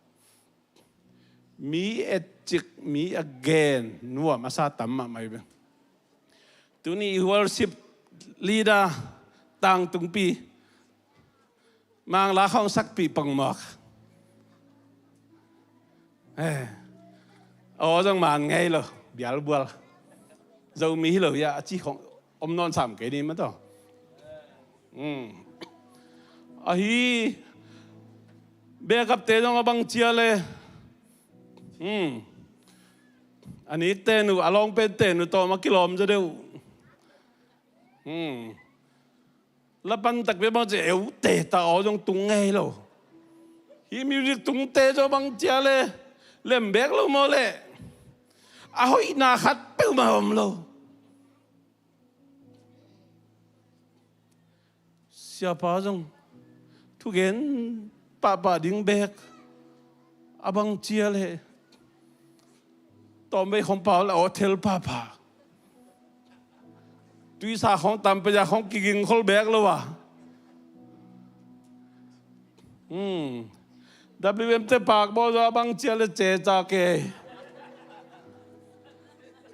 mi etcik, mi a gen nuam a sa tam mahmah hi ve. Tuni i worship leader tangtungpi Mangla khawng sakpih pongmawk. Eh. Aw zong man ngei lo, bialbual. Zomi hi lo hia, a ci khawng om nawn sam kei ni mah tawh. Hmm. Ahi, backup te zong a bang cia le. Hmm. A nik te nu, a lawng pen te nu tawm a kilawm zaw deuh. Hmm. La pan takpi a bang ci eute ta aw zong tung ngei lo. Hih music tungte zong bang cia le lem bek lo maw le. A hoihna khat peuhmah om lo. Siapa zong thugen pahpah ding bek a bang cia le. Tawmvei khong pau le aw thel pahpah. Tuisa khong tampaya khong kiging khol bek lo a. Hmm. W M te pak bawl zaw a bang cia le ceca kei.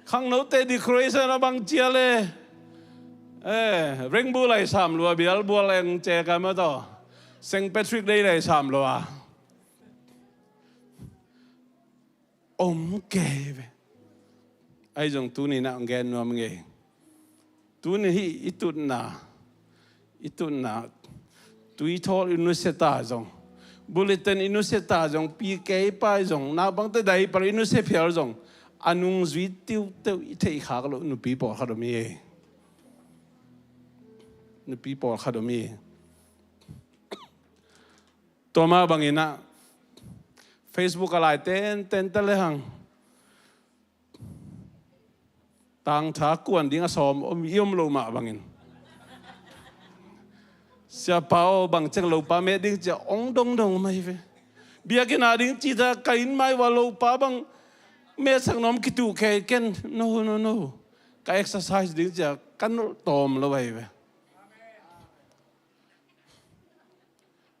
Khangnote decoration a bang cia le. Eh, rengbu lai sam lua bial bual eng ceca ma tawh. Saint Patrick Day lai sam lua. om kei ve. Ahi zong tuni-in ah gen nuam ing ei. Tuni hih i tutna, i tutna, tuithawl i nusia ta zong, bulletin i nusia ta zong, pi kei pai zong, naupangte diaper i nusia phial zong, a nungzui tiuteu i theih khak loh nupi pawlkhat om hi ei. Nupi pawlkhat om hi. Tua mah bangin ah Facebook a lai tenten ta lehang, tangtha kuan ding a sawm om, i om loh mah bangin, siapa aw, bang ciang lopa met ding ci-a ong dongdong om ahi ve. Biakinn a ding ci ta, ka inn mai uah lopa bang metsak nuam kituh kei ken. No, no, no. Ka exercise ding ci-a ka nolh tawm lo ahi ve.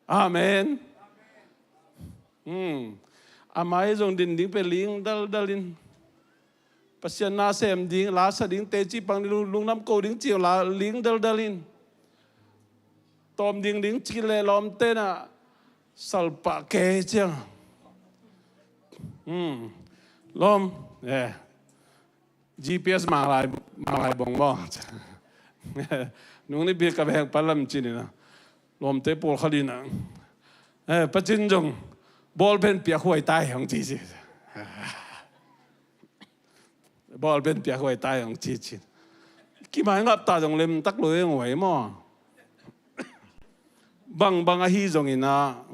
Amen. Hmm. A mai zong din ding pen ling daldal in, Pasian na sem ding, la sa ding teci pang ding, lung, lungdam ko ding ci la ling daldal in, tawm ding ding ci leh lawmte na salpah kei ciang. Hmm. Lawm, eh. G P S manglai, manglai bong maw. Nung ni pi ka beng palam cin ina, lawmte pawlkhat ina, eh, Pa Cin zong ball pen piakhuai tai hong ci ci. Ball pen piakhuai tai hong ci ci. Kimai ngap ta zong lem tak lo e ngoi maw. Bang bang ahi zong ina,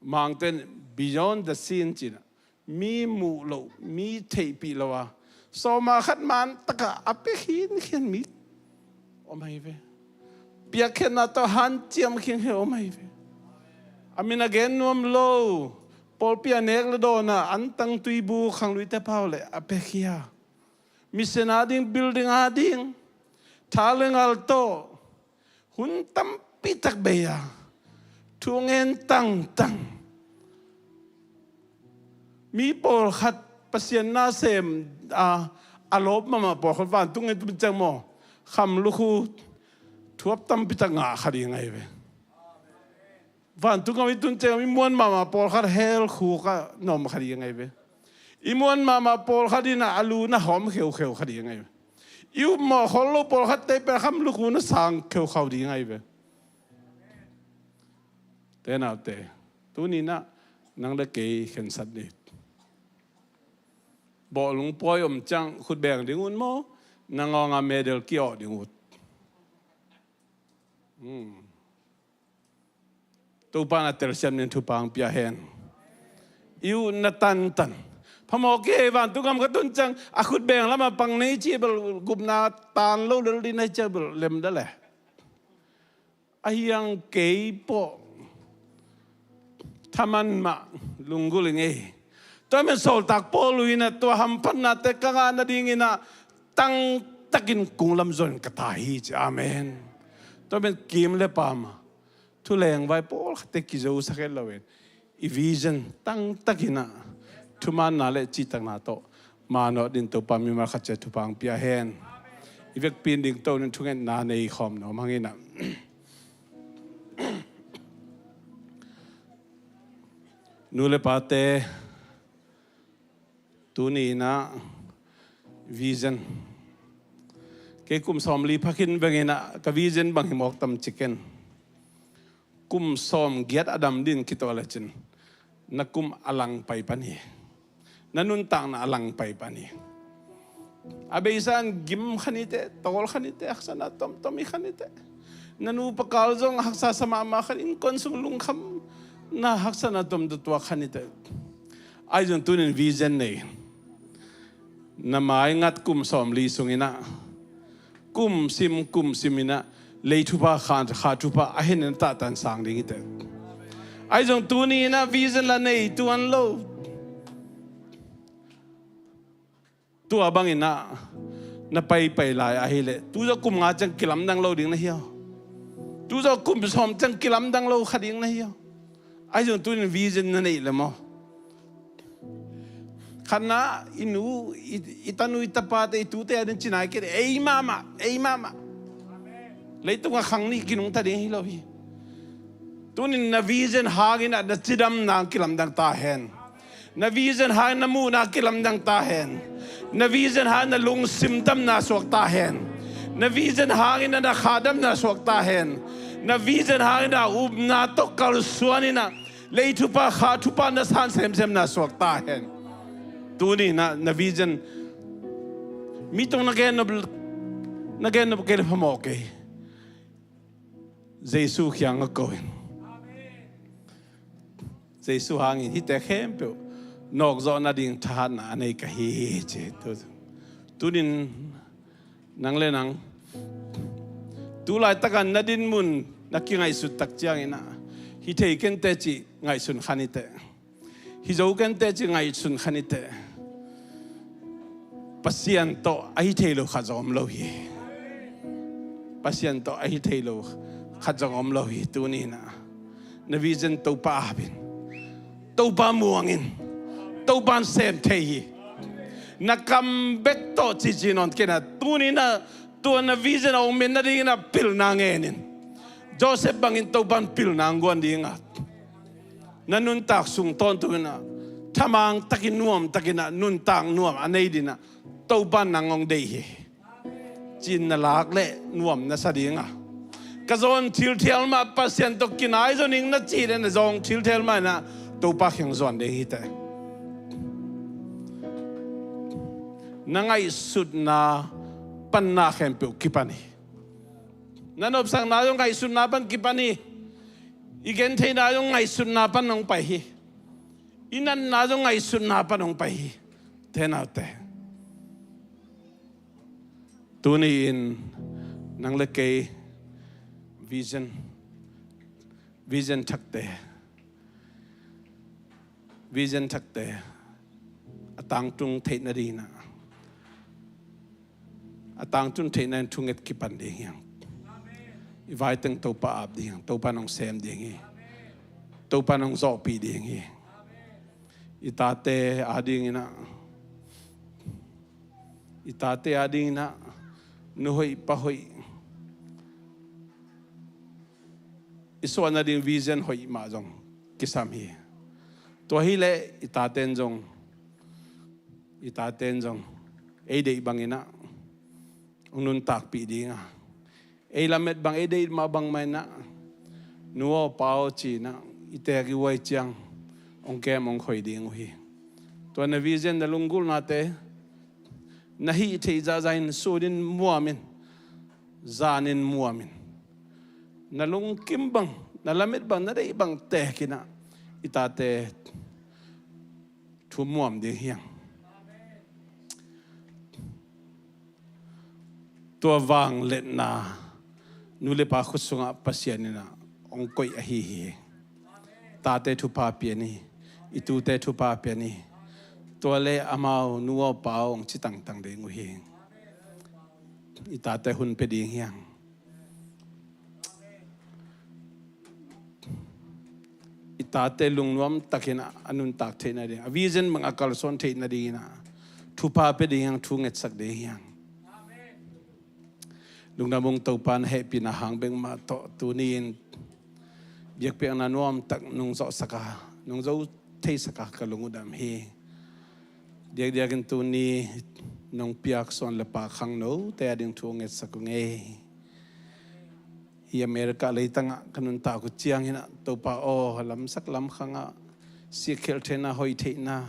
Mangten beyond the scene cin, mi muh loh, mi theihpih loh a, sawma khat man taka a pia khinkhian mi om ahi ve. Piakkhiatna tawh hanciam khinkhian om ahi ve. A min a gen nuam lo, pawlpi a nek le dawn a, antang tuibu khangluite pau le a piakhia. Mission a ding, building a ding, tha le ngal tawh hun tampi tak bei a, thu ngen tangtang. Mi pawlkhat Pasian na sem a, a lawp mahmah pawlkhat vantung i tun ciang maw, kham lukhu thuap tampi tak ngah kha ding ahi ve. Vantung gam i tun ciang mi muan mahmah pawlkhat hell khuk ah na om kha ding ahi ve. I muan mahmah pawlkhat in a lu na hawm kheukheu kha ding ahi ve. I upmawh khol lo pawlkhatte pen kham lukhu na sang kheukhau ding ahi ve. Te naute, tuni-in ah nang le kei khensat ni. Bawhlung pawi om ciang khut beng ding ut maw, na ngawng a medal kiawh ding ut. Hmm. Topa na telsiam ning thupha hong pia hen. I utna tantan. Phamawh kei, vantung gam ka tun ciang a khut beng lamah pang nei ci bel gupna tan lo lel ding na ci bel lem da le. A hiang kei pawh thaman mah lunggulh ing ei. Tua men sawltak Paul in ah tua hamphatnate ka ngah nadingin ah tangtakin kunglam zon ka ta hi ci. Amen. Tua men kim le pam a thuleng vai pawlkhatte kizosak het loin i vision tangtakin ah thumaanna le cihtakna tawh manawh ding Topa mimal khat ciat thupha hong pia hen. I vekpi in dingto ning thungetna nei khawm nuam hang in ah. Nu le pate, tuni-in ah vision. Kei kum sawmli phakhin vengin ah ka vision bang hi mawk tam ci ken. Kum sawmgiat a dam ding kituak lecin na kum a langpai pan hi. Na nuntakna a langpai pan hi. A beisa in gim kha ni teh, tawl kha ni teh, haksatna tomtom hi kha ni teh. Na nupa kal zong haksa sa mahmah kha ni, innkuan sung lungkhamna haksatna tomtom tuak kha ni teh. Ahi zong tuni-in vision nei. Na maingat kum sawmli sungin ah kum sim kum simin ah lei thupha, kha, kha thupha a hin in tahtan sang ding hi teh. Ahi zong tuni-in ah vision la nei tuan lo. Tua bangin ah na paipai lai ahileh tu zawh kum nga ciang kilamdang lo ding na hi aw. Tu zawh kum sawm ciang kilamdang lo kha ding na hi aw. Ahi zong tuni-in vision na neih le maw? Khatna, i nu, i, i tanu, i tapate, i tute a ding ci nai kei leh ei mahmah, ei mahmah. Leitungah khang nih kinungta ding hi lo hi. Tuni-in na vision hangin ah na cidamna kilamdang ta hen. Na vision hangin na muhna kilamdang ta hen. Na vision hangin na lungsim damna suak ta hen. Na vision hangin na kha damna suak ta hen. Na vision hangin na upna tawh kalsuan in ah lei thupha kha thupha na san semsemna suak ta hen. Tuni in ah na vision mi tawh na gen nop, na gen nop kei le phamawh kei. Jesu kiangah ko in. Jesu hangin hihte khempeuh nawkzawh nading thahatna a nei ka hi hi ci. Tu, tunin nang le nang tu laitakin na dinmun na kingaihsut tak ciangin ah, hi thei kei ning teh ci ngaihsun kha ni teh. Hi zo kei ning teh ci ngaihsun kha ni teh. Pasian tawh a hi thei lo khat zong om lo hi. Pasian tawh a hi thei lo khat zong om lo hi. Tuni in ah na vision Topa ap in, Topa muang in, Topa in sem thei hi. Na kam bek tawh cici nawn kei in ah, tuni in ah tua na vision a hong men nadingin ah pilna ngen in. Joseph bangin Topa in pilna hong guan ding ah, na nuntak sung tawntung in ah thamang takin nuam takin ah nuntak nuam a nei dingin ah Topa in nang hong deih hi. Cin na lak leh nuam na sa ding ah, ka zawn thilthial mah, Pasian tawh kinai zaw ning na cih leh na zawn thilthial mah in ah Topa kiang zuan ding hi teh. Na ngaihsutna panna khempeuh kipan hi. Na nopsakna zong ngaihsutna pan kipan hi. I gentheihna zong ngaihsutna pan hong pai hi. I natna zong ngaihsutna pan hong pai hi. Te naute, tuni in nang le kei vision, vision thakte, vision thakte a tangtung theih nadingin ah, a tangtun theihna in thunget kipan ding hi hang. I vai teng Topa ap ding hi hang. Topa in hong sem ding hi. Topa in hong zawhpih ding hi. I tate adingin ah, i tate adingin ah nu hoih pa hoih, i suah nading vision hoih mah zong kisam hi. Tua hileh i tate in zong, i tate in zong ei deih bangin ah hong nuntakpih ding a, ei lamet bang, ei deih mah bangmah in ah, nu aw pa aw ci-in ah i teek i huai ciang hong kem hong khoi ding uh hi. Tua na vision, na lunggulhnate na hih theih zahzah in sunin muam in, zanin muam in, na lungkim bang, na lamet bang, na deih bang teek in ah i tate thu muam ding hi hang. Tua vangliatna nu le pa khut sungah Pasian in ah hong koih ahi hi. Tate thupha pia ni, i tute thupha pia ni. Tua le amau nu aw pa aw hong ci tangtang ding uh hi. I tate hun pia ding hi hang. I tate lungnuam takin a nuntak theih nading, a vision bang a kalsuan theih nadingin ah thupha pia ding hi hang, thu ngetsak ding hi hang. Lungdam ung Topa, na hehpihna hang bek mah tawh tuni in biakpiakna nuamtak nong zawhsak a, nong zo theisak a ka lung uh dam hi. Diakdiakin tuni nong piak suan le pa khangnote ading thu ngetsak ung ei. Hih America leitangah ka nuntak uh ciangin ah Topa aw, lamsak lamkhangah sikkhialh theihna, hoih theihna,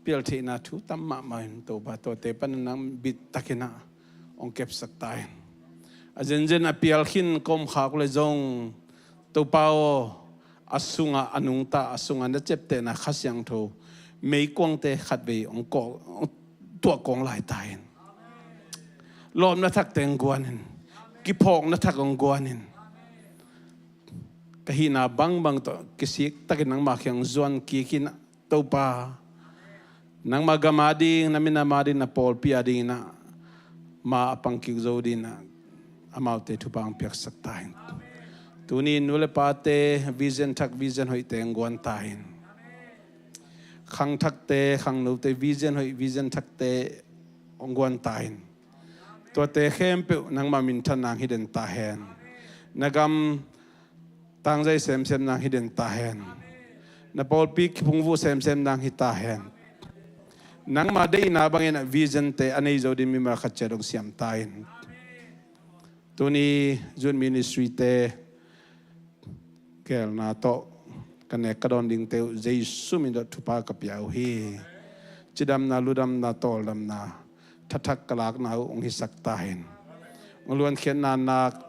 pial theihna thu tam mahmah in Topa, tuate pan nang bittakin ah hong kepsak ta in. A zenzen a pial khin ka om khak uh leh zong Topa aw, a sungah a nungta, a sungah na ciaptehna Kha Siangtho meikuangte khatvei hong kawh, hong tuah kawng lai ta in. Lawpna thakte hong guan in, kiphawkna thak hong guan in. Ka hihna bangbang tawh kisik takin nangmah kiang zuan kik in ah Topa, nangmah gam ading, na minam ading, na pawlpi adingin ah ma a pang kik zo dingin ah amaute thupha hong piaksak ta in. Tuni nu le pate vision thak, vision hoihte hong guan ta in. Khang thakte, khangnote vision hoih, vision thakte hong guan ta in. Tuate khempeuh nangmah minthanna hong hi den ta hen. Na gam tangzai semsemna hong hi den ta hen. Na pawlpi kiphungvuh semsem nang hi ta hen. Nangma deihna bangin a vision te a nei zo ding mimal khat ciat hong siam ta in. Tuni Youth Ministry te geelna tawh ka nek ka dawn dingte uh Jesu min tawh thupha ka pia uh hi. Cidamna, ludamna, tawldamna, thathak ka lakna uh hong hisak ta hen. Hong luankhiatna nak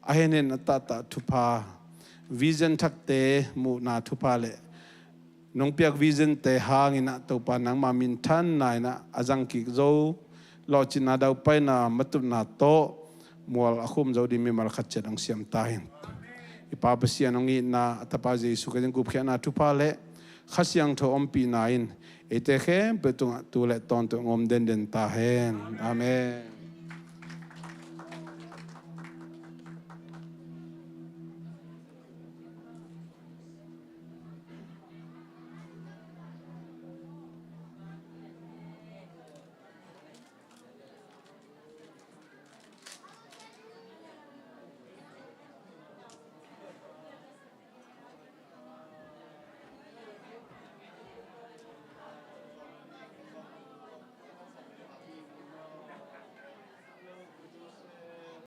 a henhen a tahtah thupha, vision thakte muhna thupha le nong piak vision te hangin ah Topa nangma minthanna in ah a zangkik zo, lawhcinna, daupaina, matutna tawh mual a khum zo ding mimal khat ciat hong siam ta hen. I Pa Pasian hong itna, a Tapa Jesu Khazih gupkhiatna thupha le Kha Siangtho ompihna in eite khempeuh tungah tu le tawntung hong om denden ta hen. Amen.